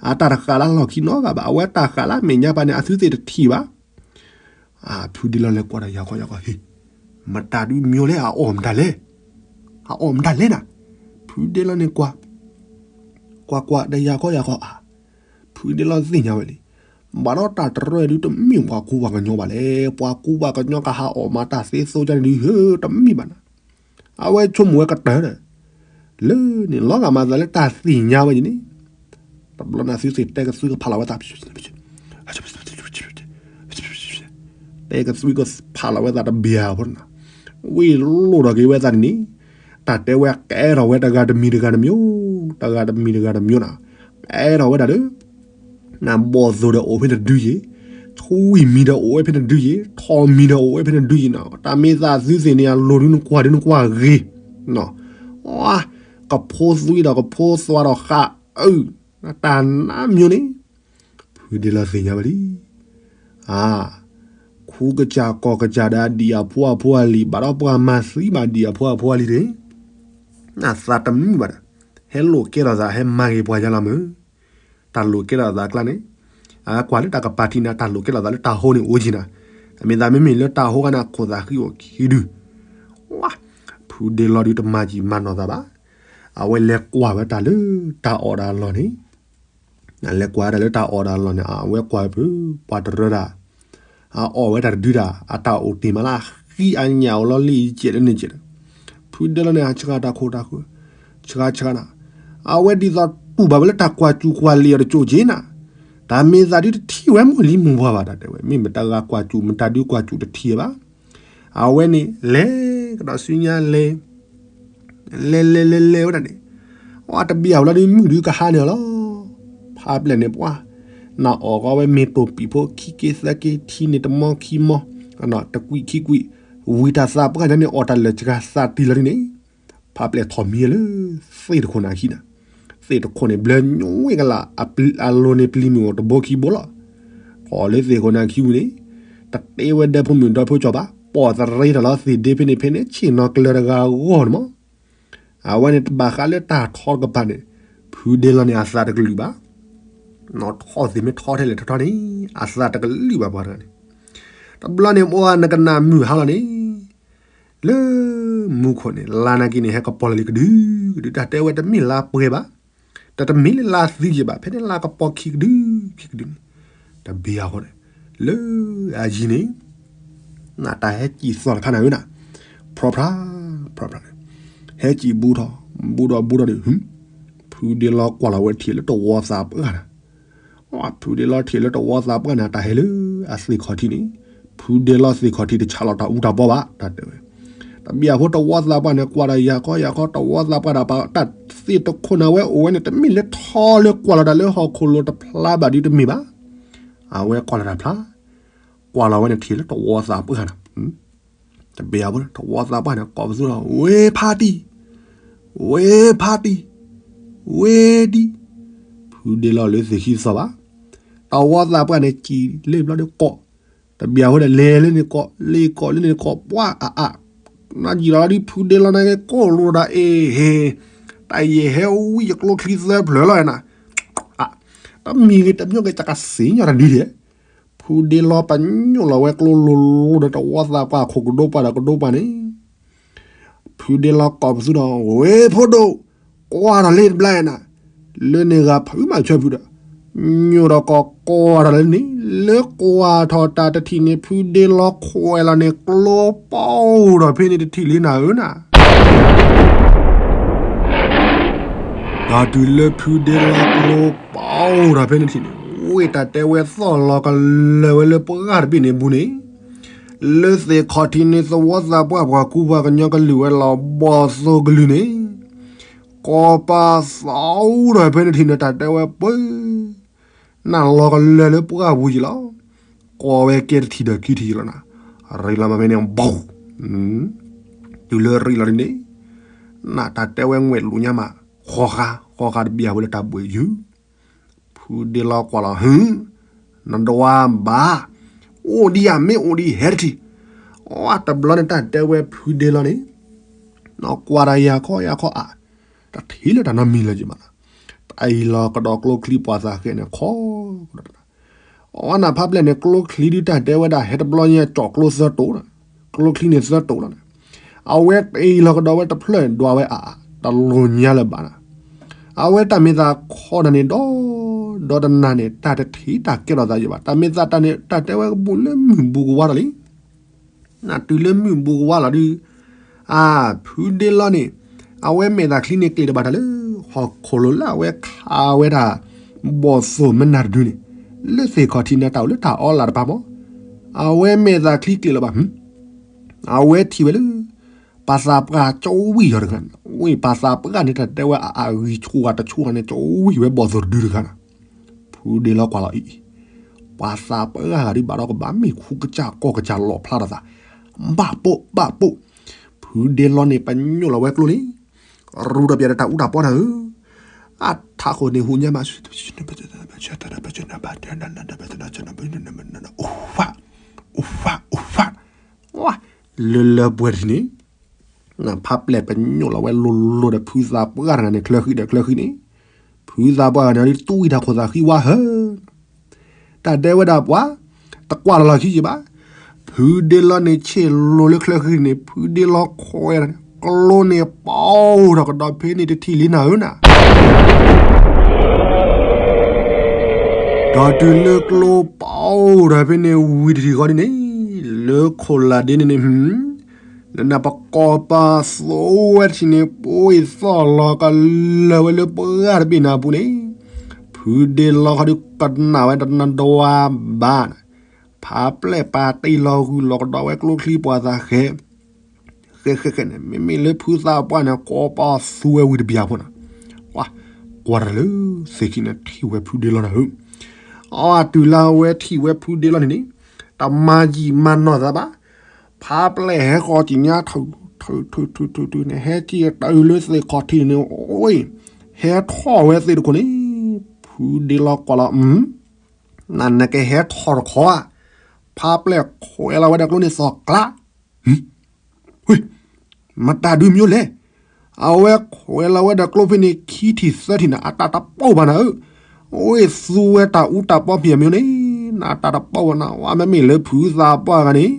အတၢ်တဃာ်လၢလီၢ်ခံနီတဂၤဘၣ်, အဝဲတၢ်ဃာ်လၢအမဲာ်ညါပၤန့ၣ် အသုသ့ၣ်တထံၣ်ဘၣ်. ဖုဒ့လီလဲၤကွၢ်ဒီးယၤခီယၤခီ, ဟ့ၣ်, မတၤဒုးမၠိလဲၣ် အအီၣ်မတၤလဲၣ်, အအီၣ်မတၤလဲၣ်နၤ, ဖုဒ့လီန့ၣ်ကွၢ်, ကွၢ်ကွၢ်ဒီးယၤခီယၤခီအါ, ဖုဒ့လီသ့ၣ်ညါဝဲလံ, ဘၣ်ဒီးတၢ်တရၢဒုးတမ့ၢ်ပှၤကူပှၤကညီဘၣ်လဲၣ်, ပှၤကူပှၤကညီကဟးအီၣ်မၤတၢ်သ့သိကန့ၣ်ဒုး ဟ့ၣ် တမ့ၢ်ဘၣ်နၤ, အဝဲဆိကမိၣ်ဝဲကတၢၢ်ဒီး လၢန့ၣ် လီၤဂာ်မၤသးလၢတၢ်သ့ၣ်ညါဝဲန့ၣ်န့ၣ်, တဘျီန့ၣ်သုသ့ၣ်တဲကသွံကဖးလီၤဝဲသး, တဲကသွံကဖးလီၤဝဲသးတဘ့ၣ်ဧါဖိနၤ, ဝ့ၢ်လိၣ်ထီၣ်က့ၤဝဲသးန့ၣ်န့ၣ်, တၢ်တဲဝဲကဲထီၣ်ဝဲတဂၤတမံၤတဂၤတမံၤ, တဂၤတမံၤတဂၤတမံၤနၤ, ကဲထီၣ်ဝဲဒၣ်လၢ နဘီၣ်သိၣ်ဒီးအိၣ်ဖဲနဒုယ့ၤ, ထွံၣ်မံၤဒီးအိၣ်ဝဲဖဲနဒုယ့ၤ, ထီၣ်မံၤဒီးအိၣ်ဝဲဖဲနဒုယ့ၤနၤ, တၢ်မ့ၢ်သးသုသ့ၣ်န့ၣ် အလိၣ်ဒုနကွၢ်ဒုနကွၢ်ဂ့ၤ, ကဖိသွံဒီးကဖိသွါဒီးဃးအုၣ်, တၢ်နါမျိၤန့ၣ်, ဖုဒ့လီသ့ၣ်ညါဝဲလံ. အါ, ခူကစၢ်ကီၢ်ကစၢ်ဒီးအဒံၣ်အဖိအဖိအလံၤ ဘၣ်ဒီးပှၤမၤသံဘၣ်ဒံၣ်အဖိအဖိအလံၤန့ၣ်, အသးတမုာ်ဘၣ်ဒီး, ဟဲလိာ်ကဲထီၣ်သး ဟဲမၤဂ့ၤပှၤယါလီၤမုၢ်, တၢ်လိာ်ကဲထီၣ်သးအကျါန့ၣ်, အကွၢ်လၢတၢ်ကပၤထံၣ်နၤ တၢ်လိာ်ကဲထီၣ်သးလၢတၢ်ဟိန့ၣ်အိၣ်က့ၤနၤ, အမ့ၢ်သးမ့မ့ၢ်လၢတၢ်ဟိဂၤန့ၣ် အခိၣ်သးဃံအိၣ်ခံဒု, ဝါ, ဖုဒ့လီဒုတမၤကံၣ်မၤနီၢ်သးဘၣ်, အဝဲလဲၤကွၢ်ဝဲတၢ်လၢတၢ်အီၣ်တၢ်အလီၢ်န့ၣ် လဲၤကွၢ်ဝဲဒၣ်လၢတၢ်အီၣ်တၢ်အလီၢ်န့ၣ် အဝဲကွၢ်ဖု ပှၤတရၢဒၣ်, အအီၣ်ဝဲတၢ်တဒုဒၣ် အတၢ်အိၣ်တ့ၢ်မးလၢအဃံအညၣ်အိၣ်လီၤလံအကဲးလၢန့ၣ်ကဲး, ဖုဒ့လီန့ၣ် အဆှးတၢ်ခိၣ်တၢ်ဃၢၤ, ဆှးဆှးနၤ, အဝဲဒ်သိးတူၢ်ဘၣ်ဝဲလၢတၢ်ကွၢ်စူၣ်ကွၢ်လံၤအီၤတကၠိၣ်က့ၤနၤ, တၢ်မ့ၢ်သးဒုတထံၣ်ဝဲမိၢ်လံမိၢ်ပှၢ်ဘၣ် တၢ်တဲဝဲ မ့ၢ်မတၤဂၤကွၢ်စူၣ် မတၤဒုကွၢ်စူၣ်တထံၣ်ဘၣ် အဝဲန့ၣ် လဲၤကဒီးဆူညါလဲၤ, လဲၤလဲၤလဲၤလဲၤဝဲဒၣ်န့ၣ်, အတဘံၣ်အဝဲလီၤဒုးမုၢ်ဒုးကဟါန့ၢ်အီၤလီၤ. ဖးပျဲၢ်န့ၣ်ပှၤ, နအီၣ်ကီးဝဲမ့ၢ်တိၢ်ပံာ်ဖိခံက့သၢက့ ထံန့ၣ်တမီခံမီ, တကွံာ်ခံကွံာ်, ဝံၤတၢ်သးပှၢ်ညါန့ၣ် အီၣ်တၢ်လၢာ်စှၤသးတံၢ်လီၤဒ်န့ၣ်, ဖးပျဲၢ်ထီၣ်မံလၢ သ့ၣ်တခိၣ်န့ၣ်အခံန့ၣ်, သ့ၣ်တခိၣ်န့ၣ် ဘျၢညွံကလး, အလိၤန့ၣ်ပျံၤမုၢ်အီၤတဘိခံဘိလီၤ. ထီၣ်လၢသ့ၣ်ခိၣ်န့ၣ်အခံဝံၤန့ၣ်, တတဲဝဲဒီဖိမုၣ်ဒီဖိကၠီၤဘၣ်, ပိာ်သရ့ထီၣ်လီၤသ့ၣ်ဒ့ဖဲန့ၣ်ဖဲန့ၣ် ဆ့ၣ်နီၤကျၢၤတဂၤအဂီၢ်န့ၣ်မး. အဝဲန့ၣ်တဘၣ်ဃးလၢတၢ်ထီတကပၤန့ၣ်, ဖုဒ့လီန့ၣ် အသးတကလုာ်ဘၣ် နီၢ်ထီၣ်သ့ၣ်မ့ၢ်ထီထဲလဲၣ်ထီထီန့ၣ်, အသးတကလုာ်ဘၣ်ပှၤတဂၤန့ၣ်, တဘျီန့ၣ် အိၣ်နကနၣ်မုၢ်ဟါလီၤန့ၣ်, လၢမူခိၣ်န့ၣ် လါနာ်က့န့ၣ် ဟဲကပီၤလီၤလံကဒုကဒု, တၢ်တဲဝဲတမ့ၢ်လါပှဲၤဘၣ်, တၢ်တမ့ၢ်လၢလါသံယဲၢ်ဘၣ်, ဖဲန့ၣ်လါကပီၤခံကဒုခံကဒုန့ၣ်, တဘ့ၣ်အဃိန့ၣ်, လၢအယံၤန့ၣ် နတၢ်ဟဲစံၣ်သီၣ်တခါနၤဧၢနၤ, ဖြီဖြါ ဖြီဖြါန့ၣ်, ဟဲစံၣ်ဘူးထီၣ် ဘူးဒီးဘူးဒီးန့ၣ်, ဖုဒ့လီကွၢ်လီၤဝဲထံၣ်လၢတဝီသးပှၢ်နၤ, ဖုဒ့လီထံၣ်လၢတဝီသးပှၢ်န့ၣ် တၢ်ဟဲလၢအသ့ၣ်ခီၣ်ထံးန့ၣ်, ဖုဒ့လီသ့ၣ်ခီၣ်ထံးတဆးလီၤတၢ်အူတၢ်ပီဘၣ် တၢ်တဲဝဲ, တဘ့ၣ်အဃိတဝီသးပှၢ်န့ၣ် ကွၢ်ဒီးယၤခီယၤခီ တဝီသးပှၢ်ဒၣ်ပာ်တၢ်သ့ၣ်တခိၣ်န့ၣ် အဝဲအိၣ်ဝဲန့ၣ် တမ့ၢ်လၢထီလၢကွၢ်လီၤတၢ်လၢဟီၣ်ခိၣ်လိၤတဖျါဘၣ်ဒုတမ့ၢ်ဘၣ်, အဝဲကွၢ်လီၤတၢ်ဖျါ, ကွၢ်လီၤဝဲန့ၣ်ထံၣ်လၢတဝီသးပှၢ်နၤ တဘ့ၣ်အဃိ တဝီသးပှၢ်န့ၣ် ကိးပသူထီၣ် ဝ့ဖါတံၢ်, ဝ့ဖါတံၢ်, ဝ့ဒံ, ဖုဒ့လီလၢသ့ၣ်ခံသီၣ်ဘၣ်, တဝီသးပှၢ်န့ၣ် စံၣ်လၢဘျီဒီးကိး, တဘ့ၣ်အဃိဒီး လဲၤလၢန့ၣ်ကိး လဲၤကိးလၢန့ၣ်ကိး ပှၤအအ, နစံၣ်လီၤဒ်ဖုဒ့လီန့ၣ် ကိးလိာ်ဒီးအ့ၣ်ဟ့ၣ်, တၢ်ယဲၢ်ဟဲဝံၣ်ယကျိချံသၢဖျၢၣ်လီၤနၤ, တမံၤဂ့ၤတမံၤဂ့ၤ တကစ့ၢ်ညီတဒုဒဲး ဖုဒ့လီပညိၣ်လီၤဝဲကျိလိၤလိၤဒီးတဝီသးပှၢ်ခိၣ်ကဒိပှၢ်ဒီးကဒိပှၢ်န့ၣ်, ဖုဒ့လီကိးပသူဒီး ဝ့ဖိဒိၣ်, ကွၢ်ထီၣ်လၢတဘျါနၤ, လၢန့ၣ်ဂၤဖုမၤဆၢဖုဒီး, ညိၣ်ဒီးကိးကွၢ်ထီၣ်လၢန့ၣ်, လၢကွၢ်ထီၣ်တၢ်တထံၣ်န့ၣ် ဖုဒ့လီခွဲးလီၤန့ၣ် ကျိပီအိၣ်ဒီးဖဲန့ၣ်တထံၣ်လံနၤဧၢနၤ ဒီးတုၤလၢဖုဒ့လီကျိပီအိၣ်ဒီးဖဲန့ၣ်ထံၣ်န့ၣ်, ဝ့ၢ်တၢ်တဲဝဲသီၣ်လီၤကလၢာ်ဝဲလၢပှၢ်တဘ့ၣ်န့ၣ်အပူၤန့ၣ်, လၢသ့ၣ်ခီၣ်ထံးန့ၣ် သဝီသးပှၢ်ပှၤကူပှၤကညီကလုာ်ဝဲလီၤဘီၣ်သိၣ်ကလုာ်န့ၣ်, ကိးပသူထီၣ်ဖဲန့ၣ်ထံၣ်န့ၣ် တၢ်တဲဝဲပၢ နလီၤကလၢာ်လၢပှၢ်ပူၤယံၤလီၤ, ကိးဝဲကဲတထံၣ်ဒီးခံထံၣ်ယံၤလီၤနၤ, ရ့လီၤမးဖဲန့ၣ် ဘီၣ်, တုၤလၢရ့လီၤဒ်န့ၣ်, နတၢ်တဲဝဲငွဲၣ်လိာ်ညါမး, ဃီဃါ ဃီဃါတဘ့ၣ်အဝဲလၢတၢ်ဘှံးယုၢ်, ဖုဒ့လီကွၢ်လီၤ ဟၢ, နဒွးဘၣ်, အိၣ်ဒံးဧါ မ့ၢ်အိၣ်ဒံးဟဲတထံၣ်, အတဘျီန့ၣ်တၢ်တဲဝဲဖုဒ့လီန့ၣ်, နကွၢ်တၢ်ယၤခီယၤခီအါ, တထံၣ်လၢတၢ်နီတမံၤလၢၤယံၤမး, တၢ်အံၤလီၤကဒီးကျိချံပှၤသးဃဲန့ၣ် ခီကဒီး အဝဲနဖးပျဲၢ်န့ၣ် ကျိချံဒုတၢ်တဲဝဲဒၣ် ဟဲတဘျီညါကၠီၣ်ကျိသၢတိာ်, ကျိချံန့ၣ်သၢတိာ်လီၤန့ၣ်, အဝဲတ့ၢ်လီၤကဒီးဝဲတဖျၢၣ်ဒွးဝဲအါအါ တလိၣ်ညါလၢၤဘၣ်နၤ, အဝဲတၢ်မ့ၢ်သးခီဒၣ်န့ၣ်ဒီး, ဒီတနၤန့ၣ် တၢ်တထံၣ်တၢ်ကဲထီၣ်သးယံၤဘၣ်, တၢ်မ့ၢ်သးတၢ်န့ၣ် တၢ်တဲဝဲကဘူၣ်လၢမုၢ်ဘူးကဝါဒီးလံ နတုၤလၢမုၢ်ဘူးကဝါလီၤဒုး, အါ, ဖုဒ့လီန့ၣ်, အဝဲမဲာ်သးချံန့ၣ်ကျ့ၤတဘၣ်တၢ်လၢ, ဟီၣ်ခိၣ်လိၤလၢအဝဲခးဝဲဒၣ်, ဘီၣ်သိၣ်မနၤတဒုန့ၣ်, လၢသ့ၣ်ခီၣ်ထံးန့ၣ်တၢ်အိၣ်လၢတၢ်အီလၢ်တပၤမး, အဝဲမဲာ်သးချံကျ့ၤလၢၤဘၣ်, အဝဲထံၣ်ဝဲလၢ, ပှၤသးပှၢ်ကၠီဝံၣ်လီၤတဂၤန့ၣ်, ဝံၣ်ပှၤသးပှၢ်န့ၣ်တၢ်တဲဝဲအဂံၢ်ဆူၣ်ဝါတဆူၣ်ဝါန့ၣ် ကၠီဝံၣ်ဝဲဘီၣ်သိၣ်တဒုတဂၤန့ၣ် ဖုဒ့လီကွၢ်လီၤအံၤ, ပှၤသးပှၢ်ဂၤဒုးဘၣ်ဒီးကဘၣ်မ့ၢ်ခူကစၢ်ကီၢ်ကစၢ်လီၣ်ဖျါထီၣ်သး, ဘၣ်ပိာ်ဘၣ်ပိာ်, ဖုဒ့လီန့ၣ်ပညိၣ်လီၤဝဲကျိန့ၣ်, ရူဒီးပျဲဒီးတၢ်အူတၢ်ပီနၤဧၢ, အထးခိၣ်န့ၣ်ဟူးညါမး, အိၣ်ဖး, အိၣ်ဖး, အိၣ်ဖး, လၢလၢပှဲၤတထံၣ်န့ၣ် နဖးပျဲၢ်ပညိၣ်လီၤဝဲလိၤလိၤဒီးဖုသးပှၢ်တဂၤန့ၣ် ချၢဃံဒီးချၢဃံန့ၣ်, ဖုသးပှၢ်တဂၤန့ၣ် ဒ်တူၢ်ဝံၣ်တၢ်ခိၣ်သးဃံဝါဟၢ, တၢ်တဲဝဲဒၣ်ပှၤ, တကွၢ်လီၤလီၤခံယံၤဘၣ်, ဖုဒ့လီန့ၣ်ဆ့ၣ်လိၤလၢချၢဃံန့ၣ် ဖုဒ့လီခွဲးန့ၣ် ကျိန့ၣ်ပီၣ်ထီၣ်ကဒီးဖဲန့ၣ်တထံၣ်လံနၤဧၢနၤ ဒီးတုၤလၢကျိပီၣ်ထီၣ်ဖဲန့ၣ်ဝံၤတထံၣ်ဃီန့ၣ်န့ၣ်, လၢခိၣ်လၢ်ဒ့န့ၣ်န့ၣ်, နနၢ်ပကိးပသူဝဲတထံၣ်န့ၣ် ပှ့ၤသီၣ်လီၤကလၢာ်ဝဲလၢပှၢ်တဘ့ၣ်နၤအပူၤန့ၣ်, ဖုဒ့လီခီဒုးကနၣ်ဝဲတနါဒွးဘၣ်နၤ, ဖးပျဲၢ်ပာ်တ့ၢ်လီၤဂုၢ်လီၤကဒီးဝဲကျိချံပှၤသးဃဲ ဃဲဃဲဃဲန့ၣ် မ့မ့ၢ်လၢဖုသးပှၢ်န့ၣ် ကိးပသူဝဲဝံၤတဘျီဖိန့ၣ်, ကွၢ်တၢ်လၢသ့ၣ်ခံန့ၣ်ထံၣ်ဝဲဖုဒ့လီနၤဧၢ, အတုၤလၢအဝဲထံၣ်ဝဲဖုဒ့လီန့ၣ်န့ၣ်, တမၤယံာ်မၤနီၢ်သးဘၣ်, ဖးပျဲၢ်ဟဲဃီၤကံၤညါထုး, ထုးထုးထုးထုးန့ၣ် ဟဲက့ၤတၢ်အုးလၢသ့ၣ်ခီၣ်ထံးန့ၣ် အိၣ်, ဟဲထီၣ်ဝဲသ့ၣ်တခိၣ်န့ၣ်, ဖုဒ့လီကွၢ်လီၤ နနကဟဲထီၣ်တခီဧါ, ဖးပျဲၢ်ခွဲးလီၤဝဲဒီးကျိန့ၣ်သီၣ်ကျါ, မတၤဒုးမ့ၢ်လဲၣ်, အဝဲခွဲးလီၤဝဲဒီးကျိဖဲန့ၣ် ခံထံၣ်သၢထံၣ်န့ၣ် အတၢ်တပီၢ်ဘၣ်နၤဧၢ, အိၣ်သူဝဲတၢ်အူတၢ်ပီဖံးအမ့ၢ်န့ၣ်, နတၢ်တပီၢ်ဘၣ်နၤ ဝဲမ့မ့ၢ်လၢဖုသးပှၢ်ဂၤန့ၣ်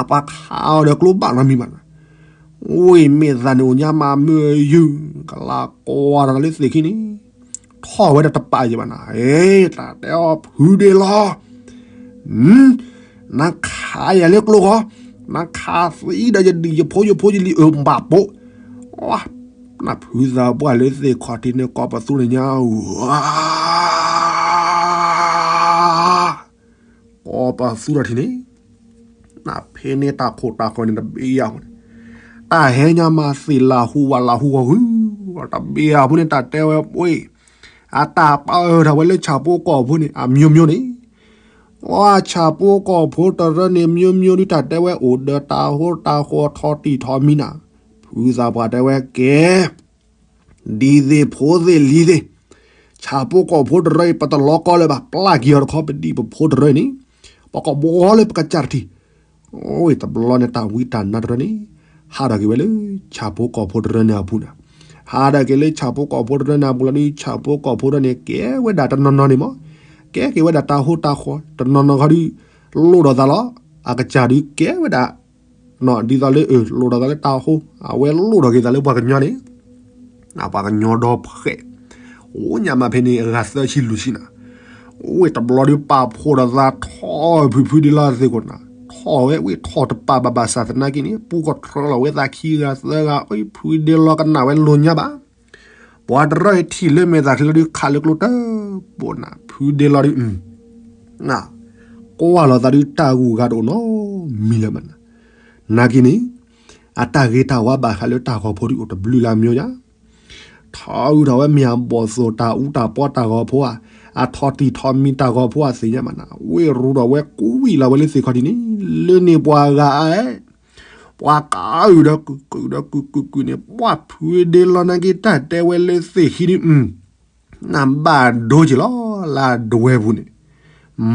ပှၤခးအီၤဒီးကျိဘၣ်နီတမံၤဘၣ်နီၤ. ဝ့ၢ်မ့ၢ်သးန့ၣ်အိၣ်ညါမးမုာ်ယုာ် ကလၤကွၢ်ဒီးလၢသ့ၣ်ခံန့ၣ် ထီၣ်ဝဲဒၣ်တပာ်ယံၤဘၣ်နီၤ. တၢ်တဲအီၤဖုဒ့လီၤ နခးယၤလၢကျိဃီ, နခးသံဒီးယဒံၣ်ယဖိယဖိယလံၤအဘၣ်ပိာ်, နဖုသးပှၢ်လၢသ့ၣ်ခီၣ်ထံးန့ၣ် ကိးပသူန့ၣ်ညါ, ကိးပသူထီၣ်ထံးန့ၣ်, နဖဲန့ၣ်တၢ်ခိၣ်တၢ်ဃီန့ၣ်တဘ့ၣ်ယၤအဃိန့ၣ်, တၢ်ဟဲညါမးသ့ၣ်လၢဟူဝးလၢဟူဂီၢ်ဂုၤ, တဘ့ၣ်အဃိန့ၣ် တၢ်တဲဝဲပှ့ၢ်, အတၢ်ပာ်အၢထီၣ်ဝဲလၢဆၣ်ဖိကီၢ်ဖိန့ၣ် အမျိုးမျိုးန့ၣ် ဝဲဆၣ်ဖိကီၢ်ဖိတရၢန့ၣ် မျိုးမျိုးဒုး တၢ်တဲဝဲအိၣ်ဒီးတၢ်ဟိတၢ်ဃီထီၣ်တံၢ်ထီၣ်မံနၤ, ဖုသးပှၢ်တဲဝဲကဲ, ဒ်သ့ၣ်ဖိသ့ၣ်လံၤသ့ၣ်, ဆၣ်ဖိကီၢ်ဖိတရၢအံၤ ပတလီၤကီလၢၤဘၣ်, ပျၢ်က့ၤအီၤတခီ ပဒံၣ်ပဖိတရၢန့ၣ်, ပကဘှီလၢပကစၢ်တထံၣ်, အိၣ်တဘျီန့ၣ် တၢ်ဝံတၢ်နါတရၢန့ၣ်, ဟးထီၣ်က့ၤဝဲလၢ ဆၣ်ဖိကီၢ်ဖိတရၢန့ၣ်အပူၤန့ၣ်, ဟးထီၣ်က့ၤလၢဆၣ်ဖိကီၢ်ဖိတရၢန့ၣ်အပူၤလီၤဒုး ဆၣ်ဖိကီၢ်ဖိတရၢန့ၣ် ကဲဝဲဒၣ်တနီၤနီၤန့ၣ်မး, ကဲက့ၤဝဲဒၣ်တၢ်ဟိတၢ်ဃီ, တနီၤနီၤခီဒုး, လိၣ်ဒီးသးလီၤ, အကစၢ်ဒုးကဲဝဲဒၣ် ဒ်သိးလၢ လိၣ်ဒီးသးလၢတၢ်ဟိ, အဝဲလိၣ်ဒီးက့ၤသးလၢပှၤကညီန့ၣ်, ပှၤကညီဒီဖှဲး, အိၣ်ညါမးဖဲန့ၣ် အဂၤသၢဆံလွံၢ်ဆံနၤ, အိၣ်တဘျီဒုးပာ်ဖှိၣ်ဒီးသးထီၣ်ဖုဖုဒ့လီၤသ့ၣ်ခိၣ်နၤ, ထီၣ်ဝဲဝံၤထီၣ်တပာ်ဘၣ်ဘၣ်ဆၣ်သနာ်က့န့ၣ် ပူကီၢ်ထြၢလီၤဝဲသးခံဂၤသၢဂၤ အိၣ်ဖုဒ့လီၤကနၣ်ဝဲလိာ်ညါဘၣ် ပှၤတရၢထံၣ်လၢမဲာ်သၣ်ချံလီၤဒုး ခးလၢကျိတၢ်ပိာ်နၤ ဖုဒ့လီၤဒုး, ကွၢ်လီၤသးဒုးတၢ်ဂုၤဂၤတအိၣ်နီတမံၤလၢၤဘၣ်နၤ, နာ်က့န့ၣ်, အတၢ်ဂ့ၤတၢ်ဝါဘၣ်ဃးလၢတၢ်ဂီၤဖိဒုးအိၣ်တဘျုးလၢအမျိုးယၤ, ထီအုၣ်ထီၣ်ဝဲမ့ၢ်အဘီၣ်သိၣ်တၢ်အူတၢ်ပီတၢ်ဂီၤဖိဧါ, အထီၣ်တံၢ်ထီၣ်မံတၢ်ဂီၤဖိဧါသ့ၣ်ညါဘၣ်နၤ, ဝ့ၢ်ရူထီၣ်ဝဲကွံာ်လီၤဝဲလၢသ့ၣ်ခီၣ်ထံးန့ၣ်, လၢန့ၣ်ပှၤဂၤအါ ပှၤကအုၣ်ဒီးကုၢ်ကုၢ်ဒီးကုၢ်ကုၢ်ကုၢ်န့ၣ် ပှၤဖုဒ့လီၤနာ်က့ တၢ်တဲဝဲလၢသ့ၣ်ခံဒုး, နဘၣ်ဒိက့ၤလီၤ လၢဒဝဲပူၤန့ၣ်,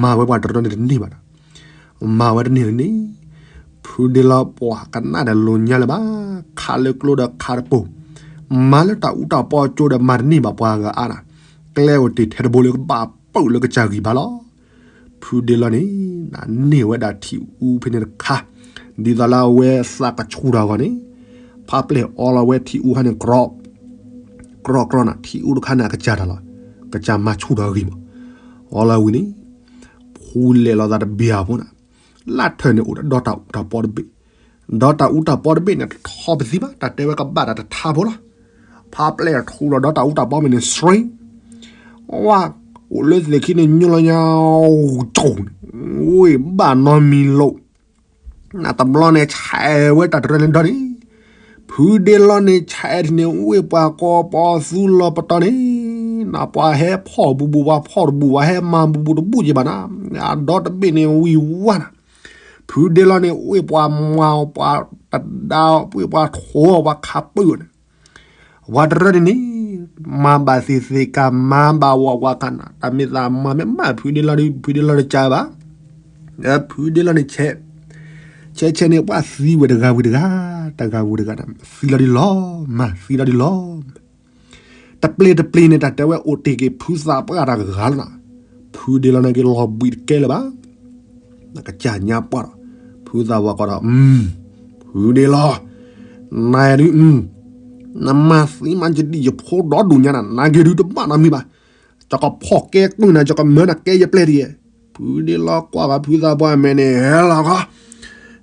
မၤဝဲပှၤတရၢန့ၣ်တန့ၢ်ဘၣ်ဒီး, မၤဝဲတန့ၢ်လၢန့ၣ်, ဖုဒ့လီၤပှၤကနၣ်ဒီးလိာ်ညါလၢၤဘၣ်, ခးလၢကျိဒီးခးတပိာ်, မၤလၢတၢ်အူတၢ်ပီကၠိဒီးမၤတန့ၢ်ဘၣ်ပှၤဂၤအါနၤ, ကျဲအိၣ်တ့ၢ်ထဲတဘိလၢကဘၣ်ပၢၢ်လၢကစၢ်ဂံၢ်ဘါလီၤ. ဖုဒ့လီၤန့ၣ်, န့ၢ်ဝဲဒၣ်ထံအူဖဲန့ၣ်တခါ, ဒ်သိးလၢအဝဲသးကဆူၣ်ထီၣ်အဂီၢ်န့ၣ်, ဖါပျဲၢ်အီလီၤဝဲထံအူခါန့ၣ် ကြီ, ကြီကြီနၤ ထံအူတခါန့ၣ် အကစၢ်တၢ်လီၤ, ကစၢ်မၤဆူၣ်ထီၣ်အဂံၢ်မး, အီလီၤဝံၤန့ၣ်, ဖူလဲၤလီၤသးတဘ့ၣ်အဖိနၤ, လၢထၢၣ်န့ၣ်အိၣ်ဒီးဒီတၢ်အူတၢ်ပီတဘ့ၣ်, ဒီတၢ်အူတၢ်ပီတဘ့ၣ်န့ၣ် တထီပသံဘၣ် တၢ်တဲဝဲကဘၣ်တၢ်တထါဖိလီၤ. ဖါပျဲၢ်ထူလီၤဒီတၢ်အူတၢ်ပီမ့ၢ်န့ၣ် စရ့, ဝါ, အိၣ်လၢသ့ၣ်ခံန့ၣ် ညိလီၤညါ, ကၠိန့ၣ်, ဝ့ၢ်ဘၣ်နီတမံၤလိာ်, နတဘျီန့ၣ် ဆဲးဝဲတၢ်တရၢန့ၣ်ဒီန့ၣ်, ဖုဒ့လီၤန့ၣ် ဆဲးထံၣ်န့ၣ် ဝ့ၢ်ပှၤကိးပီသူလီၤပတီၢ်န့ၣ်, နပှၤဟဲဖီၣ်ဘူးဘူး ပှၤဖီၣ်တဘူး ပှၤဟဲမၤဘူးဘူးတဘူးက့ၤဘၣ်နၤ, အဒီတဘ့ၣ်န့ၣ်ဝံၤဝါနၤ, ဖုဒ့လီၤန့ၣ် ဝ့ၢ်ပှၤမၤအီၤ ပှၤတဒါအီၤ ဝ့ၢ်ပှၤထိးအီၤ ပှၤခးပၢၢ်အီၤန့ၣ် ပှၤတရၢန့ၣ်န့ၣ်, မၤဘၣ်သ့ၣ်သ့ၣ်ကၤ မၤဘၣ်ဝးဝးကၤနၤ တၢ်မ့ၢ်သးမၤမ့ၢ်မး ဖုဒ့လီၤဒုး ဖုဒ့လီၤတကးဘၣ်, ဖုဒ့လီၤန့ၣ်ဆဲး, ဆဲးဆဲးန့ၣ် ပှၤသံဝဲတဂၤဝံၤတဂၤ, တဂၤဝံၤတဂၤန့ၣ် သံလီၤဒုးလီၤမၢ် သံလီၤဒုးလီၤမၢ်, တပျ့ၤတပျ့ၤန့ၣ် တၢ်တဲဝဲအိၣ်တ့ၢ်က့ၤဖုသးပှၢ်တဂၤလီၤ, ဖုဒ့လီၤန့ၣ်က့ၤလီၤဘှံးတကဲလၢၤဘၣ် နကစၢ်ညါပှၢ်ဒီး, ဖုသးပှၢ်ကီးဒီး, ဖုဒ့လီၤ, နဒုး, နမၤသံမၤယဒံၣ်ယဖိဒီဒူၣ်ညါနၤ နက့ၤဒုးတဘၣ်နီတမံၤဘၣ်, ယကဖီၣ်ကဲကုၢ်နၤ ယကမၢနၤကဲယပျဲၢ်တယဲၢ်, ဖုဒ့လီၤကွၢ်ဘၣ်ဖုသးပှၢ်မဲာ်န့ၣ် ဟဲလီၤခီ,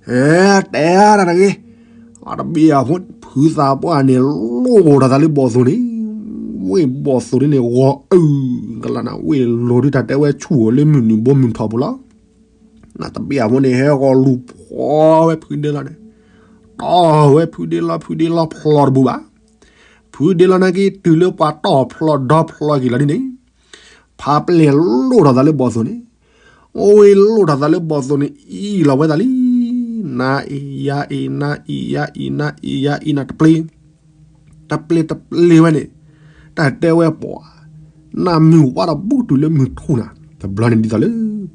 ဟဲတဲဒၣ်တဂ့ၤ အတဘ့ၣ်အဖိ ဖုသးပှၢ်န့ၣ် လိၣ်ထီၣ်သးလၢဘီၣ်သိၣ်န့ၣ်, ဝ့ၢ်ဘီၣ်သိၣ်န့ၣ် ဂီၤအုၣ်ကလးနၤ ဝ့ၢ်လိၤဒုးတၢ်တဲဝဲဆူၣ်အီၤလၢမုၢ်နုာ်ဘိမုၢ်ထီၣ်ပူၤလီၤ. နတဘ့ၣ်အဖိန့ၣ် ဟဲဂီၤလူၤဖီဝဲဖုဒ့လီၤန့ၣ်, တီၢ်ဝဲဖုဒ့လီၤ ဖုဒ့လီၤဖျီတဘူးဘၣ်. ဖုဒ့လီၤနာ်က့ တုၤလၢပှၤတီၢ်ဖျီဒီဖျီက့ၤလီၤဒ်န့ၣ်, ဖါပျဲၢ်လိၣ်ထီၣ်သးလၢဘီၣ်သိၣ်န့ၣ်, အိၣ်ဝဲလိၣ်ထီၣ်သးလၢဘီၣ်သိၣ်န့ၣ် အံၣ်လီၤဝဲသးလံ, နအံၤယၤအံၤ နအံၤယၤအံၤ နအံၤယၤအံၤ နတပျ့ၤ, တပျ့ၤတပျ့ၤဝဲန့ၣ်, တၢ်တဲဝဲပှၤ, နမုၢ်ဝါဒီးဘူးတုၤလၢမုၢ်ထူၣ်နၤ, တဘျီန့ၣ်ဒ်သိးလၢ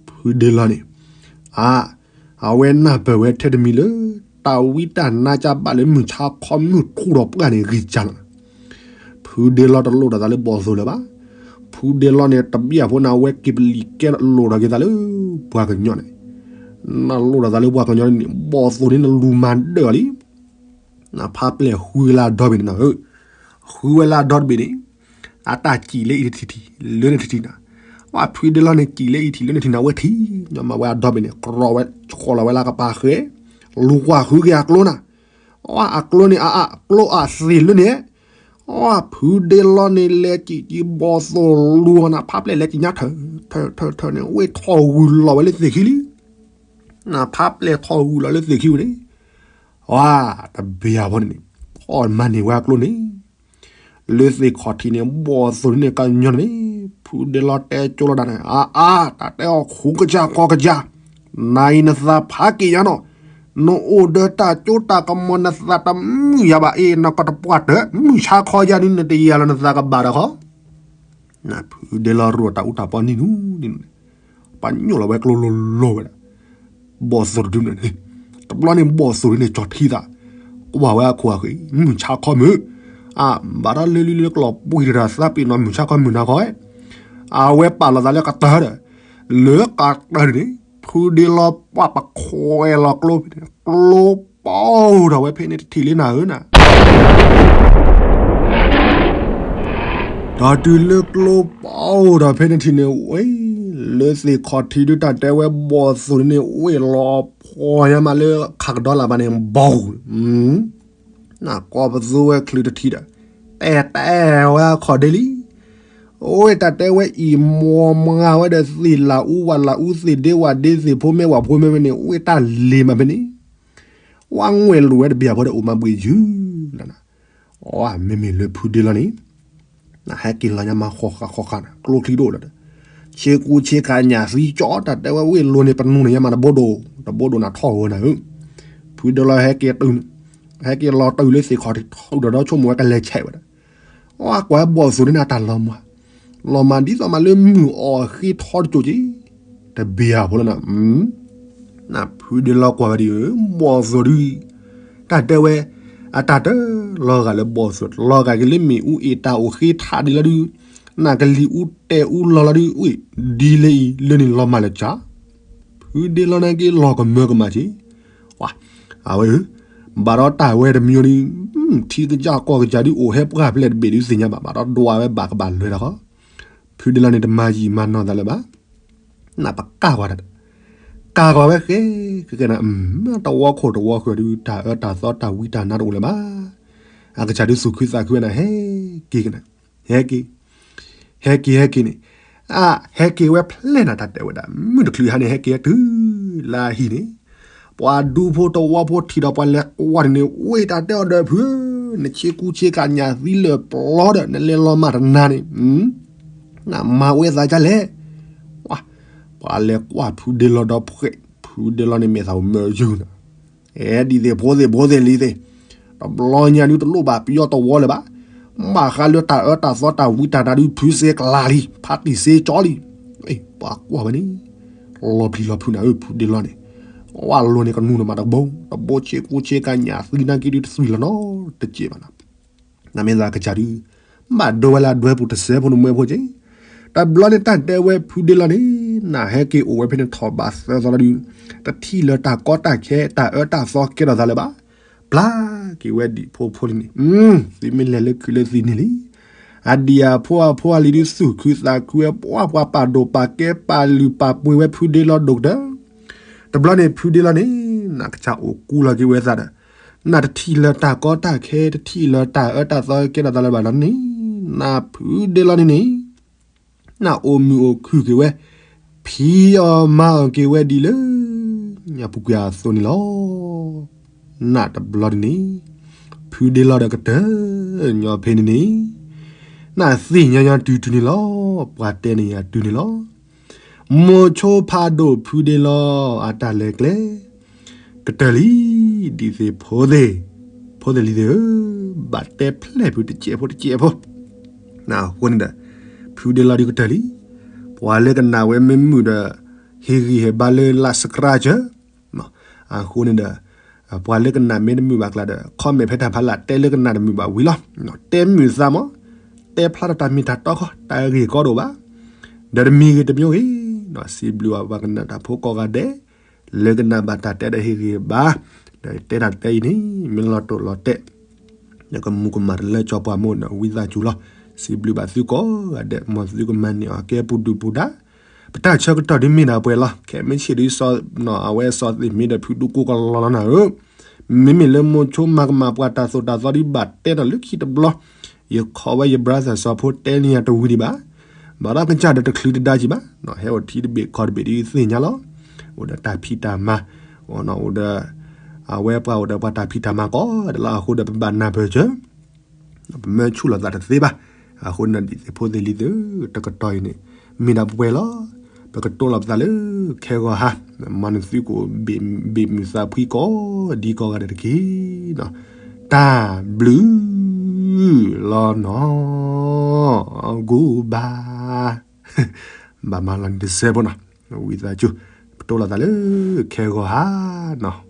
ဖုဒ့လီၤန့ၣ်, အါ အဝဲနၢ်ပၢၢ်ဝဲထဲတမံၤလၢ တၢ်ဝံတၢ်နါကဘၣ်လၢမုၢ်ဆါခီမုၢ်ထူၣ်ဒီးပှၢ်န့ၣ်ဂ့ၤကၢ်လီၤ. ဖုဒ့လီၤတလိၣ်ထီၣ်သးလၢဘီၣ်သိၣ်လၢၤဘၣ်. ဖုဒ့လီၤန့ၣ် တဘ့ၣ်အဖိန့ၣ် အဝဲက့ၤပလံၤကဲလိာ်ထီၣ်က့ၤသးလၢ ပှၤကညီန့ၣ်, နလိၣ်ဒီးသးလၢပှၤကညီန့ၣ် ဘီၣ်သိၣ်န့ၣ်နလူၤမၤဒၢၣ်အီၤလံ. နဖါပျဲၢ်ဃုဝဲလၢအဒီဘ့ၣ်န့ၣ်, ဃုဝဲလၢအဒီတဘ့ၣ်န့ၣ်, အတၢ်စံၣ်လၢအံၤတထံၣ်ထံၣ် လၢန့ၣ်တထံၣ်နၤ, ဝဲဖုဒ့လီန့ၣ်စံၣ်လၢအံၤထံၣ်လၢန့ၣ်ထံၣ်နၤ ဝဲထံၣ်ညီမးဝဲအဒီဘ့ၣ်န့ၣ် ကြီးဝဲ, ဃီလီၤဝဲလၢကပၤဃဲ, လူၤကွၢ်ဃုက့ၤအကျိနၤ, အကျိန့ၣ်အအကျိအသ့ၣ်လၢန့ၣ်, ဖုဒ့လီန့ၣ် လဲၤစံၣ်က့ၤဘီၣ်သိၣ်လူၤအီၤနၤ ဖါပျဲၢ်လဲၤစံၣ်ညါထၢၣ်ထၢၣ်ထၢၣ်န့ၣ် ဝ့ၢ်ထီၣ်ဂုာ်လီၤဝဲလၢသ့ၣ်ခံလံ. နဖါပျဲၢ်ထီၣ်ဂုာ်လီၤလၢသ့ၣ်ခံဝဲန့ၣ်, ဝဲတဘ့ၣ်အဖီန့ၣ်န့ၣ်, ထီၣ်မၤန့ၢ်ဝဲအကျိန့ၣ်, လၢသ့ၣ်ခီၣ်ထံးန့ၣ် ဘီၣ်သိၣ်ဒ်န့ၣ်ကညီန့ၣ်, ဖုဒ့လီတဲကၠိလီၤဒၣ်န့ၣ်, အါအါ တၢ်တဲအီၤဃူကစၢ်ကီကစၢ်, နၤအံၤနသးဖးက့ၤယါနီၤ, နအိၣ်ဒီးတၢ်ကၠိတၢ်ကမီၤ နသးတမုာ်ယၤဘၣ်အ့ၣ် နကတပှၢ်တၢၢ် မုၢ်ဆါခီယါဒုး နတယံာ်လီၤနသးကဘၣ်ဒီးဃီ နဖုဒ့လီရိၣ်တၢ်အူတၢ်ပီနံၤနူၤနံၤနူၤန့ၣ်, ပှၤညိၣ်လီၤဝဲကျိလိၤလိၤဝဲဒၣ်, ဘီၣ်သိၣ်တဒုန့ၣ်, တဘျီန့ၣ်ဘီၣ်သိၣ်ဒုန့ၣ် ကၠီၤထံသး, ကွၢ်ဝဲအခိၣ်အဃ့ၢ် မုၢ်ဆါခီမုၢ်, အါ ဘၣ်ဒီးလၢလံလၢကလီၤပှံၤတၢ်သးပ့ၤနီၣ် မုၢ်ဆါခီမုၢ်နၤခီ, အဝဲပာ်လီၤသးလၢကတၢၢ်ဒီး, လၢကတၢၢ်န့ၣ် ဖုဒ့လီပှၢ်ပခွဲးလီၤကျိဖဲန့ၣ် ကျိပီၣ်ဒီးဝဲဖဲန့ၣ်တထံၣ်လံနၤဧၢနၤ ဒီးတုၤလၢကျိပီၣ်ဒီးဖဲန့ၣ်ထံၣ်န့ၣ်ဝဲ, လၢသ့ၣ်ခီၣ်ထံးဒုတၢ်တဲဝဲဘီၣ်သိၣ်န့ၣ် ဝ့ၢ်လီၤဖှီၣ်ညါမးလၢခးကဒီးလၢ်ဘၣ်န့ၣ် ဘီၣ်, နကိးပသူဝဲချုးတထံၣ်ဒီး, တဲတဲဝဲအခီၣ်ဒ့လံ, အိၣ်တၢ်တဲဝဲအံၤမီၤမၤဝဲဒီးသ့ၣ်လၢ်အူဝၣ်လၢ်အူ သ့ၣ်ဒ့ဝၣ်ဒ့ သ့ၣ်ဖိမ့ၢ်ဝၣ်ဖိမ့ၢ်ဝဲန့ၣ် အိၣ်တၢ်လ့ၤမးဖဲန့ၣ်, ဝဲငွဲၣ်လိာ်ဝဲတဘ့ၣ်အဖီဒီးအိၣ်မးဘှ့ၣ်ယုၢ်လီၤနၤ, အမ့မ့ၢ်လၢဖုဒ့လီန့ၣ် နဟဲက့ၤလီၤညါမးဃီဃာ်ဃီဃာ်န့ၣ် ကျိချံတအိၣ်လၢၤဒီး, ဆ့ကူဆ့ကၤညၣ်သံကၠီ တၢ်တဲဝဲဝ့ၢ်လိၤန့ၣ်ပနူၤန့ၣ်ညါမးတဘိဒိၣ်, တဘိဒိၣ်နၤထီၣ်ဝဲနၤဧၢ, ဖုဒ့လီဟဲက့ၤတုၤ, ဟဲက့ၤလီၤတုၤလၢသ့ၣ်ခီၣ်ထံးထီၣ်ဒီး ဒီးဆိကမိၣ်ဝဲကလဲၤဆဲးဝဲဒၣ်, အကွၢ်ဘီၣ်သိၣ်ဒုန့ၣ်အတၢ်လီၤမၢ်, လီၤမၢ်ဒ်သိးမးလၢမုၢ်အီၣ်ဃ့ထီတစိၤက့ၤ, တဘ့ၣ်အဖီလၢနၤ နဖုဒ့လီကွၢ်ဝဲဒ်အံၤ, ဘီၣ်သိၣ်ဒု, တၢ်တဲဝဲ, အတၢ်တလီၤဂာ်လၢဘီၣ်သိၣ် တလီၤဂာ်က့ၤလၢမ့ၣ်အူအ့ၣ်တၢ်အိၣ်ဃ့ထးဒ်လီၤဒု, နကလံၤအူတဲာ်အူလီၤလီၤဒု, ဒ်လဲၣ်အံၤ လၢန့ၣ်လီၤမၢ်လၢကၢ, ဖုဒ့လီန့ၣ်က့ၤလီၤကမၢကမၣ်က့ၤ, အဝဲ, ဘၣ်ဒီးတၢ်ဝဲတမံၤဒု, ထံကစၢ်ကီၢ်ကစၢ်ဒု အိၣ်ဟဲပှၢ်ဖျဲၣ်တဘ့ၣ်ဒုသ့ၣ်ညါဘၣ် ဘၣ်ဒီးဒွးဝဲဘၣ်ကဘၣ်လဲၤဒီးဃီ, ဖုဒ့လီန့ၣ်တမၤယံာ်မၤနီၢ်သးလၢၤဘၣ်, နပကၢ်ကွၢ်တၢ်, ကၢ်ကွၢ်ဝဲဃဲ, ဃဲနၤ, တဝီခိၣ်တဝီဃၢၤဒု တၢ်အၢတၢ်သီတၢ်ဝံတၢ်နါတအိၣ်လၢၤဘၣ်, အကစၢ်ဒုသူၣ်ခုသးခုဝဲနၤ ဟဲက့ၤကနၤ, ဟဲက့ၤ, ဟဲက့ၤဟဲက့ၤန့ၣ်, အဟဲက့ၤဝဲဖျဲၣ်နၤတၢ်တဲဝဲဒၣ် မုၢ်တချုးဟါန့ၣ် ဟဲက့ၤတုၤလၢအဟံၣ်န့ၣ်, ပှၤဒူဖိတဝီဖိထံၣ်ဒီးပှၤလဲၤကွၢ်န့ၣ်န့ၣ် ဝ့ၢ်တၢ်တဲအီၤဒီးဖုဧၢ, နဆ့ကူဆ့ကၤညၣ်သံလၢာ်ပျီဒီး နလဲၤလီၤမၢ်တနၤန့ၣ်, နမၤဝဲသးဒ်လဲၣ်, ပှၤလဲၤကွၢ်ဖုဒ့လီဒီးဖှဲး, ဖုဒ့လီန့ၣ်မဲာ်သၣ်မုာ်ယုၢ်န့ၣ်, အဲ ဒ်သ့ၣ်ဖိသ့ၣ်ဖိသ့ၣ်လံၤသ့ၣ်, တဘျီညါဒုတလိၣ်ဘၣ်ပယီၤတဝီလၢၤဘၣ်, ဘၣ်ဃးလၢတၢ်အၢတၢ်သီတၢ်ဝံတၢ်နါဒု ဖုစ့ကျါလံ ဖးတံၢ်စ့ကၠီလံ, ပှၤကွၢ်ဝဲန့ၣ်, လီၤပျံၤလီၤဖုးနၤဧၢ ဖုဒ့လီန့ၣ်, ဝဲလိၤန့ၣ်ကနူၤန့ၣ်မးတဘိ, တဘိဆ့ကူဆ့ကၤညၣ်သံနာ်က့ဒုတသွံၣ်လီၤနီတစဲးဘၣ်နီၤ နမ့ၢ်သးကစၢ်ဒု, ဘၣ်ဒိဝဲလၢအဒွဲပူၤတစဲးဖိန့ၣ်မွဲဖိက့ၤ, တဘျီန့ၣ်တၢ်တဲဝဲဖုဒ့လီန့ၣ်, နဟဲက့ၤအိၣ်ဝဲဖဲန့ၣ်ထီၣ်ဘးသၢသီလီၤဒု, တထံၣ်လၢၤတၢ်ကီတၢ်ခဲတၢ်အၢတၢ်သီကဲထီၣ်သးလၢၤဘၣ်, ပျၢ်က့ၤဝဲဒံးဖိဖိလံန့ၣ်, သုမ့ၢ်လဲၤလၢခုးလၢသံးန့ၣ်လံ, အဒံၣ်အဖိအဖိအလံၤဒုသူၣ်ခုသးခုဝဲ ပှၤပှၤပာ်ဒိၣ်ပာ်ကဲပာ်လုၢ်ပာ်ပှ့ၤဝဲဖုဒ့လီဒိၣ်ကတၢၢ် တဘျီန့ၣ်ဖုဒ့လီန့ၣ်, နကစၢ်အိၣ်ကူလီၤက့ၤဝဲသးဒီး, နတထံၣ်လၢၤတၢ်ကီတၢ်ခဲ တထံၣ်လၢၤတၢ်အၢတၢ်သီကဲထီၣ်သးလၢၤဘၣ်လီၤန့ၣ်, နဖုဒ့လီန့ၣ်န့ၣ်, နအိၣ်မုာ်အိၣ်ခုၣ်က့ၤဝဲ, ဖံးအီၣ်မၤအီၣ်က့ၤဝဲဒ်လၢ, ညၣ်ပူၤကွံာ်အသိးန့ၣ်လီၤ. နတဘျီဒ်န့ၣ်, ဖုဒ့လီဒီးကတၢၢ်, ညီဖဲန့ၣ်န့ၣ်, နသ့ၣ်ညါညါတုၤတုၤန့ၣ်လီၤ. ပှၤတဲန့ၢ်ယၤတုၤန့ၣ်လီၤ. မိၤဆိဖးဒိၣ်ဖုဒ့လီ, အတၢ်လဲၤကျဲ, ကတၢၢ်လံ, ဒ်သိးဖိသ့ၣ်, ဖိသ့ၣ်လံၤသ့ၣ်ဧၢ, ဘၣ်တဲဖျဲၣ်ဖုတကဲးဖိတကဲးဖိ, အဃိန့ၣ်ဒီး, ဖုဒ့လီဒုကတၢၢ်လံ. ပှၤလၢကနၣ်ဝဲမ့ၢ်မုာ်ဒီး, ဟ့ၣ်ဂံၢ်ဟ့ၣ်ဘါလၢလၢ်စကြၢ်စၢၤ, အဃိန့ၣ်ဒီး, ပှၤလၢကနၣ်မ့ၢ်တမုာ်ဘၣ်ကျါဒီး comment ဖဲတၢ်ဖးလၢ် တဲလၢကနၣ်တမုာ်ဘၣ်ဝံၤလီၤ. တဲမုာ်သးမး, တဲဖျါထီၣ်တၢ်မ့ၢ်တၢ်တီခီ, တၢ်ဂ့ၢ်ကီတအိၣ်ဘၣ်. ဒီးတမံၤဂ့ၤတမံၤဂ့ၤ, စံးဘျုးဘၣ်ပှၤကနၣ်တၢ်ဖိကိးဂၤဒဲး, လၢကနၣ်ဘၣ်တၢ်တဲဒီးဟ့ၣ်ဂံၢ်ဘါ, ဒီးတဲတၢ်တဲအံၤန့ၣ် မ့ၢ်လီၤတိာ်လီၤတဲာ် ဒီးကမူၤကမၣ်တလၢကၠီပှၤမိၢ်ဒီး ဝံသးစူၤလီၤ. စံးဘျုးဘၣ်သုကိးဂၤဒဲး မ်သုကမၤန့ၢ်အီၤကဲပူၤဒုၣ်ပူၤဒါ, ပတၢ်ဆၢကတီၢ်ဒ်မ့ၢ်ဒၣ်ပှဲၤလီၤ. ခဲမုၢ်ဆ့ၣ်ဒ် အဝဲစီၤသ့ၣ်မ့ဒီးဖုဒူကိးကလီလီၤနၤဧၢ, မ့မ့ၢ်လၢမိၤဆိမၤကမၣ်ပှၤတၢ်သိၣ်တၢ်သီဒ်ဘၣ်တဲဒီးလၢခံတဘျီ, ယခီဝဲယ brother စီၤဖိတဲန့ၢ်ယၤတဝံၤဒံးဘၣ်, ဘၣ်ဒီးကစၢ်ဒီးတချုးတဒါကံဘၣ်, ဟဲအိၣ်ထံတဘ့ၣ်ကီၢ်တဘ့ၣ်ဒ်သ့ၣ်ညါလီၤ. အိၣ်ဒီးတၢ်ဖံးတၢ်မၤ, အိၣ်ဒီး အဝဲပှၤအိၣ်ဒီးပှၤတၢ်ဖံးတၢ်မၤကိးဂၤဒဲးလီၤ. အဃိဒီးပဘၣ်နၢ်ပၢၢ်စၢၤ ပမၢဆူၣ်လိာ်သးတသ့ဘၣ်. အဃိန့ၣ်ဒံးသ့ၣ်ဖိသ့ၣ်လံၤသ့ၣ်, တကတီၢ်အံၤန့ၣ် မ့ၢ်ဒၣ်ပှဲၤလီၤ. ပကတိၤလီၤပသးလၢခဲဂီၤဟါ, မ်နသုကအိၣ်ဘ့ၣ်မုာ်သးဖှံကိးဒံကိးဂၤဒဲးတက့ၢ်. တၢ်ဘျုးလီၤနီၢ်ဂူဘၣ် ဘၣ်မၤလီၤန့ၣ်တစဲးဖိနီၤ, ဝံသးစူၤ ပတိၤလီၤသးလၢခဲဂီၤဟါနီၤ.